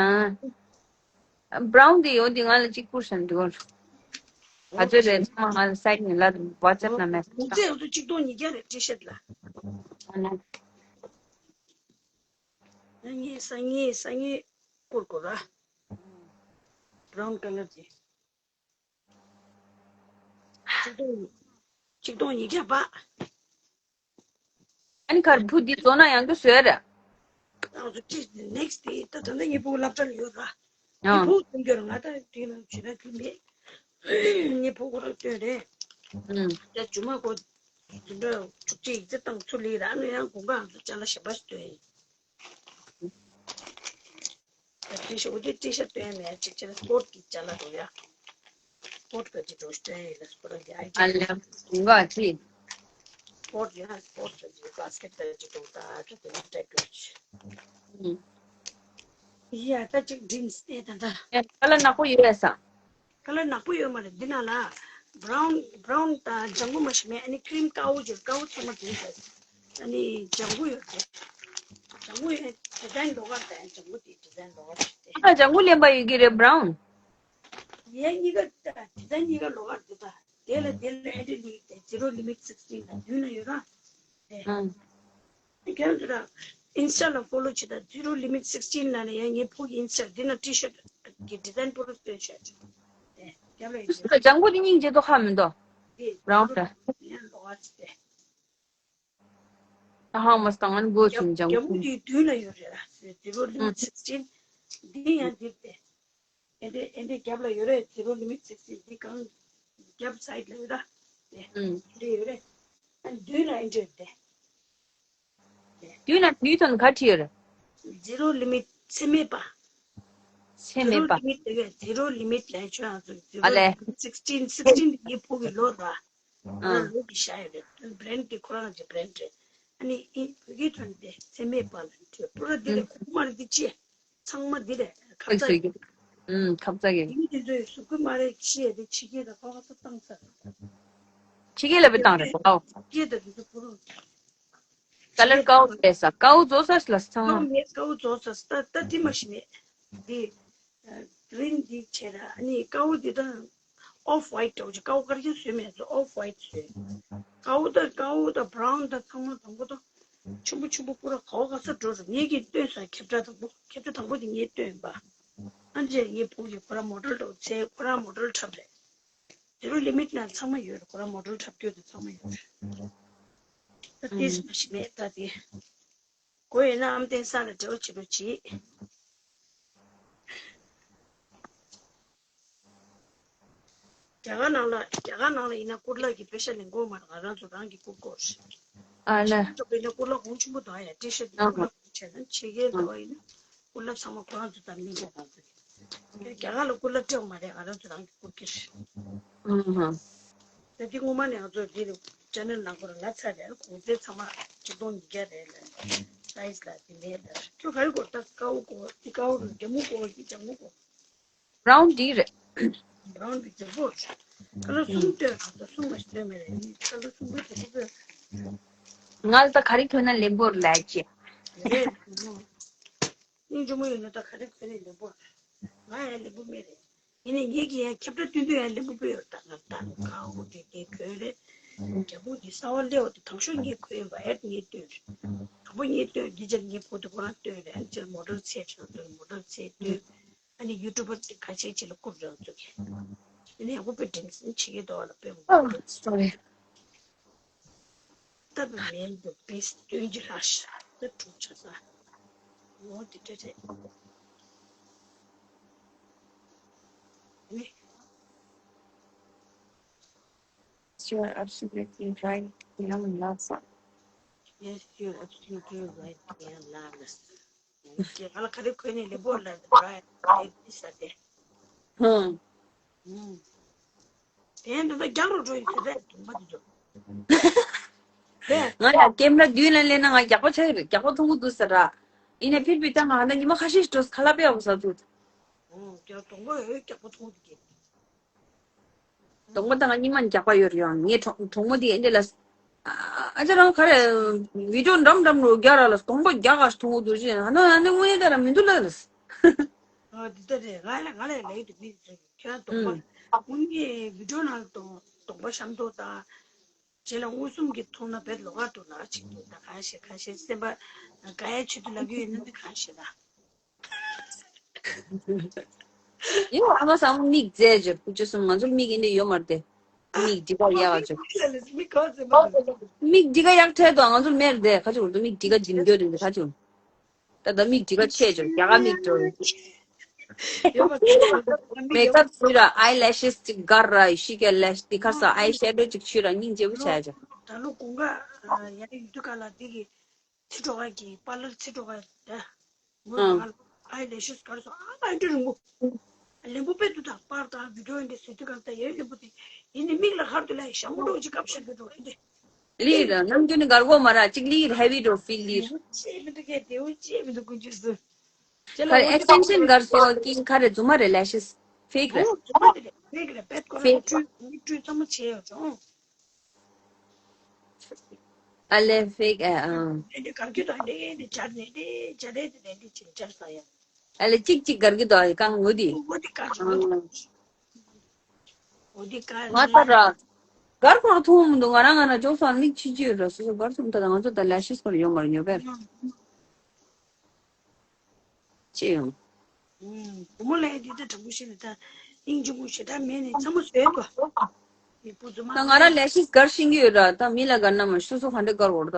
བྷ་རའུན་དེ་ཡོད་དེ་ང་ལ་གཅིག་ཕུར་ཤན་འདི་གོ། ག་ཚོད་རེད་ཚང་མ་ང་ལ་སའི་ཌི་ནས་ལབ་ཝ་ཊི་སེབ་ནང་མེ་སེ་ཇི་བཏང་། ངས་ཚོ་གཅིག་སྟོང་ཉིས་བརྒྱ་རེད་ཊི་ཤར་ཊི་ལ། ཨ་ན། ང་ངས་སང་ཉིན་སང་ཉིན་བསྐུར་དགོས་ར། བྷ་རའུན་ཀ་ལར་གྱི། ཆིག་སྟོང་ཆིག་སྟོང་ཉིས་བརྒྱ་བ། ཨ་ནི་ཁར་བུ་འདི་བཟོ་ན་ཡང་དུ་བཟོས་ར། ང་ཚོ་ཅི་ནེག་སི་ཊི་དེ་ད་ད་ལྟ་ངའི་བུ་སློབ་གྲྭར་ཡོད་ར། ངའི་ཨ། བུ་དུང་རྒྱུར་ང་ད་དེ་ནང་བྱེད་ན་རྒྱུ་མེད། ངའི་བུ་ཁོ་རང་སྟོན་རེད། ཨུམ། ད་ཇུ་མ་ཁོ་དེ་འདྲ་བཅུ་གཅིག་ཙེ་བཏང་ཚུར་ལེགས་ར། ཨ་ནི་ཡང་དགོང་ཁ་ང་ཚོ་ཅ་ལག་གཞན་པ་ཞིག་སྟོན་ཡིན། ཏི་ཤར་ཊི་འོ་དེ་ཏི་ཤར་ཊི་སྟོན་མེད་ཅིག་ཅིག་ལ་སི་པོར་ཊི་གི་ཅ་ལག་འགྲོ་ཡ། སི་པོར་ཊི་ག་ཅིག་འགྲོ་སྟོན་ཡིན་ལ་སི་པོར་ཊི་གི་ཨའི་ཊེམ། ཨ་ལེ། འགོ་ཨ་ཅི། སི་པོར་ཊི་ཡིན་ན་སི་པོར་ཊི་ག་ཅིག་བྷ་སི་ཀེ་ཊི་ག་ཅིག་འགྲོ་ད་ཅིག་དེ་ནི་སྤྲད་འགྲོ་ཅིག་ཨུ། ཡ་ད་ཅིག་ཌི་རིམ་སི་ཨེ་ད་ད། ཡ་ཁ་ལག་ནག་པོ་ཡོད་ཡ་ས། ཁ་ལག་ནག་པོ་ཡོད་མ་རེད་འདི་ནང་ལ། བྷ་རའུན་བྷ་རའུན་དང་ལྗང་གུ་མ་ཞིག་མེད། ཨ་ནི་ཀི་རིམ་དཀར་པོ་ཅིག་དཀར་པོ་ཚང་མ་དེ་རེད། ཨ་ནི་ལྗང་གུ་ཡོད་རེད། ལྗང་གུ་ཡོད་ཌི་ཛའིན་ལོགས་ཀར་དང་ལྗང་གུ་དེ་ཌི་ཛའིན་ལོགས་ཀར་ཅིག་དེ། ཨ་ལྗང་གུ་ལེན་པ་ཡོད་ཀྱི་རེད་བྷ་རའུན། ཡ་གཉིས་ཀ་ཌི་ཛའིན་གཉིས་ཀ་ལོགས་ཀར་འདུག་ད། དེ་ལ་དེ་ལ་ཨེ་ཌི་ལི་དེ་ཛི་རོ་ལི་མིཊ་སིག་སི་ཊིན་དང་མདུན་ལ་ཡོད་ར། དེ། ཨང་། ཁྱེད་རང་ཚོ་ལ་ཨིན་སི་ཊ་ལ་ཕོ་ལོ་བྱེད་དང་ཛི་རོ་ལི་མིཊ་སིག་སི་ཊིན་ལ་ནི་ཡང་ངའི་ཕོ་གི་ཨིན་སི་ཊ་འདི་ན་ཊི་ཤར་ཊི་གི་ཌི་ཛའིན་པོ་རོ་སྟོན་ཤག་ཅིག་དེ་རྒྱབ་ལ་ཡོད་ཅིག་ལྗང་གུ་དེ་སྙིང་རྗེ་མདོག་ཁ་མི་འདུག་དེ་རང་ད། ཡང་ལོགས་ཀར་ཅིག་དེ། ཨ་ཧང་མ་སྟང་ཨན་གོ་ཆུང་ལྗང་གུ་དེ་མདུན་ལ་ཡོད་རེད་ལ། ཛི་རོ་ལི་མིཊ་སིག་སི་ཊིན། འདི་ཡང་འདིར་ཏེ། ཨེ་འདྲས་ཨེ་འདྲས་རྒྱབ་ལ་ཡོད་རེད། Zero Limit Sixteen འདི་གང་རྒྱབ་side ལ་ཡོད་ད། ཨེ་ཨུམ། འདི་ཡོད་རེད། ཨ་མདུན་ལ་ཨེ་འདྲས་ཡོད་དེ། མདུན་ལ་དུས་ཐོན་ག་བྲིས་ཡོད་རེད། Zero Limit ཚད་མེད་པ། ཚད་མེད་Zero པ། Limit དེ་གས་Zero Limit ལས་ཆོས་ཨ་ཚོ་ཨ་Zero ལས། Limit Sixteen Sixteen འདི་ངའི་བུ་གི་ལོ་ར། ཁོ་རང་ཨ་ལོ་གི་ཤ་ཡོད་རེད། brand དེ་ཁོ་རང་གི་brand རེད། ཨ་ནི་ཨི་བོད་སྐད་ཐོན་ཏེ་ཚད་མེད་པ་ལ་འདྲ་པོ་ར། འདི་ལས་ཁུག་མ་རེད་འདི་ཅི། ཚང་མ་འདི་རེད། ཁབ་ཚ་ཡིན། ཨུམ། ཁབ་ཚ་གི། ཡིན་འདི་ཚོའི་གཟུགས་པོ་མ་རེད་ཅི་ཡ་དེ་ཕྱི་རྒྱལ་དང་ཁོ་ཁ་ཚ་བཏང་ཚར། ཕྱི་རྒྱལ་ལ་བི་བཏང་རེད་ཨའོ། ཕྱི་རྒྱལ་དང་འདི་ཚོ་ཁོ་རང་། color ཀའོ་རེད་ས་ཀའོ་རྫོགས་ས་ལ་ཚང་མ། ཀའོ་མེད་ཀའོ་རྫོགས་ས་ད་ད་དེ་མ་ཤི་མེད། འདི་green འདི་བྱས་ར། ཨ་ནི་ཀའོ་འདི་ད་off white འདྲ་བོ་ཅིག་ཀའོ་དཀར་རྐྱང་བཟོས་མེད་ཚོ་off white བཟོས། ཀའོ་ད་ཀའོ་ད་brown ད་ཚང་མ་དང་པོ་ད། ཆུང་པོ་ཆུང་པོ་པུ་ར་ག་བ་ག་ས་འགྲོ་རུ་ངེད་ཀྱིས་སྟོན་ས་ཁྱབ་བསྒྲགས་དང་པོ་ཁྱབ་བསྒྲགས་དང་པོ་དེ་ངས་སྟོན་པ། ཨ་ཅེ་ངའི་བུ་གིས་ཁོ་རང་མོ་ཌལ་འགྲོ་ཚེ་ཁོ་རང་མོ་ཌལ་འཁྲབ་རེད། Zero Limit ནང་ཚང་མ་ཡོད་རེད། ཁོ་རང་མོ་ཌལ་འཁྲབ་རྒྱུ་དེ་ཚང་མ་ཡོད་རེད། ད་ཏིས་མ་ཤི་མེད་ད་དེ། དགོས་ཡོད་ན་ཨམ་བསྟན་ས་ལ་འབྲེལ་བ་བྱེད་རོགས་གྱིས། རྒྱ་གར་ནང་ལ་རྒྱ་གར་ནང་ལ་ཡིན་ན་ཀུར་ལག་གི་པེ་ཤ་ལེན་གོ་མ་རེད། ང་རང་ཚོ་རང་གི་ཀུར་གོ་རེད། ཨ་ལ། ཆེ་ཡིན་ན་ཀུར་ལག་གོང་ཆེན་པོ་དང་ཡ་ཊི་ཤར་ཊི་ཀུར་ལག་གོང་ཆེ་ན་ཕྱི་རྒྱལ་འདྲ་བ་ཡིན་ན་ཀུར་ལག་ཚང་མ་ཁོ་རང་ཚོ་དང་ལེན་གོ་རང་ཚོ་རེད། རྒྱ་གར་ལ་ཀུར་ལག་སྤྲད་མ་རེད། ང་རང་ཚོ་རང་གི་ཀུར་གྱི་རེད། ཨུ་ཧུ། ད་དེ་སྔོན་མ་ནས་ང་ཚོ་འདི་རུ་ཅེ་ནལ་ནང་ཁོ་རང་ལབ་ཚར་རེད། གོང་ཚད་ཚང་མ་ཆིག་སྟོང་ཉིས་བརྒྱ་རེད་ལ། སའི་ཛི་ལ་དེ་མེད་ལ། ཁྱོད་ག་རེ་གོ་ད་ཀའོ་གོ་དེ་ཀའོ་རུ་རྒྱ་མོ་གོ་གི་རྒྱ་མོ་གོ། brown འདི་རེད། brown འདི་རྒྱ་པོ་རེད། ཁ་ལོ་གསུམ་སྟོན་ད་གསུམ་མ་ཞིག་སྟོན་མེད་རེད། ཁ་ལོ་གསུམ་པོ་རྒྱ་པོ་པོ། ང་ལ་ད་ག་རེ་ཐོན་ན་ལེན་པོར་ལས་ཅི། རེད། སྙིང་རྗེ་མོ་ཡོད་ན་ད་ག་རེ་ཁྱོད་རེད་ལེན་པོ། ང་ཡང་ལེན་པོ་མེད་རེད། ཡིན་ནའི་ངེད་ཀྱི་ཡང་ཁྱབ་བསྒྲགས་སྟོན་དུས་ཡང་ལེན་པོ་པོ་ཡོད། ད་ང་ད་ཁ་འོ་དེ་དེ་གོན་རེད། རྒྱ་པོ་འདི་གསར་པ་སླེབས་པ་དེ་དང་ཤོས་ངས་གོན་ཡིན་པ། ཨེ་ངས་སྟོན་རེད། དང་པོ་ངས་སྟོན། འདི་ཅར་ངས་བོ་དེ་ཁོ་རང་སྟོན་རེད། ཨ་ཅེར་མོ་ཊར་ཚད་ཆེན་སྟོན། མོ་ཊར་ཚད་སྟོན། ཨ་ནི་ཡུ་ཊུབ་པར་ཁ་ཤས་ཅིག་ལ་རྐུབ་རང་བཙུགས་ཀྱི། དེ་ནས་ཡག་པོ་དཔེ་དྲན་སེམས་ཆེ་གེ་འདུག་ལ་དཔེ་མོ། ཨ་སོ་རི། ལྟ་བུ་མེད་འདུག་པས་སྟོན་གྱི་ར་ཤ་ད་གྲུབ་ཆ་ས། ངོ་དེ་འདྲ་རེད། ནི། You're absolutely right. Young love. Yes, you're absolutely right. Young love. ང་ལ་ག་རེ་གོན་ནས་ལེན་པོ་ལ་ར་ཡ་ས་དེ། ཧུམ། ཧུམ། དེ་འདི་ཚོ་རྒྱག་རོགས་འགྲོ་ཡི་ཟེར་རེད། དུང་པ་དེ་ཚོ། རེད། ང་ཡ་ཀེམ་ར་མདུན་ལ་སླེབས་ན་ང་རྒྱག་པ་ཆགས་ཀྱི་རེད། རྒྱག་པ་མཐོང་གི་འདུག་ཟེར་ར། ཡིན་ནའི་ཕིར་བི་ད་ང་ད་ཉི་མ་ཁ་ཤས་ཤིག་འགྲོ་ཁ་ལག་པས་ཡག་པོ་ཟ་ཐུབ། ཨོ་རྒྱག་དུང་པ་ཡོད་རྒྱག་པ་མཐོང་གི་རེད། གདོང་པ་དང་ཉི་མ་རྒྱག་པ་ཡོད་རེད། ཡང་ངའི་གྲོགས་གྲོགས་མོ་དེ་འདི་ལ། ཨ་ཅག་རང་ག་རེ་བི་ཌིའོ་འགྲམ་འགྲམ་རུ་རྒྱག་ར་ལ་གདོང་པ་རྒྱག་ག་མཐོང་གི་འདུག་ཅེས་ཨ་ནི་ཨ་ནི་དངོས་གནས་ད་ར་མི་འདུག་ལ། ཨ་འདི་ལྟ་རེད། ང་ལ་ང་ལ་ལབ་ཀྱི་འདུག་མི་དེ་ཚོས་ཁྱོད་རང་གདོང་པ་དངོས་གནས་བི་ཌིའོ་ནང་གདོང་གདོང་པ་ཤམ་ཐོག་དང་། རྗེས་ལ་མངོན་སུམ་གྱིས་མཐོང་ན་བེད་ལོག་ག་འདུག་ལ་ཅིག་འདུག་ད་གང་ཤེས་གང་ཤེས་སེམས་པ་དགའ་ཡའི་ཆེད་དུ་ལབ་ཀྱི་ཡོད་ན་འདི་གང་ཤེས་ད། ཡིན་ཨ་མ་སང་མིག་རྫས་བརྗོད་ཁུ་ཆུ་སུམ་ང་ཚོར་མིག་ཡིན་དེ་ཡོད་མ་རེད་དེ། མིག་འདི་ག་ཡག་བརྗོད། མིག་ག་ཟེར་མ་མིག་འདི་ག་ཡག་འཕྲད་དོ་ང་ཚོར་མེར་དེ་ག་ཅིག་འོ་དུ་མིག་འདི་ག་འཇིམ་འགྱོ་རེད་འདི་ག་ཅིག་ད་ད་མིག་འདི་ག་ཆེ་ཅོ་རྒྱ་ག་མིག་ཏོ། ཡོད་པ་ཚོ་མེ་ཀབ་བཟོས་ར་ཨའི་ལེ་ཤེས་ཅིག་དགར་ར་ཤི་ཀ་ལེ་ཤ་འདི་ག་ས་ཨའི་ཤེ་དོ་ཅིག་ཆུ་ར་སྙིང་རྗེ་པོ་བྱས་ཅོ། ད་ལོ་དགུན་ཁ་ཡ་ཡུ་ཏུ་ཀ་ལ་འདི་གི་ཚི་གྲོགས་ཀ་གི་པ་ལར་ཚི་གྲོགས་ཀ་ད། ངོས་ང་ཨའི་ལེ་ཤེས་དགར་སོང་ཨ་ཨའི་འདྲ་རིང་པོ། ལེན་པོ་དཔེ་འདུག་དང་པར་དང་བི་ཌིའོ་འདི་བཟོས་དུས་གང་ལྟར་ཡོད་ལེན་པོ་དེ་ཡིན་ནི་མིག་ལ་ཁར་དུ་ལ་ཞང་མོ་འགྲོ་ཅིག་སྐབས་ཤར་གི་འགྲོ་ཨེ་འདི། ལིར་ནམ་རྒྱུན་ནི་གར་གོ་མ་ར་ཅིག་ལིར་ཧེ་བི་འགྲོ་ཕིལ་ལིར། ཅེས་མི་འདུག་གས་དེའུ་ཅེས་མི་འདུག་ཀུན་ཅི་སུ། ཅེ་ལ་ཁར་ཨེགས་ཊེན་ཤན་གར་སོ་ཀིང་ཁ་རེ་རྫུན་མ་རེད་ལེ་ཤེས་ཕེག་རེད། རྫུན་མ་རེད་ཕེག་རེད་པད་ཀོ་ར་ཕེག་ཁྲུ་ཁྲུ་ཙམ་མ་བྱས་ཡོད་ཅོང་། ཨ་ལེ་ཕེག་ཨ་ཨ། ཨེ་འདི་གར་གྱི་དང་ལེ་འདི་སྦྱར་ནས་འདི་སྦྱར་རེད་འདི་ལེ་འདི་ཅིག་སྦྱར་ས་ཡ། ཨ་ལེ་གཅིག་གཅིག་གར་གྱི་དང་ཡི་གང་ངོ་དི། ཨོ་འདི་གར་གྱི་ཨ། འོ་འདི་གར་ང་ལྟ་ར། གར་ཁོར་མཐོང་མི་འདུག་ང་རང་ང་རང་ཅོག་སང་མིག་ཆུ་ཆུ་ར་སོ་སོ་གར་སོང་ད་ང་ཚོ་ད་ལེ་ཤེས་སྐོར་ཡོང་མར་ཉོ་བས། ཅི་ཡོང་། ཨུམ། བུ་མོ་ལ་ཡ་འདི་ལྟ་དྲང་པོ་བཤད་ན་ད་སྙིང་རྗེ་མོ་ཞེ་དྲག་མེད་ནས་ཚང་མ་བཟོས་འདུག་མི་བུ་རྫུན་མ་ད་ང་རང་ལེ་ཤེས་གར་ཤེས་ཀྱི་ཡོད་ར་ད་མི་ལ་གར་ན་མ་སོ་སོ་ག་འདྲ་གར་འོར་ད་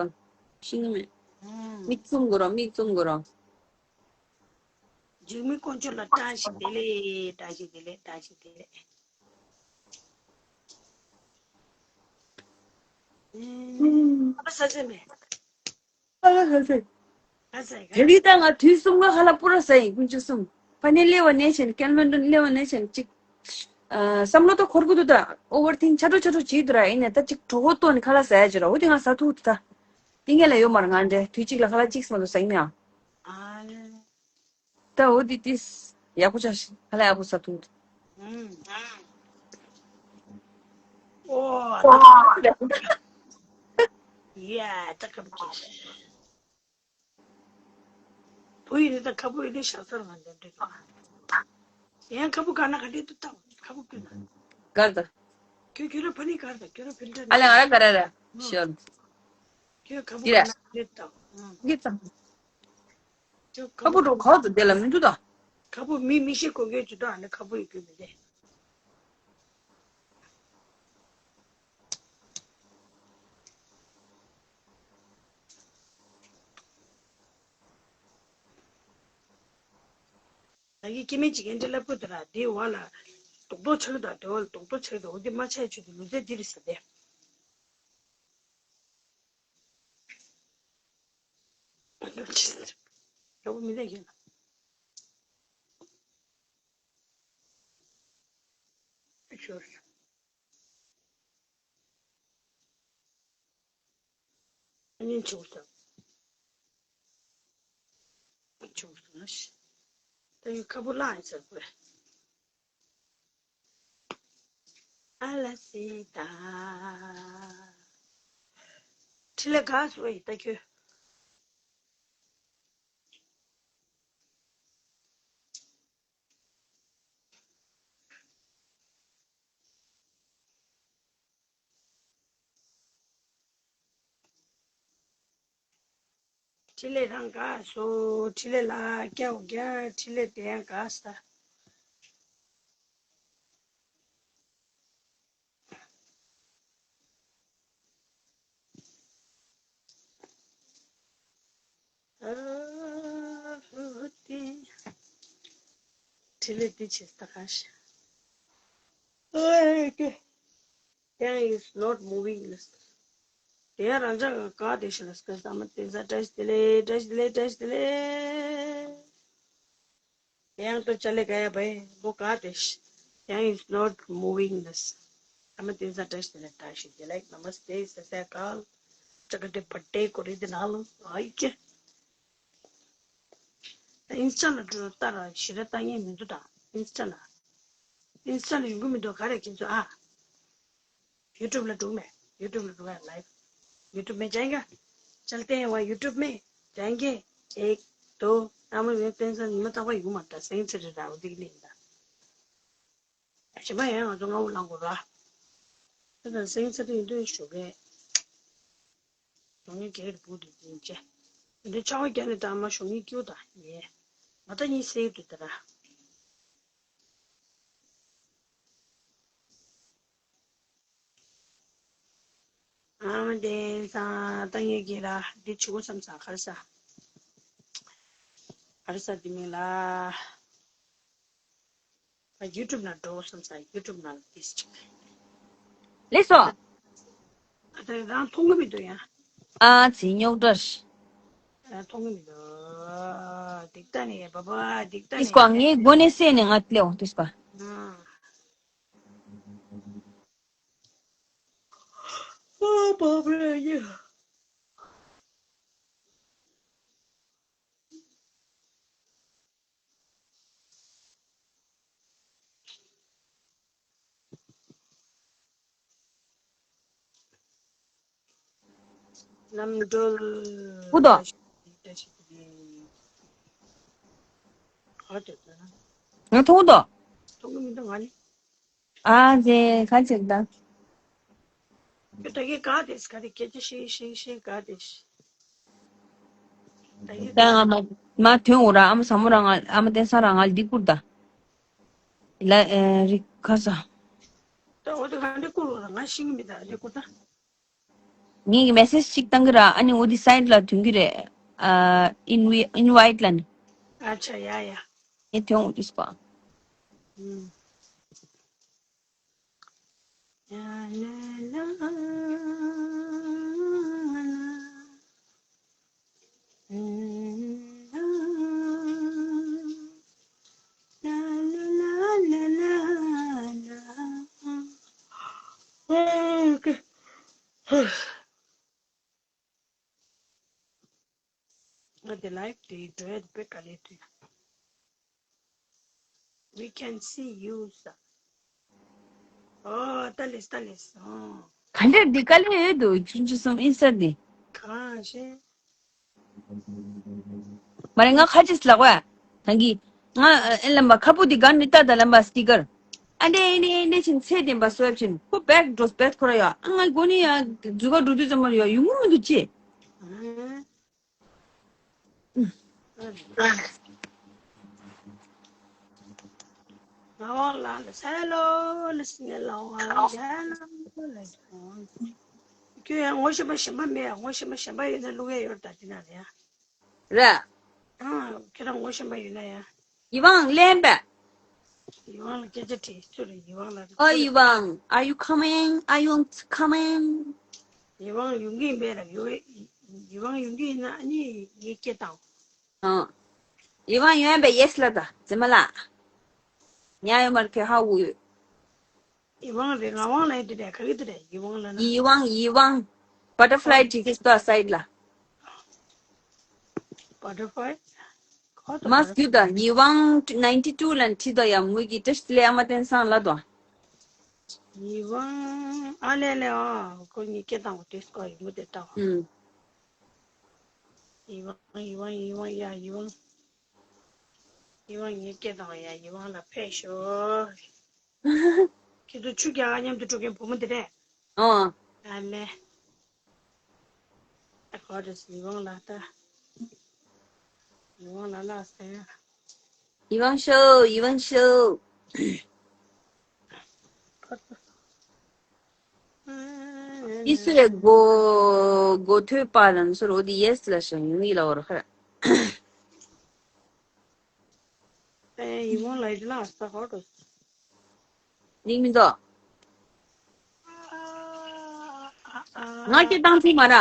ཤེས་ཀྱི་མེད། ཨུམ། མིག་བཙུམ་དགོས་ར་མིག་བཙུམ་དགོས་ར། འཇིགས་མེད་དཀོན་མཆོག་ལ་བཀྲ་ཤིས་བདེ་ལེགས། བཀྲ་ཤིས་བདེ་ལེགས། བཀྲ་ཤིས་བདེ་ལེགས། ཨ་ས་ས་མེད། ཨ་ས་ས། ཨ་ས་ས། དེ་རིང་ད་ང་དུས་གསུམ་ང་ཧ་ལ་པུ་ར་ས་ཡིན། དཀོན་མཆོག་གསུམ། ཕ་ནི་སླེབས་པ་ནས་བྱས་ནས་ཀན་ལོན་ཌོན་སླེབས་པ་ནས་བྱས་ནས་ཅིག་ཨ། བསམ་བློ་ད་འཁོར་གི་འདུག་ད་ཨོ་ཝར་ཐིང་ཆ་འགྲོ་ཆ་འགྲོ་བྱེད་འདུག་ར། ཡིན་ནའི་ད་ཅིག་གྲོད་ཁོག་ལྟོགས་ནས་ཁ་ལག་ཟ་ཡ་ཅིག་ར། འོ་དེ་ང་ཟ་ཐུབ་འདུག་ད་དེ་ངས་ལ་ཡོད་མ་རེད། ང་འདྲ་དུས་གཅིག་ལ་ཁ་ལག་གཅིག་མ་གཏོགས་ཟ་གི་མེད་ཨ། ཨ་ལེ། ད་འོ་དེ་དེ་ཡག་པོ་ཆགས་ཤིག་ཁ་ལག་ཡག་པོ་ཟ་ཐུབ་འདུག་ཨུམ། ཨོ། ཡ། ད་ཁ་པོ་ཁེ། བུ་ཡིན་ནི་ད་ཁ་པོ་ཡིན་ནི་ཤ་ཚར་ང་འདྲ་འདྲ་གི། ཡང་ཁ་པོ་ག་ན་ག་འདྲ་འདུག་ད་ཁ་པོ་ཀུན་ན། གར་ད། ཁྱོད་ཁྱོད་ར་ཕ་ནི་གར་ད་ཁྱོད་ར་ཕིལ་ཏར་ཨ་ལེ་ང་ར་ག་ར་ར། ཤོར། ཁྱོད་ཁ་པོ་ག་ན་ག་འདྲ་འདུག་ད། གི་ཙམ། ཁ་པོ་འགྲོ་ཁ་ཏུ་དེ་ལ་མི་འདུག་ད། ཁ་པོ་མི་མི་ཤེས་གོ་གེ་ཅུ་ད་ཨ་ནི་ཁ་པོ་ཡི་གུ་མི་དེ། ད་གི་སྐྱེ་དམན་ཅིག་ཨེ་འདྲ་ལབ་གོ་ད་ར་དེའི་བ་ལ་རྡོག་རྡོག་ཆགས་ད་དེ་བ་ལ་རྡོག་རྡོག་ཆགས་ད་འོ་དེ་མ་ཆགས་ཆུ་དེ་ལུས་རྩལ་དེ་རེད་ཟེར་དེ། ཡག་པོ་མི་ལས་ཀྱི་ན། ཞོར། ཨ་ནི་ཆུང་ཙག་ཆུང་ཙག་ད་ཡི་ཁ་པོ་ལ་ཨ་ཙག་པོ། ཨ་ལ་སི་ད། ཁྲི་ལེ་ག་སུ་ཡི་ད་ཁྱོད། ཁྲི་ལེ་རང་ག་སོ། ཁྲི་ལེ་ལ་སྐྱ་བོ་རྒྱ། ཁྲི་ལེ་དེ་ཡང་ག་ས། ཨ་ཧུ་ཧུ་ཏི། ཁྲི་ལེ་ཏི་ཆེ་ས་ཁ་ཤ། ཨེ་ཀེ། Yang is not moving ལ། དེ་ཡང་རང་ཅག་ག་དེ་ཤ་ལ་སྐར་ས་མ་དེ་ས་བཀྲ་ཤིས་བདེ་ལེགས། བཀྲ་ཤིས་བདེ་ལེགས། བཀྲ་ཤིས་བདེ་ལེགས། དེ་ཡང་ཏོ་ཅ་ལེ་ག་ཡ་བའི་བོ་ག་དེ་ཤ། Yang is not moving ལ། ཨ་མ་དེ་ས་བཀྲ་ཤིས་བདེ་ལེགས། བཀྲ་ཤིས་བདེ་ལེགས། Namaste ས་ས་ཀལ། ཅ་ག་དེ་བ་ཏེ་ཀོ་རི་དེ་ན་ལོ་ཨ་ཡི་ཀེ། ད་ཨིན་སི་ཊ་ལ་འགྲོ་ལྟ་ར་ཞི་ར་ལྟ་ཉན་མི་འདུག་ད་ཨིན་སི་ཊ་ལ། ཨིན་སི་ཊ་ལ་ཡོང་གི་མི་འདུག་ག་རེ་ཁྱེད་ཚོ་ཨ། ཡུ་ཊུབ་ལ་འགྲོ་མེད། ཡུ་ཊུབ་ལ་འགྲོ་ཡ་ལའིབ། ཡུ་ཊུབ་མེད་ཅན་ག་ཅལ་ཏེ་བ་ཡུ་ཊུབ་མེད་ཅན་ག་ཨེག་དོ་ཨ་མ་ཡོད་པན་སན་ཉི་མ་རྟག་པ་ཡོང་མ་ད་སེང་ཚེ་རི་ར་འོ་དིག་ལིང་ད། ཞི་མ་ཡང་ང་ཚོ་ང་བོ་ལང་གོ་ར། ད་ད་སེང་ཚེ་རི་འདུན་ཞུ་གེ། ཞོགས་ངའི་གེ་རི་བུ་དུ་དུན་ཅེ། འདི་ཆ་བ་རྒྱ་ནི་ད་མ་ཞོགས་ངའི་ཀྱུ་ད་ཡེ། ང་ད་ཉི་སེ་དུ་ད་ར། ཨ་མ་དེ་ས་ཏང་ཡོད་ཀྱི་ར་འདི་ཆུ་གོ་བསམ་ས་ཁར་ས། ཁར་ས་དེ་མིན་ལ། ད་ཡུ་ཊུབ་ནང་འགྲོ་བསམ་ས་ཡུ་ཊུབ་ནང་ལ་ཏིས་ཅིག་ལེགས་སོ། ཨ་ད་རང་མཐོང་གི་མི་འདུག་ཡ། ཨ་ཙི་རྙོག་དྲ། ཨ་མཐོང་གི་མི་འདུག་དིག་ཏ་ནི་བ་བ་དིག་ཏ་ཏིས་ནི་ཀོ་ངའི་སྒོ་ནས་སེ་ནས་ང་ལེའོ་ཏིས་ཀོ། ཨ། ཨ་བ་བ་ཡ། རྣམ་གྲོལ། ཧུ་དོ། ང་མཐོང་དོ། མཐོང་གི་མི་འདུག་ང་ནི། ཨ་ཙི་ག་ཅིག་ད། ཁྱོད་ད་གིན་ག་དེ་ག་དེ་སྐད་ཆ་བཤད་བཤད་བཤད་ག་དེ་ཤི། ད་གིན་ད་ང་མ་མ་ཐོན་འོ་ར་ཨ་མ་ས་མོ་ར་ང་ཨ་མ་བསྟན་ས་ར་ང་ལྡི་ཀུར་ད། ལ་ཨེ་རི་ཁ་ས། ད་འོ་དེ་ག་འདི་ཀུར་འོ་ར་ང་ཤི་གི་མི་ད་ལྡི་ཀུར་ད། ངེད་ཀྱི་མེ་སེཇ་ཅིག་བཏང་གི་ར་ཨ་ནི་འོ་དེ་སའིཌ་ལ་ཐོན་གི་རེད། ཨ་ཨིན་ཝི་ཨིན་ཝའིཊ་ལ་ནི། ཨ་ཆ་ཡ་ཡ། ངས་དོན་འོང་དུས་པ། ང་དེ་ལའིབ་དེ་འགྲོ་ཡ་དེ་དཔེ་དཀའ་ལས་འདུག We can see you, sir. ཨོ། ལྟ་ལེས་ལྟ་ལེས། ཨོ། ག་འདྲ་འདི་དཀའ་ལས་ཡོད་འདུག་ཆུང་ཆུང་གསུམ་ཨིན་སར་འདི། གང་ཤེས། མ་རེད། ང་ཁ་ཅིག་ལག་པ། ད་གི། ང་ཨེ་ལམ་པ་ཁ་སྤུ་འདི་ག་ནི་ལྟ་ད་ལམ་པ་སི་ཊི་ཀར། ཨ་འདྲེ་ཨེ་འདྲེ་ཨེ་འདྲེ་ཕྱིན་ཚེ་བདེན་པ་སོ་ཡབ་ཕྱིན་ཁོ་བེག་འགྲོ་བེག་ཁོ་ར་ཡོད། ཨ་ང་དགོ་ནི་ཡ་རྫུ་ག་འགྲོ་དུས་ཙམ་པར་ཡོད་ཡོང་གི་མི་འདུག་ཅི། ང་དབང་ལགས་ལ་ཟེར་ལོ་ལ་སི་ནེ་ལ་དབང་ལ་ཟེར་ལོ་ལ་ཟེར། ཁྱོད་ཡང་ངོ་ཤེས་པ་གཞན་པ་མེད། ངོ་ཤེས་པ་གཞན་པ་ཡོད་ན་བླུག་ཡས་ཡོད་ད་དེ་ན་ལ་ཡ། རེད། ཨང་། ཁྱེད་རང་ངོ་ཤེས་པ་ཡོད་ན་ཡ། ཡིད་དབང་ལེན་པས། ཡིད་དབང་ལ་སྐད་ཆ་དྲིས་ཚུལ་རེད། ཡིད་དབང་ལ་ཨོ་ཡིད་དབང་། Are you coming? Are you coming? ཡིད་དབང་ཡོང་གི་ཡིན་པས་ལ་ཡོད། ཡིད་དབང་ཡོང་གི་ཡིན་ན་ཨ་ནི་ངས་སྐད་བཏང་། ཨང་། ཡིད་དབང་ཡོད་པས་ཡེ་སི་ལ་ད་ཛི་མ་ལ། ཉ་ཡོད་མར་ཁེ་ཧ་འུ་ཡོད། ཡིད་དབང་རེད། ངག་དབང་ལ་ཡིན་དེ་རེད། ག་གི་དེ་རེད། ཡིད་དབང་ལ་ན། ཡིད་དབང་ཡིད་དབང་། བ་ཊར་ཕ་ལའི་ཅིག་གི་སྟོ་སའིད་ལ། བ་ཊར་ཕ་ལའི། ཁོ་ད་མ་སྐྱུ་ད་ཡིད་དབང་ནའིན་ཊི་ཊུ་ལ་ཁྲི་ད་ཡ་མུ་གི་ཏྲེ་ལེ་ཨ་མ་བསྟན་སང་ལ་དོ། ཡིད་དབང་ཨ་ལེ་ལེ་ཨ་ཁོ་གཉིས་སྐད་བཏང་བ་དེ་སྐོར་ཡིན་མོ་དེ་ལྟ་བ། ཨུམ། ཡིད་དབང་ཡིད་དབང་ཡིད་དབང་ཡ་ཡིད་དབང་། ཡིད་དབང་ངའི་སྐད་བཏང་བ་ཡ་ཡིད་དབང་ལ་ཕེབས་ཤོག་ཁྱེད་ཚོ་ཆུ་རྒྱག་ག་མཉམ་དུ་འགྲོ་མཁན་བུ་མོ་དེ་རེད། ཨོ། ཨ་ལེ། ཨ་ཁོ་རེ་ཡིད་དབང་ལ་ལྟ། ཡིད་དབང་ལ་ལ་ཟེར། ཡིད་དབང་ཤོག་ཡིད་དབང་ཤོག་ཨི་སི་རེ་གོ་གོ་ཐོས་པ་ལ་ནི་སོ་རོ་དི་ཡེ་སི་ལ་ཞང་ཡུང་ཡི་ལ་འོར་ཁ། ཨེ་ཡིད་དབང་ལ་ཡིད་ལ་ས་ཧོ་ཏོ། ནིང་མི་འདུག་ང་སྐད་བཏང་ཚིག་མ་ར།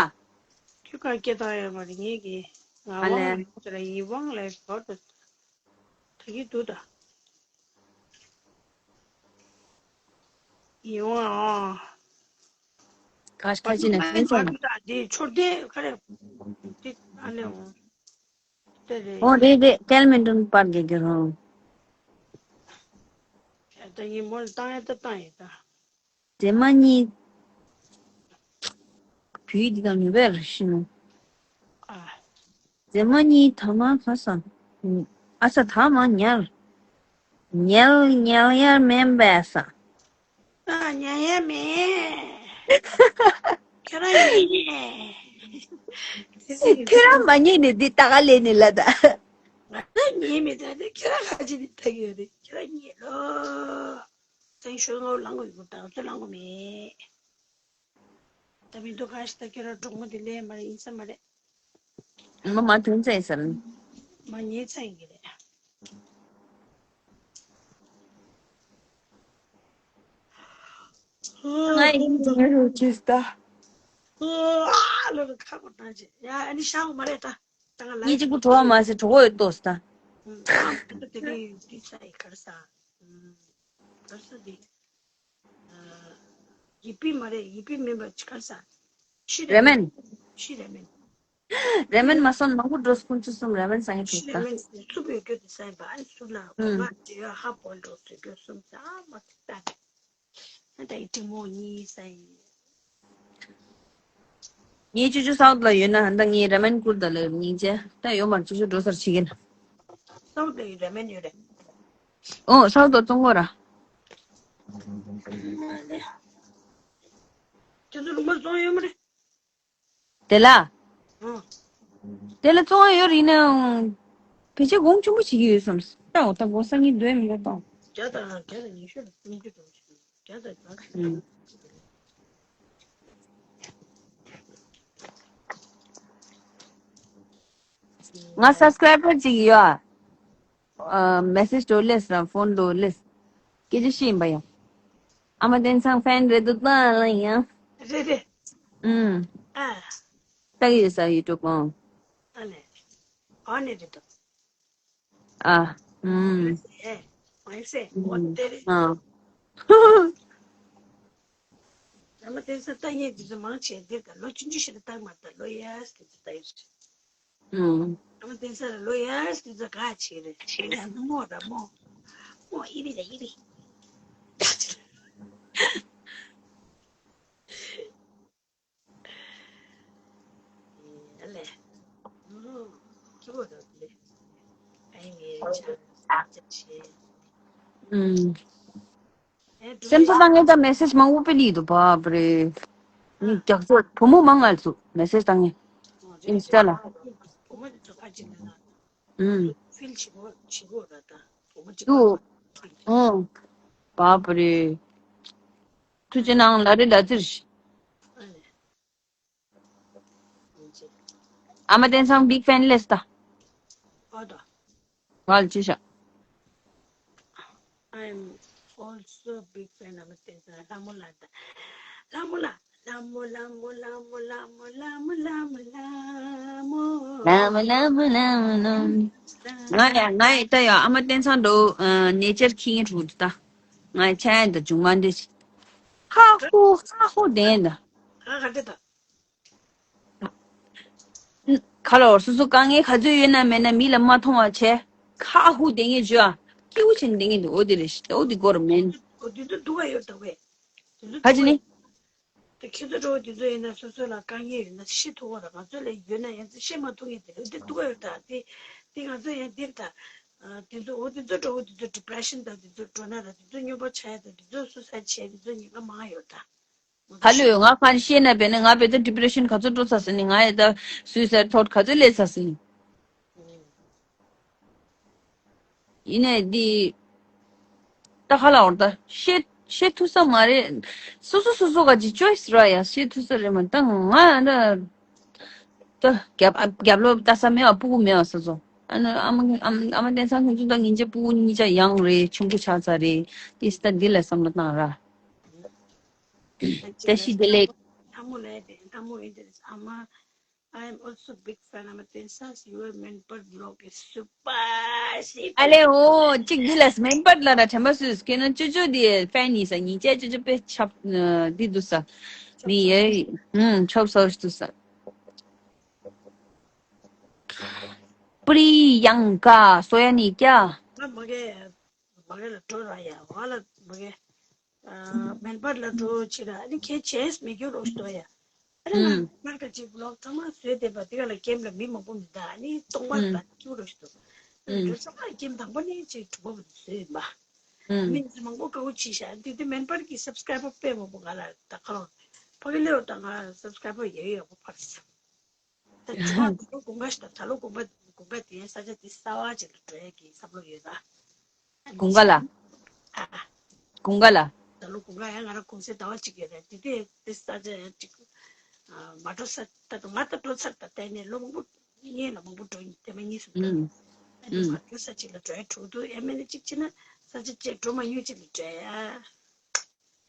ཁྱོད་ཀ་སྐད་བཏང་ཡོད་མ་རེད། ངས་ཀྱི་ང་ཨ་ལེ། དབང་ལ་ཡིད་དབང་ལ་ཧོ་ཏོ། ད་གི་འདུག་ད། ཡིད་དབང་ཨ། ཁ་ཁ་ཅི་ནས་ཕན་ཚུན། འདི་མཆོད་རྟེན་ག་རེ། འདི་ཨ་ལེ་འོང་། དེ་རེད། ཨོ་རེད་རེད། ཀལ་མེན་ཏོན་པར་གི་གི་རོ། ད་ཡིན་མོ་ལ་བཏང་ཡ་ད་བཏང་ཡ་ད། ཛེ་མ་གཉིས། བུའི་འདི་དང་ནུས་པའི་རི་ཤི་ནུ། ཨ། ཛེ་མ་གཉིས་ཐ་མ་ག་ས། ཨ་ས་ཐ་མ་ཉལ། ཉལ་ཉལ་ཡ་མེན་པས་ས། ཨ་ཉལ་ཡ་མེད། ཁྱོད་རང་ཉལ་ནས། ཁྱོད་རང་མ་ཉལ་ནས་འདི་ལྟ་ག་ལས་ནས་ལ་ད། ང་ཉལ་མེད་ད་དེ་ཁྱོད་རང་ག་ཅི་འདི་ལྟ་གི་ཡོད་རེད། ཁྱོད་རང་ཉལ་ལོ། ཚན་ཤོད་ངོ་ལང་གི་ཡོད་ད་ཚོད་ལང་གི་མེད། ད་མི་འདུག་ཁ་ཤི་ད་ཁྱོད་རང་གྲོགས་མོ་དེ་ལས་མ་རེད་ཡིན་ས་མ་རེད། མ་མ་དོན་ཚན་ཟེར། མ་ཉེས་ཚན་གི་རེད། ང་ཡིན་ངེ་རུ་ཅིས་ད། ཨ་ལོ་ལོ་ཁ་པོ་བཏང་ཅི་ཡ་ཨ་ནི་ཤ་བོ་མ་རེད་ད། ད་ང་ལ་ཡི་གཅིག་པུ་གྲོགས་མ་ཟེར་གྲོགས་ཡོད་ཏོ་ད། ཨ་ད་དེ་ནི་དེ་ས་ཡི་གར་ས། གར་ས་དེ། ཡི་པི་མ་རེད། ཡི་པི་མིན་པ་ཅི་ག་ས། ཤི་རེད། རེ་མན། ཤི་རེ་མན། རེ་མན་མ་སོན་མང་པོ་འགྲོ་སྐུ་མཆུ་གསུམ་རེ་མན་སང་གི་ཤི་ཐུག་རེ་མན་སུ་བོད་སྐྱོད་དུ་སེམས་པ་ཨ་སུ་ལ་གོ་ང་ཅི་ཡ་ཧ་པོ་འགྲོ་སུ་སྐྱོད་གསུམ་ས་མ་ཐུག་ད། ཨ་ད་ཡི་དྲི་མོ་གཉིས་ས་ཡིན། ངའི་ཅུ་ཅུ་སའུ་ཐི་ལ་ཡོད་ན་ཧན་ད་ངའི་རེ་མན་ཀུར་ད་ལ་ཉིན་བྱེད་ད་ཡོད་མར་ཅུ་ཅུ་འགྲོ་སར་ཕྱི་གིན། སའུ་ཐི་ལ་ཡོད་རེ་མན་ཡོད་རེད། ཨོ་སའུ་ཐི་ཙོང་གོ་ར། ཁྱེད་ཚོ་ལུང་པ་ཙོང་ཡོད་མ་རེད། དེ་ལ། ཨོ། དེ་ལ་ཙོང་ཡོད་རེད་ན། ཕལ་ཆེར་གོང་ཆེན་པོ་བྱེད་ཀྱི་ཡོད་བསམ། ད་འོ་ད་གོ་ས་ངའི་སྡོད་མི་འདུག་ད། བརྒྱ་དང་བརྒྱ་དང་ཉི་ཤུ་ལ་སུམ་ཅུ་དང་བརྒྱ་དང་བརྒྱ་དང་། ང་སབ་སི་ཀ་རའི་བར་ཅིག་ཡོད། ཨ། མེ་སེཇ་འགྲོ་ལེས་ར་ཕོན་འགྲོ་ལེས། སྐད་ཆ་བཤད་ཡིན་པ་ཡང་། ཨ་མ་བསྟན་སང་ཕེན་རེད་འདུག་ད་ལ་ཡང་། རེད་རེད། ཨུམ། ཨ། ལྟ་གི་ཡོད་ས་ཡུ་ཊུབ་གང་། ཨ་ལས། གང་ནས་རེད་འདུག་ཨ། ཨུམ། ཨེ། མ་ཡིན་སེ། འོ་ཨུམ། དེ་རེད། ཨ། ཨ་མ་བསྟན་སང་ལྟ་མཁན་དེ་ཚོ་མང་ཆེ་འདིར་དང་ལོ་ཆུང་ཆུང་ཞིག་ལ་ལྟ་མ་ལྟ་ལོ་ཡས་དེ་ཚོ་ལྟ་ཡོད་རེད། ཨུམ། ཨ་མ་བསྟན་སང་ལ་ལོ་ཡས་དེ་ཚོ་ག་ཆེ་རེད། ཆེ་ར་མོ་ར་མོ། མོ་ཨི་བི་ར་ཨི་བི། ཨ་ལས། ཨུམ། ཁྱི་བོ་ར་ལས། ཨ་ཡིན་ངའི་ཆ་ཆ་ཆེ། ཨུམ། སེམས་གསོ་བཏང་མཁན་ད་མེ་སེཇ་མང་པོ་སྤེལ་ཡི་འདུག་བ་པ་རེད། ཨ། ནི་རྒྱག་ཚོད་བུ་མོ་མང་ང་ཚོ་མེ་སེཇ་བཏང་མཁན། ཨིན་སི་ཊ་ལ། བུ་མོ་དེ་ཚོ་ཕར་ཕྱིན་ན་ན། ཨུམ། ཕིལ་བྱེད་དགོས་བྱེད་དགོས་ར་ད། བུ་མོ་གཅིག་དུ། ཨུམ། བ་པ་རེད། ཐུགས་རྗེ་གནང་ལ་རེ་ལ་ཙིར། ཨ་ལས། ཨ་མ་བསྟན་སང་བིག་ཕེན་ལེས་ད། ཨོ་ད། ང་ལ་ཅི་བྱ། I'm also big fan of བསྟན་སང་ལྷ་མོ་ལ་ད། ལྷ་མོ་ལ། ལྷ་མོ་ལྷ་མོ་ལྷ་མོ་ལྷ་མོ། ལྷ་མོ་ལྷ་མོ་ལྷ་མོ། ལྷ་མོ་ལྷ་མོ་ལྷ་མོ། ང་ཡ་ང་ཡ་ད་ཡ་ཨ་མ་བསྟན་སང་འགྲོ་ནེ་ཅར་ཁྱི་ངན་ཕྲུ་གུ་ད། ང་ཡ་ཆ་ཡ་ད་ཇུང་མ་འདི། ཧ་ཧུ་ཧ་ཧུ་དེན་ད། ཨ་ག་འདྲ་ད། ཁ་ལོ་སོ་སོ་དཀའ་ངལ་ག་ཚོད་ཡོད་ན་མེད་ན་མི་ལ་མ་མཐོང་བ་བྱས། ཁ་ཧུ་དེ་ངས་བརྗོད་ཨ། སྐྱིད་པོ་བྱས་ནས་བསྡད་ངེས་འདུག་འོ་དེ་རེད་ཤི་འོ་དེ་སྐོར་མིན། འོ་དེ་ཚོ་སྡུག་ག་ཡོད་ད་བས། དེ་ཚོ་ཕ་ཅི་ནི། སྡུག་ག་ཡོད་ད། ཁྱེད་ཚོ་འགྲོ་བ་དེ་ཚོ་ཡིན་ན་སོ་སོ་ལ་དཀའ་ངལ་ཡོད་ན་ཤི་ཐུབ་བ་ར་ང་ཚོ་ལ་ཡོད་ན་ཡང་ཚེ་ཤི་མ་ཐུབ་ངེས་དེ་རེད་དེ་སྡུག་ག་ཡོད་ད་དེ། དེ་ང་ཚོ་ཡང་འདིར་ད། དེ་ཚོ་འོ་དེ་ཚོ་འགྲོ་བ་དེ་ཚོ་ཌི་པི་རེ་ཤན་དང་དེ་ཚོ་འགྲོ་ན་ར་དེ་ཚོ་སྨྱོ་པ་ཆགས་ཡ་དང་དེ་ཚོ་སུ་སའི་ཌི་བྱས་དེ་ཚོ་ཉེན་ཁ་མང་ཡོད་ད། ག་ལོས་ང་གང་ཤེས་ན་བས་ན་ང་བས་ད་ཌི་པི་རེ་ཤན་ག་ཚོད་འགྲོ་ཚར་ཟིན་ནི་ང་ཡ་ད་སུའི་སའི་ཌི་ཐོཊ་ག་ཚོད་སླེབས་ཚར་ཟིན། ཡིན་ནའི་འདི་ད་ག་ལ་འོར་ད་ཤེས་ཤེས་ཐུབ་ས་མ་རེད། སོ་སོ་སོ་སོ་ག་ཅི་ཅོའི་སི་ར་ཡ་ཤེས་ཐུབ་ས་རེད་མ་ད་ང་ད་ད་རྒྱབ་རྒྱབ་ལོ་ལྟ་ས་མེད་བ་སྤུ་གུ་མེད་བ་ས་ཚོ་ཨ་ནི་ཨ་མ་ཨ་མ་ཨ་མ་བསྟན་སང་ཁྱོད་ཚོ་ད་ཉིན་རྗེ་སྤུ་གུ་གཉིས་ཆ་ཡང་རེད་ཆུང་ཀུ་ཆགས་ཚར་རེད་དེ་སི་ད་འདི་ལ་བསམ་བློ་བཏང་ར། བཀྲ་ཤིས་བདེ་ལེགས། ལྷ་མོ་ལས་དེ་ལྷ་མོ་ཡིན་དེ་ཨ་མ། I am also big fan of Tensa's your main part vlog is super super. ཨ་ལེ་ཨོ་གཅིག་འདི་ལ་མེན་པར་ལ་ར་དྲན་པ་སུས་ཁྱེད་ན་ཅོ་ཅོ་འདི་ཕན་ཡིན་ས་ཉིན་བྱས་ཅོ་ཅོ་དཔེ་ཆབ་འདི་འདུག་ས་མི་ཡེ་ཧུམ་ཆོབ་སོ་འདུག་ས། པྲི་ཡང་ཀ་སོ་ཡ་ནི་ཀྱ། ང་མ་གེ་མ་གེ་ལ་འགྲོ་ར་ཡ་ང་ལ་མ་གེ། མེན་པར་ལ་འགྲོ་ཕྱིར་ཨ་ནི་ཁྱེད་ཆེས་མི་རྒྱུ་རོ་ཞིག་འདུག་ཡ། ཨ་ནི་ང་ཨུམ། མར་ཀ་ཅིག་བློག་ཚང་མ་བཟོས་བསྡད་པ་དེ་ག་ལ་ཀེམ་ལ་མི་མང་པོ་མི་འདུག་ཨ་ནི་སྟོང་པ་ཨུམ། ལ་སྐྱུར་རོ་ཞིག་འདུག་ཨུམ། འགྲོ་ཚང་མ་ཀེམ་དང་པོ་ནས་ཅིག་གྲུབ་པ་བཟོས་ཡིན་པ། ཨ་ནི་ཨུམ། ང་ཚོ་མང་པོ་དགའ་བོ་བྱས་ཤག་དེ་དུས་མེན་པར་གྱི་སབ་སི་ཀ་རའི་བར་དཔེ་མང་པོ་ང་ལ་ད་ཁ་ལོ་ཕ་གི་ལེའོ་ད་ང་སབ་སི་ཀ་རའི་བར་ཡག་ཡག་པོ་འཕར་སོང་། ད་དྲི་བ་ད་ལོ་དགུན་ཁ་ཞིག་དང་ད་ལོ་དགུན་ཁ་དགུན་ཁ་དེ་ས་ཆ་དེ་གསར་བ་ཅིག་ལ་འགྲོ་ཡས་ཀྱི་བསམ་བློ་ཡོད་ད། དགུན་ཁ་ལ། ཨ། དགུན་ཁ་ལ། ད་ལོ་དགུན་ཁ་ཡང་ང་རང་གུང་སེང་ཟླ་བ་གཅིག་ཡོད་རེད་དེ་དེ་དེ་ས་ཆ་ཡང་གཅིག་མ་འགྲོ་ས་ད་དུང་ང་ད་འགྲོ་ཚར་ད་བལྟས་ནས་ལོ་མང་པོ་གཉིས་ལ་མང་པོ་འགྲོ་ཡིན་དེ་མ་གཉིས་སུ་འགྲོ་ཡིན་ཨ་ནི་མ་འགྲོ་ས་གཅིག་ལ་འགྲོ་ཡ་དྲུག་ཏུ་ཨེ་མེད་ན་གཅིག་ཕྱིན་ན་ས་ཆ་བཅས་འགྲོ་མ་མྱོང་གཅིག་ལ་འགྲོ་ཡ།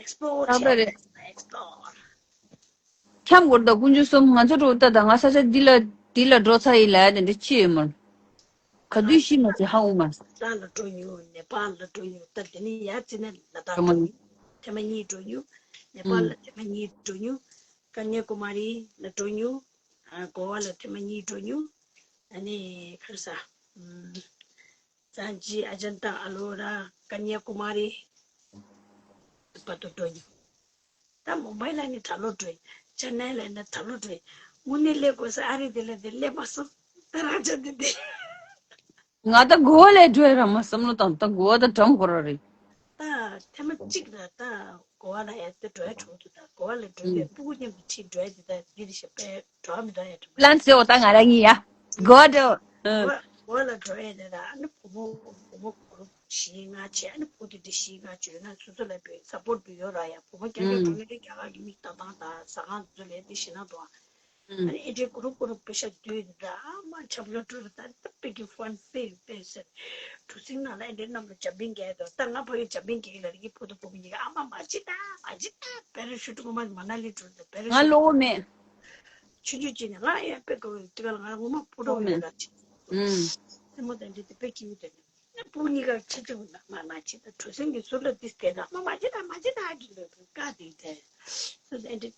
Explore ཁྱབ་པ་རེད། Explore. ཁྱམས་སྒོར་དང་ཀུན་སྤྱོད་གསུམ་ང་ཚོ་འགྲོ་ལྟ་དང་ང་ས་ཆ་འདི་ལ་འདི་ལ་འགྲོ་ཚར་ཡིན་ལ་དེ་འདྲ་ཅི་ཡོད་མོད། ག་དུས་ཤི་མ་ཚེ་ཧ་འུ་མ། ས་ལ་འགྲོ་མྱོང་ནེ་པཱལ་ལ་འགྲོ་མྱོང་ད་དེ་ནི་ཡར་བརྩིས་ན་ལ་དྭགས་འགྲོ་མྱོང་ཐེངས་མ་གཉིས་འགྲོ་མྱོང་ནེ་པཱལ་ལ་ཐེངས་མ་གཉིས་འགྲོ་མྱོང་ཀ་ཉ་ཀུ་མ་རི་ལ་འགྲོ་མྱོང་ཨ་གོ་བ་ལ་ཐེངས་མ་གཉིས་འགྲོ་མྱོང་ཨ་ནི་ཁར་ས། སཱན་ཅི་ཨ་ཇན་ཏ་ཨ་ལོ་ར་ཀ་ཉ་ཀུ་མ་རི་བར་དུ་འགྲོ་མྱོང་། ད་མུམ་བྷའི་ལ་ནི་ད་ལོ་འགྲོ་ཡིན། ཅེན་ནའི་ལ་ནི་ད་ལོ་འགྲོ་ཡིན། དངོས་གནས་སླེབས་དགོས་ས་ཨ་རི་དེ་ལ་དེ་སླེབས་མ་སོང་། ད་རང་ཅག་འདི་དེ། ང་ད་གོ་བ་ལས་འགྲོ་ཡ་རང་མ་བསམ་བློ་བཏང་ད་གོ་བ་ད་གྲམ་གོ་ར་རེད། ད་ཐེངས་མ་གཅིག་ལ་ད་གོ་བ་ལ་ཡ་དེ་འགྲོ་ཡ་གྲོགས་འདུག་ད་གོ་བ་ལ་འགྲོ་ཡ་ཨུམ། སྤུ་གུ་མཉམ་དུ་ཁྲིད་འགྲོ་ཡ་དེ་ད་འདི་རེད་ཤག་པས་འགྲོ་བ་མི་འགྲོ་ཡ་འགྲོ། ལན་ཟེར་འོ་ད་ང་རང་གཉིས་ཡ། གོ་བ་འགྲོ། ཨུམ། གོ་བ་ལ་འགྲོ་ཡ་དེ་ད་ཨ་ནི་བུ་མོ་བུ་མོ་གུ་རུབ་བཞི་ལྔ་བྱས་ཨ་ནི་བུ་དེ་འདྲ་བཞི་ལྔ་བྱོས་ན་སོ་སོ་ལ་བའི་སབ་པོར་དུ་ཡོད་ར་ཡ་བུ་མོ་རྐྱང་རྐྱང་ཨུམ། འགྲོ་ན་རེ་རྒྱ་གར་གྱི་མིག་ཏག་ཏག་དང་ཟ་ཁང་དེ་ཚོ་ལས་དེ་ཞེད་སྣང་འདུག་ཨ། ཨ་ནི་ཨེ་འདྲའི་གུ་རུབ་གུ་རུབ་པེ་ཤ་དུས་འདི་འདྲ་ཨ་མ་ཆབ་ལ་སྤྲོད་ད་ད་པེ་ཀི་ཧྥན་ཧྥེ་པེ་སེ་གྲུ་སིང་ནང་ལ་ཨེ་འདྲའི་རྣམས་ལ་འཇམ་པིང་གས་དོ་ད་ང་ཕ་ཡུལ་འཇམ་པིང་གས་ལ་རིག་གི་ཕུ་ཏུ་ཕུ་མི་གཉིས་ཀ་ཨ་མ་མ་ཅི་ད་མ་ཅི་ད་པེ་ར་ཤུ་ཏུ་གོ་མ་མ་ན་ལི་འགྲོ་ད་པེ་ར་ང་ཤུ་ལོ་མེད། ཆུང་ཆུང་ཅི་ནས་ང་ཡང་པེ་ཀོ་ཏི་ཀ་ལ་ང་ངོ་མ་ཕུ་ཏུ་ཡོད་ལ་ཅི་ཨུམ། སེ་མོ་ད་འདི་དེ་པེ་ཀི་ཡུ་དེ་ནས་ཕུ་གཉིས་ཀ་ཆེ་ཆེ་ན་མ་མ་ཅི་ད་གྲུ་སིང་གི་ཟུར་ལ་ཏིས་དེ་ན་མ་མ་ཅི་ད་མ་ཅི་ད་གི་ལོ་ཀ་དེ་དེ་སོ་ཨེ་འདྲའི་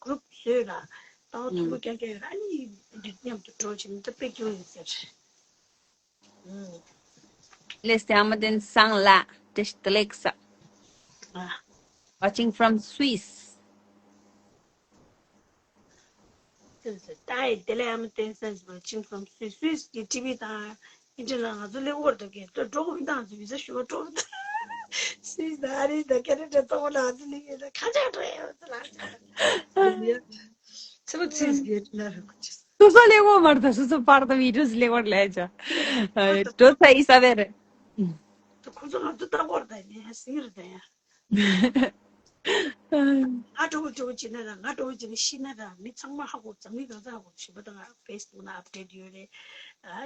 གུ་རུབ་བཟོས་ལ་ཏའོ་ཐུ་བོ་ཀྱང་ཀྱང་ཨ་ནི་འདི་མཉམ་དུ་འགྲོ་ཕྱིན་ད་པེ་ཀྱོ་ཡིན་ཟེར། ལེས་ཏེ་ཨ་མ་བསྟན་སང་ལ་ཏེ་ཏེ་ལེགས་ས། Watching from Swiss. ད་ཡི་དེ་ལས་ཨ་མ་བསྟན་སང་watching from Swiss. སུད་སི་གི་ཊི་ཝི་དང་ཨིན་ཊར་ནེཊ་ང་ཚོ་ལས་འོར་དུ་གི་ཏོ་འགྲོ་གི་མི་དང་ཚོ་བི་ཟ་ཞུ་བ་འགྲོ་གི་འདུག་སུད་སི་དང་ཨ་རི་དང་ཁེ་ན་ཌ་གཙོ་བོ་ལ་ང་ཚོ་ལས་གི་ད་ཁ་ཆག་འགྲོ་ཡོད་ཚོ་ལ། ཚེ་བ་ཚེས་བརྒྱད་ན་རུ་ཀུ་ཅིས། སོ་སོ་ལེགས་པོ་མར་ད་སོ་སོ་པར་ད་བི་ཌིའོ་ལེགས་པོ་ལས་ཅ། ཏོ་ཚ་ཡི་ས་བེ་རེ། ཁོ་ཚོ་ང་ཚོ་ལྟ་བོར་ད་ནི་སིང་རེ་ད་ཡ། ང་འགྲོ་འགྲོ་བྱེད་ན་ར་ང་འགྲོ་བྱེད་ན་ཤི་ན་ར་མི་ཚང་མ་ཧ་གོ་ཚང་མི་གང་ཚ་ཧ་གོ་ཞིབ་པ་དང་ཕེ་སི་བུག་ན་ཨབ་ཌེ་ཊི་ཡོད་རེད།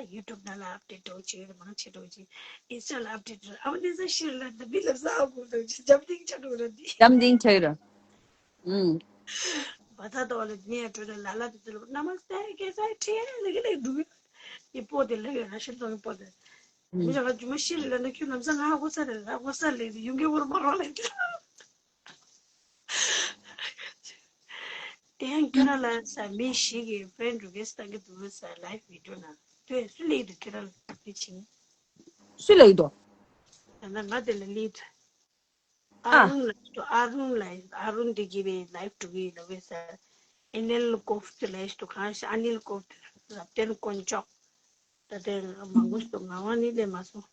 ཡུ་ཊུབ་ན་ལ་ཨབ་ཌེ་ཊི་འགྲོ་བྱེད་ཡོད་རེད། མང་ཆེ་འགྲོ་བྱེད་ཨིན་སི་ཊ་ལ་ཨབ་ཌེ་ཊི་ཡོད་རེད། ཨ་མ་དེ་ས་ཤི་ར་ལ་ད་མི་ལབ་ས་ཧ་གོ་འགྲོ་བྱེད་འཇམ་ཐིང་ཆགས་འགྲོ་ར་འདི། འཇམ་ཐིང་ཆགས་ར། ཨུམ། བ་ད་དོ་ལ་ཉེ་འགྲོ་ལ་ལ་ལ་དེ་ལ་ན་མ་སྟེ་ཀེ་ས་ཁྲེ་ལེ་གི་ལེ་འགྲོ་གི་ཡི་པོ་དེ་ལེ་གི་ར་ཤི་དོ་གི་པོ་དེ། མི་ཞག་ཇུ་མ་ཤི་ལ་ན་ཁྱོད་ལམ་སང་ང་ཧ་གོ་ས་རེད་ལ་གོ་ས་ལེ་དེ་ཡུང་གི་བོར་མ་རོ་ལེ་དེ། དེ་ཡང་ཁྱོད་ར་ལ་ས་མི་ཞིག་གི་ཕྲེན་རི་ཀུ་ཨེ་སི་ཊི་བཏང་གི་འདུག་ས་ལའིབ་བི་ཌིའོ་ན་དེ་སུ་ལེ་དེ་ཁྱོད་ར་ལ་དེ་ཆིང་། སུ་ལེ་དོ། ད་ན་ང་དེ་ལ་ལེ་དེ། ཨ། ཨ་རུན་ལ་ཨ་རུན་ལ་ཨ་རུན་དེ་གི་བའི་ལའིབ་འགྲོ་གི་ལ་བའི་ས། ཨེ་ནེལ་ཀོབ་ཏི་ལ་ཨེ་ཤི་ཏུ་གང་ཤ་ཨ་ནེལ་ཀོབ་ཏི་རབ་བརྟན་དཀོན་མཆོག་ད་ལྟའི་མང་པོ་ཞིག་ཏུ་ངག་དབང་ནི་ལས་མ་སོང་།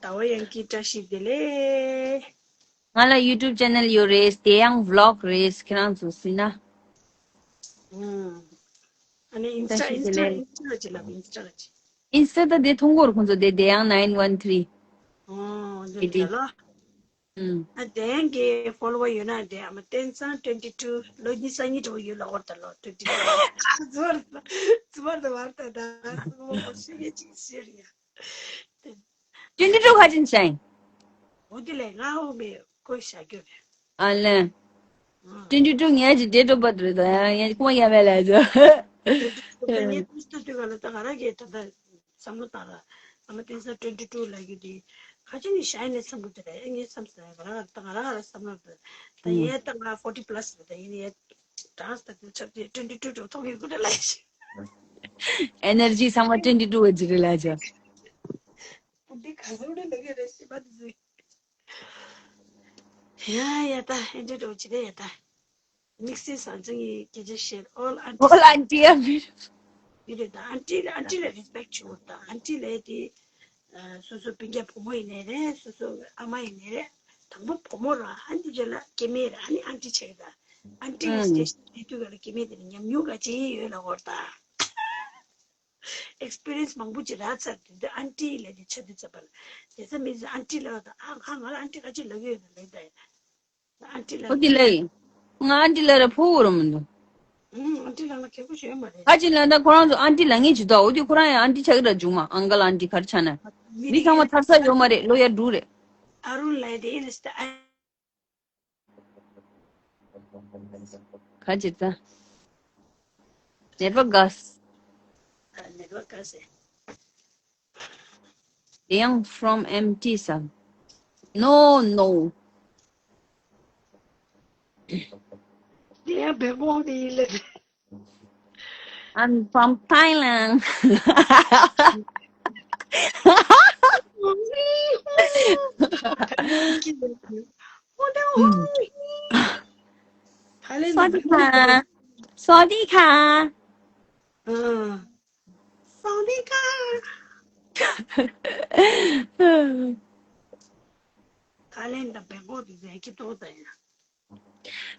ཟླ་བ་དབྱངས་སྐྱིད་བཀྲ་ཤིས་བདེ་ལེགས། ང་ལ་ཡུ་ཊུབ་ཅེ་ནལ་ཡོད་རེད། དེ་ཡང་བི་ལོག་རེད། ཁྱེད་རང་ཚོ་སྲིད་ན། ཨ་ནི་ཨིན་སི་ཊ་ཨིན་སི་ཊ་ཨིན་སི་ཊ་ལ་ཅི་ལབ་ཨིན་སི་ཊ་ལ་ཅི། ཨིན་སི་ཊ་ད་དེ་མཐོང་གོ་ར་ཁོང་ཚོ་དེ་དེ་ཡང་ནའིན་ཝན་ཐི་རི། ཨོ་འདི་ཨེ་ཌི། ལ་ལ། ཨུམ། ཨ་དེ་ཡང་གི་ཕོ་ལོ་ཝར་ཡོད་ན་དེ་ཨ་མ་བསྟན་སང་ཊུ་ཝེན་ཊི་ཊུ་ལོ་གཉིས་སང་ཉིན་འགྲོ་ཡོད་ལ་ཝར་ད་ལོ་ཊུ་ཝེན་ཊི་ཊུ་ཙུ་བར་ཙུ་བར་ད་ཝར་ད་ད་ཙུ་བོ་ཤི་གེ་ཅིག་ཤི་ར་ཡ། ཊུ་ཝེན་ཊི་ཊུ་ཁ་ཅིན་ཅན། འོ་དེ་ལས་ང་འོ་མེ་ཀོ་ཤ་རྒྱུ་རེད། ཨ་ལན། ཨ། ཊུ་ཝེན་ཊི་ཊུ་ངའི་ཅི་ཌེ་ཊི་ཨོཕ་བར་ཐི་རེད་ད་ཡང་ངའི་ཀོ་ཡ་མེ་ལ་ཟ། ཊུ་ཝེན་ཊི་ཊུ་ངའི་ཏུས་ཏུ་ཏུ་ག་ལ་ད་ང་ར་གི་ད་ད་བསམ་བློ་བཏང་ར། ཨ་མ་བསྟན་སང་ཊུ་ཝེན་ཊི་ཊུ་ལ་རྒྱུ་དེ་ཁ་ཅིག་ནི་ཤ་ཡ་ནས་བསམ་གི་དེ་རེད། ངའི་བསམ་ས་ང་ར་ང་ར་ད་ང་ར་ང་ར་བསམ་བློ་ད་ད་ཡས་ད་ང་ཕོར་ཊི་པ་ལ་སི་རེད། ད་ཡིན་ཡས་གྲངས་ད་དུ་ཆབ་ཀྱི་ཊུ་ཝེན་ཊི་ཊུ་འགྲོ་ཐོག་གི་ཀུ་རེ་ལ་ཤི། ཨེ་ནར་ཇི་ཚང་མ་ཊུ་ཝེན་ཊི་ཊུ་བ་ཇི་རེད་ལ་ཇ། འདི་ག་ཟུག་རེད་ལ་གི་རེད་ཤི་པ་དུ་ཟི། ཡ་ཡ་ད་ཨེ་འདྲ་འགྲོ་ཅི་རེད་ཡ་ད། དམིགས་བསལ་བཟང་ཅན་གྱི་སྐད་ཆ་བཤད། All aunties. All auntie are beautiful. ཡོད་རེད་ད། ཨན་ཊི་ཨན་ཊི་ལ་རེ་སི་པེག་ཊི་ཞུ་དགོས་ད། ཨན་ཊི་ལབ་དེ་སོ་སོ་སྤུན་ཀྱག་བུ་མོ་ཡིན་ནའི་རེད། སོ་སོ་ཨ་མ་ཡིན་ནའི་རེད། དང་པོ་བུ་མོ་ར་ཨན་ཊི་རྗེས་ལ་སྐྱེ་དམན་ར་ཨ་ནི་ཨན་ཊི་ཆགས་ཀྱི་ད། ཨན་ཊི་ལ་སི་ཊེ་ཤན་དེ་དུས་ག་ལ་སྐྱེ་དམན་དེ་ནི་ཉམས་མྱོང་ག་ཅི་ཡོད་ལ་འོར་ད། ཨེག་སི་པི་རི་ཡན་སི་མང་པོ་ཅིག་རག་ཚར་དུས་དེ་ཨན་ཊི་ལབ་དེ་ཆ་དུས་ཚ་བ་ལ། དེ་ཚ་མི་ཚོས་ཨན་ཊི་ལབ་ད་ཨ་ཁ་ང་ལ་ཨན་ཊི་ག་ཅི་ལབ་ཡོད་ན་ལབ་ད་ཡ། ཨན་ཊི་ལ། འོ་དེ་ལ་ཡིན། ང་ཨན་ཊི་ལ་ར་ཕོ་བོ་ར་མི་འདུག་ཨུམ། ཨན་ཊི་ལ་ང་ཁེ་པོ་ཞོན་མ་རེད། ཨ་ཅི་ལ་ད་ཁོ་རང་ཚོ་ཨན་ཊི་ལ་ངེས་ཇི་ད། འོ་དེ་ཁོ་རང་ཡང་ཨན་ཊི་ཆགས་ཀྱི་ར་བྱུང་མ། ཨང་ཀལ་ཨན་ཊི་ག་རེ་ཆགས་ན། མི་རིགས་ཚང་མ་ཐར་ས་ཡོད་མ་རེད། ལོ་ཡར་འགྲོ་རེད། ཨ་རུ་ལ་དེ་ཨིན་སྟ་ཨ། ག་ཅི་ད། ནེ་བར་གས། ནེ་བར་གས། དེ་ཡང་from empty some. No, no. དེ་ཡང་བེ་གོང་དེ་ཡིན་ལེ། I'm from Thailand. ཐ་ལན་ད་བེ་གོང་། สวัสดีค่ะ สวัสดีค่ะ ཨ། สวัสดีค่ะ ཐ་ལན་ད་བེ་གོང་དེ་ཟེར་གྱི་ཏོ་ད་ཡ།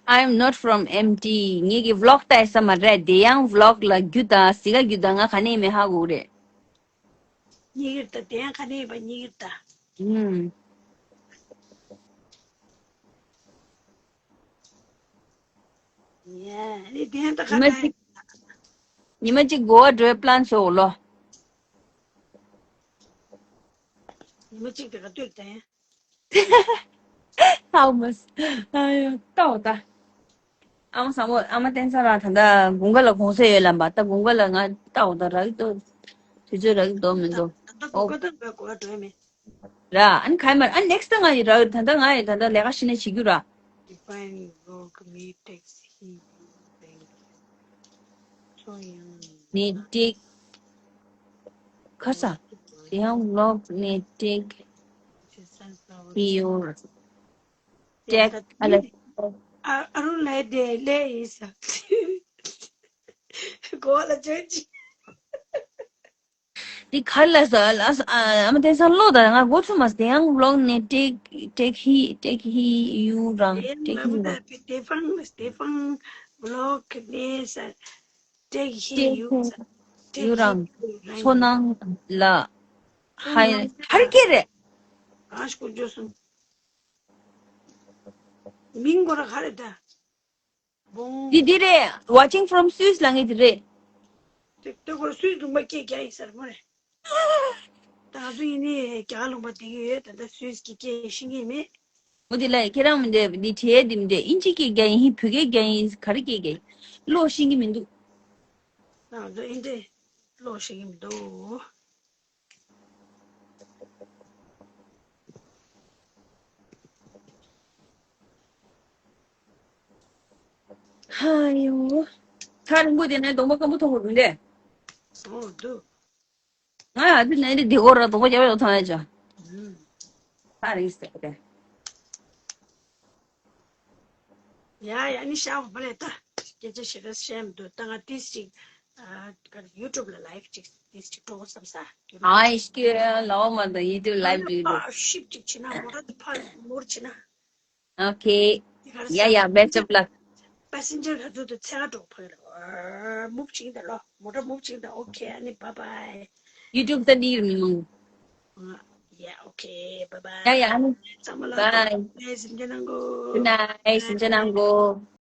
I'm not from empty. ངེད་ཀྱི་vlog ལྟ་ས་མ་རེད། དེ་ཡང་vlog ལ་རྒྱུ་དང་གཟིག་ག་རྒྱུ་དང་ང་ག་ནས་མེད་ཧ་གོ་རེད། ཉི་གིར་ད་དེ་ཡང་ག་ནས་ཡིན་པ་ཉི་གིར་ད། ཨུམ། ཡ་ནི་དེ་ད་ཁ་ཉི་མ་ད་གཅིག་ཉི་མ་གཅིག་གོ་བ་འགྲོའི་པི་ལན་བཟོ་ལོ། ཉི་མ་གཅིག་དེ་ག་དུས་དེ། ཧའུ་མས། ཨ་ཡོ་ལྟ་འོ་ད། ཨ་མ་བཟང་མོ་ཨ་མ་བསྟན་ས་ར་ད་ལྟ་དགུན་ཁ་ལ་གུང་སེང་ཡོད་ལབ་པ། ད་དགུན་ཁ་ལ་ང་ལྟ་འོ་ད་རག་གི་འདུག་དུས་ཚོད་རག་གི་འདུག་མི་འདུག་ད་ལྟ་ཨོ། དགུན་ཁ་ད་ང་གོ་བ་འགྲོ་ཡ་མེད། ར་ཨ་ནི་ག་ཡི་མ་ར་ཨ་ནི་next ད་ང་ཡི་རག་ད་ལྟ་ང་ཡི་ད་ལྟ་ལས་ཀ་ཤི་ན་བྱེད་རྒྱུ་ར། Define rock me taxi. ནས་ཏིག་ཁ་ས། དེ་ཡང་ལོག་ནས་ཏིག་ཧི་ཡོར་ཏེག་ཨ་ལེ། ཨ་ཨ་རུ་ལེ་དེ་ལེ་ཡིན་ས། གོ་ལ་ཅོན་ཅི། འདི་ག་ལ་ས་ལ་ས་ཨ་མ་དེ་ས་ལོ་ད་ང་གོ་ཚུ་མ་དེ་ཡང་ལོག་ནས་ཏེག་ཏེག་ཧི་ཏེག་ཧི་ཡུ་རང་ཏེག་ཧི་རང་། སྟེ་ཕང་སྟེ་ཕང་ལོག་ནས་ས་ཏེག་ཧི་ཡུ་ས་ཏེག་ཡུ་ཧི་རང་ཡུ་རང་། ཚོ་ནང་ལ་ཧ་ཡ་ཧར་ཀེ་རེད། གང་ཞིག་གོ་འཇོག་སོང་། མིང་གོ་ར་ག་རེད་ད། འདི་འདི་རེད། Watching from Swiss ལ་ངེས་འདི་རེད། དེ་དེ་ཁོར་སུས་དུང་པ་སྐད་རྒྱག་ཡིན་ཟེར་མོ་རེད། ད་ང་ཚོ་ཡིན་ནི་རྒྱ་གར་ལུང་པ་དེ་གི་ཡོད་ད་ལྟ་སུས་ཀྱི་སྐད་ཤེས་ཀྱི་མེད། མོ་དེ་ལ་ཁྱེད་རང་མི་འདྲ་འདི་བྲིས་འདི་མི་འདྲ་ཨིན་ཇི་སྐད་རྒྱག་ཡིན་ཧི་བོད་སྐད་རྒྱག་ཡིན་ག་རེ་སྐད་རྒྱག་ཡིན་ཀློག་ཤེས་ཀྱི་མི་འདུག་ང་ཚོ་ཨིན་འདྲ་ཀློག་ཤེས་ཀྱི་མི་འདུག་ཧ་ཡོ། ཐག་རིང་པོ་དེ་ནས་གདོང་པ་སྐམ་པོ་མཐོང་གི་རུང་ལས། ཨོ་འདུག་ང་ཡང་དེ་ནས་དེ་སྒོ་ར་གདོང་པ་རྒྱབ་ཡོད་མཐོང་ཡ་ཅོ། ཨུམ། ཐག་རིང་ཟེར་ཏེ། ཡ་ཡ་ནི་ཤ་བ་པ་ལས་ད། སྐད་ཆ་ཞེ་དྲག་བཤད་མི་འདུག་ད་ང་ཏིས་ཅིག་ཨ་ཡུ་ཊུབ་ལ་ལའིབ་ཅིག་ཏིས་ཅིག་འགྲོ་དགོས་བསམ་ས། ཨའི་སྐྱོ་ལའོ་མ་ད་ཡུ་ཊུབ་ལའིབ་ཨ་ཅིག་འགྲོ། པ་ཤིབ་ཅིག་བྱེད་ན་མོ་ཊ་དེ་ཕར་མུར་བྱེད་ན། Okay. ཡ་ཡ། Best of luck. པེ་སེན་ཇར་ག་ཚོད་དུ་ཚེ་ག་འགྲོ་ཕ་གི་ལ། མུབ་ཅིག་ད་ལོ། མོ་ཊ་མུབ་ཅིག་ད། Okay. ཨ་ནི་bye bye. YouTube ད་འདི་ཡིན་མི་མང་། Yeah, okay. Bye bye. ཡ་ཡ། ཨ་ནི་ཚང་མ་ལ་bye. Good night. གཟིམ་འཇག་གནང་གོ། Good night. གཟིམ་འཇག་གནང་གོ།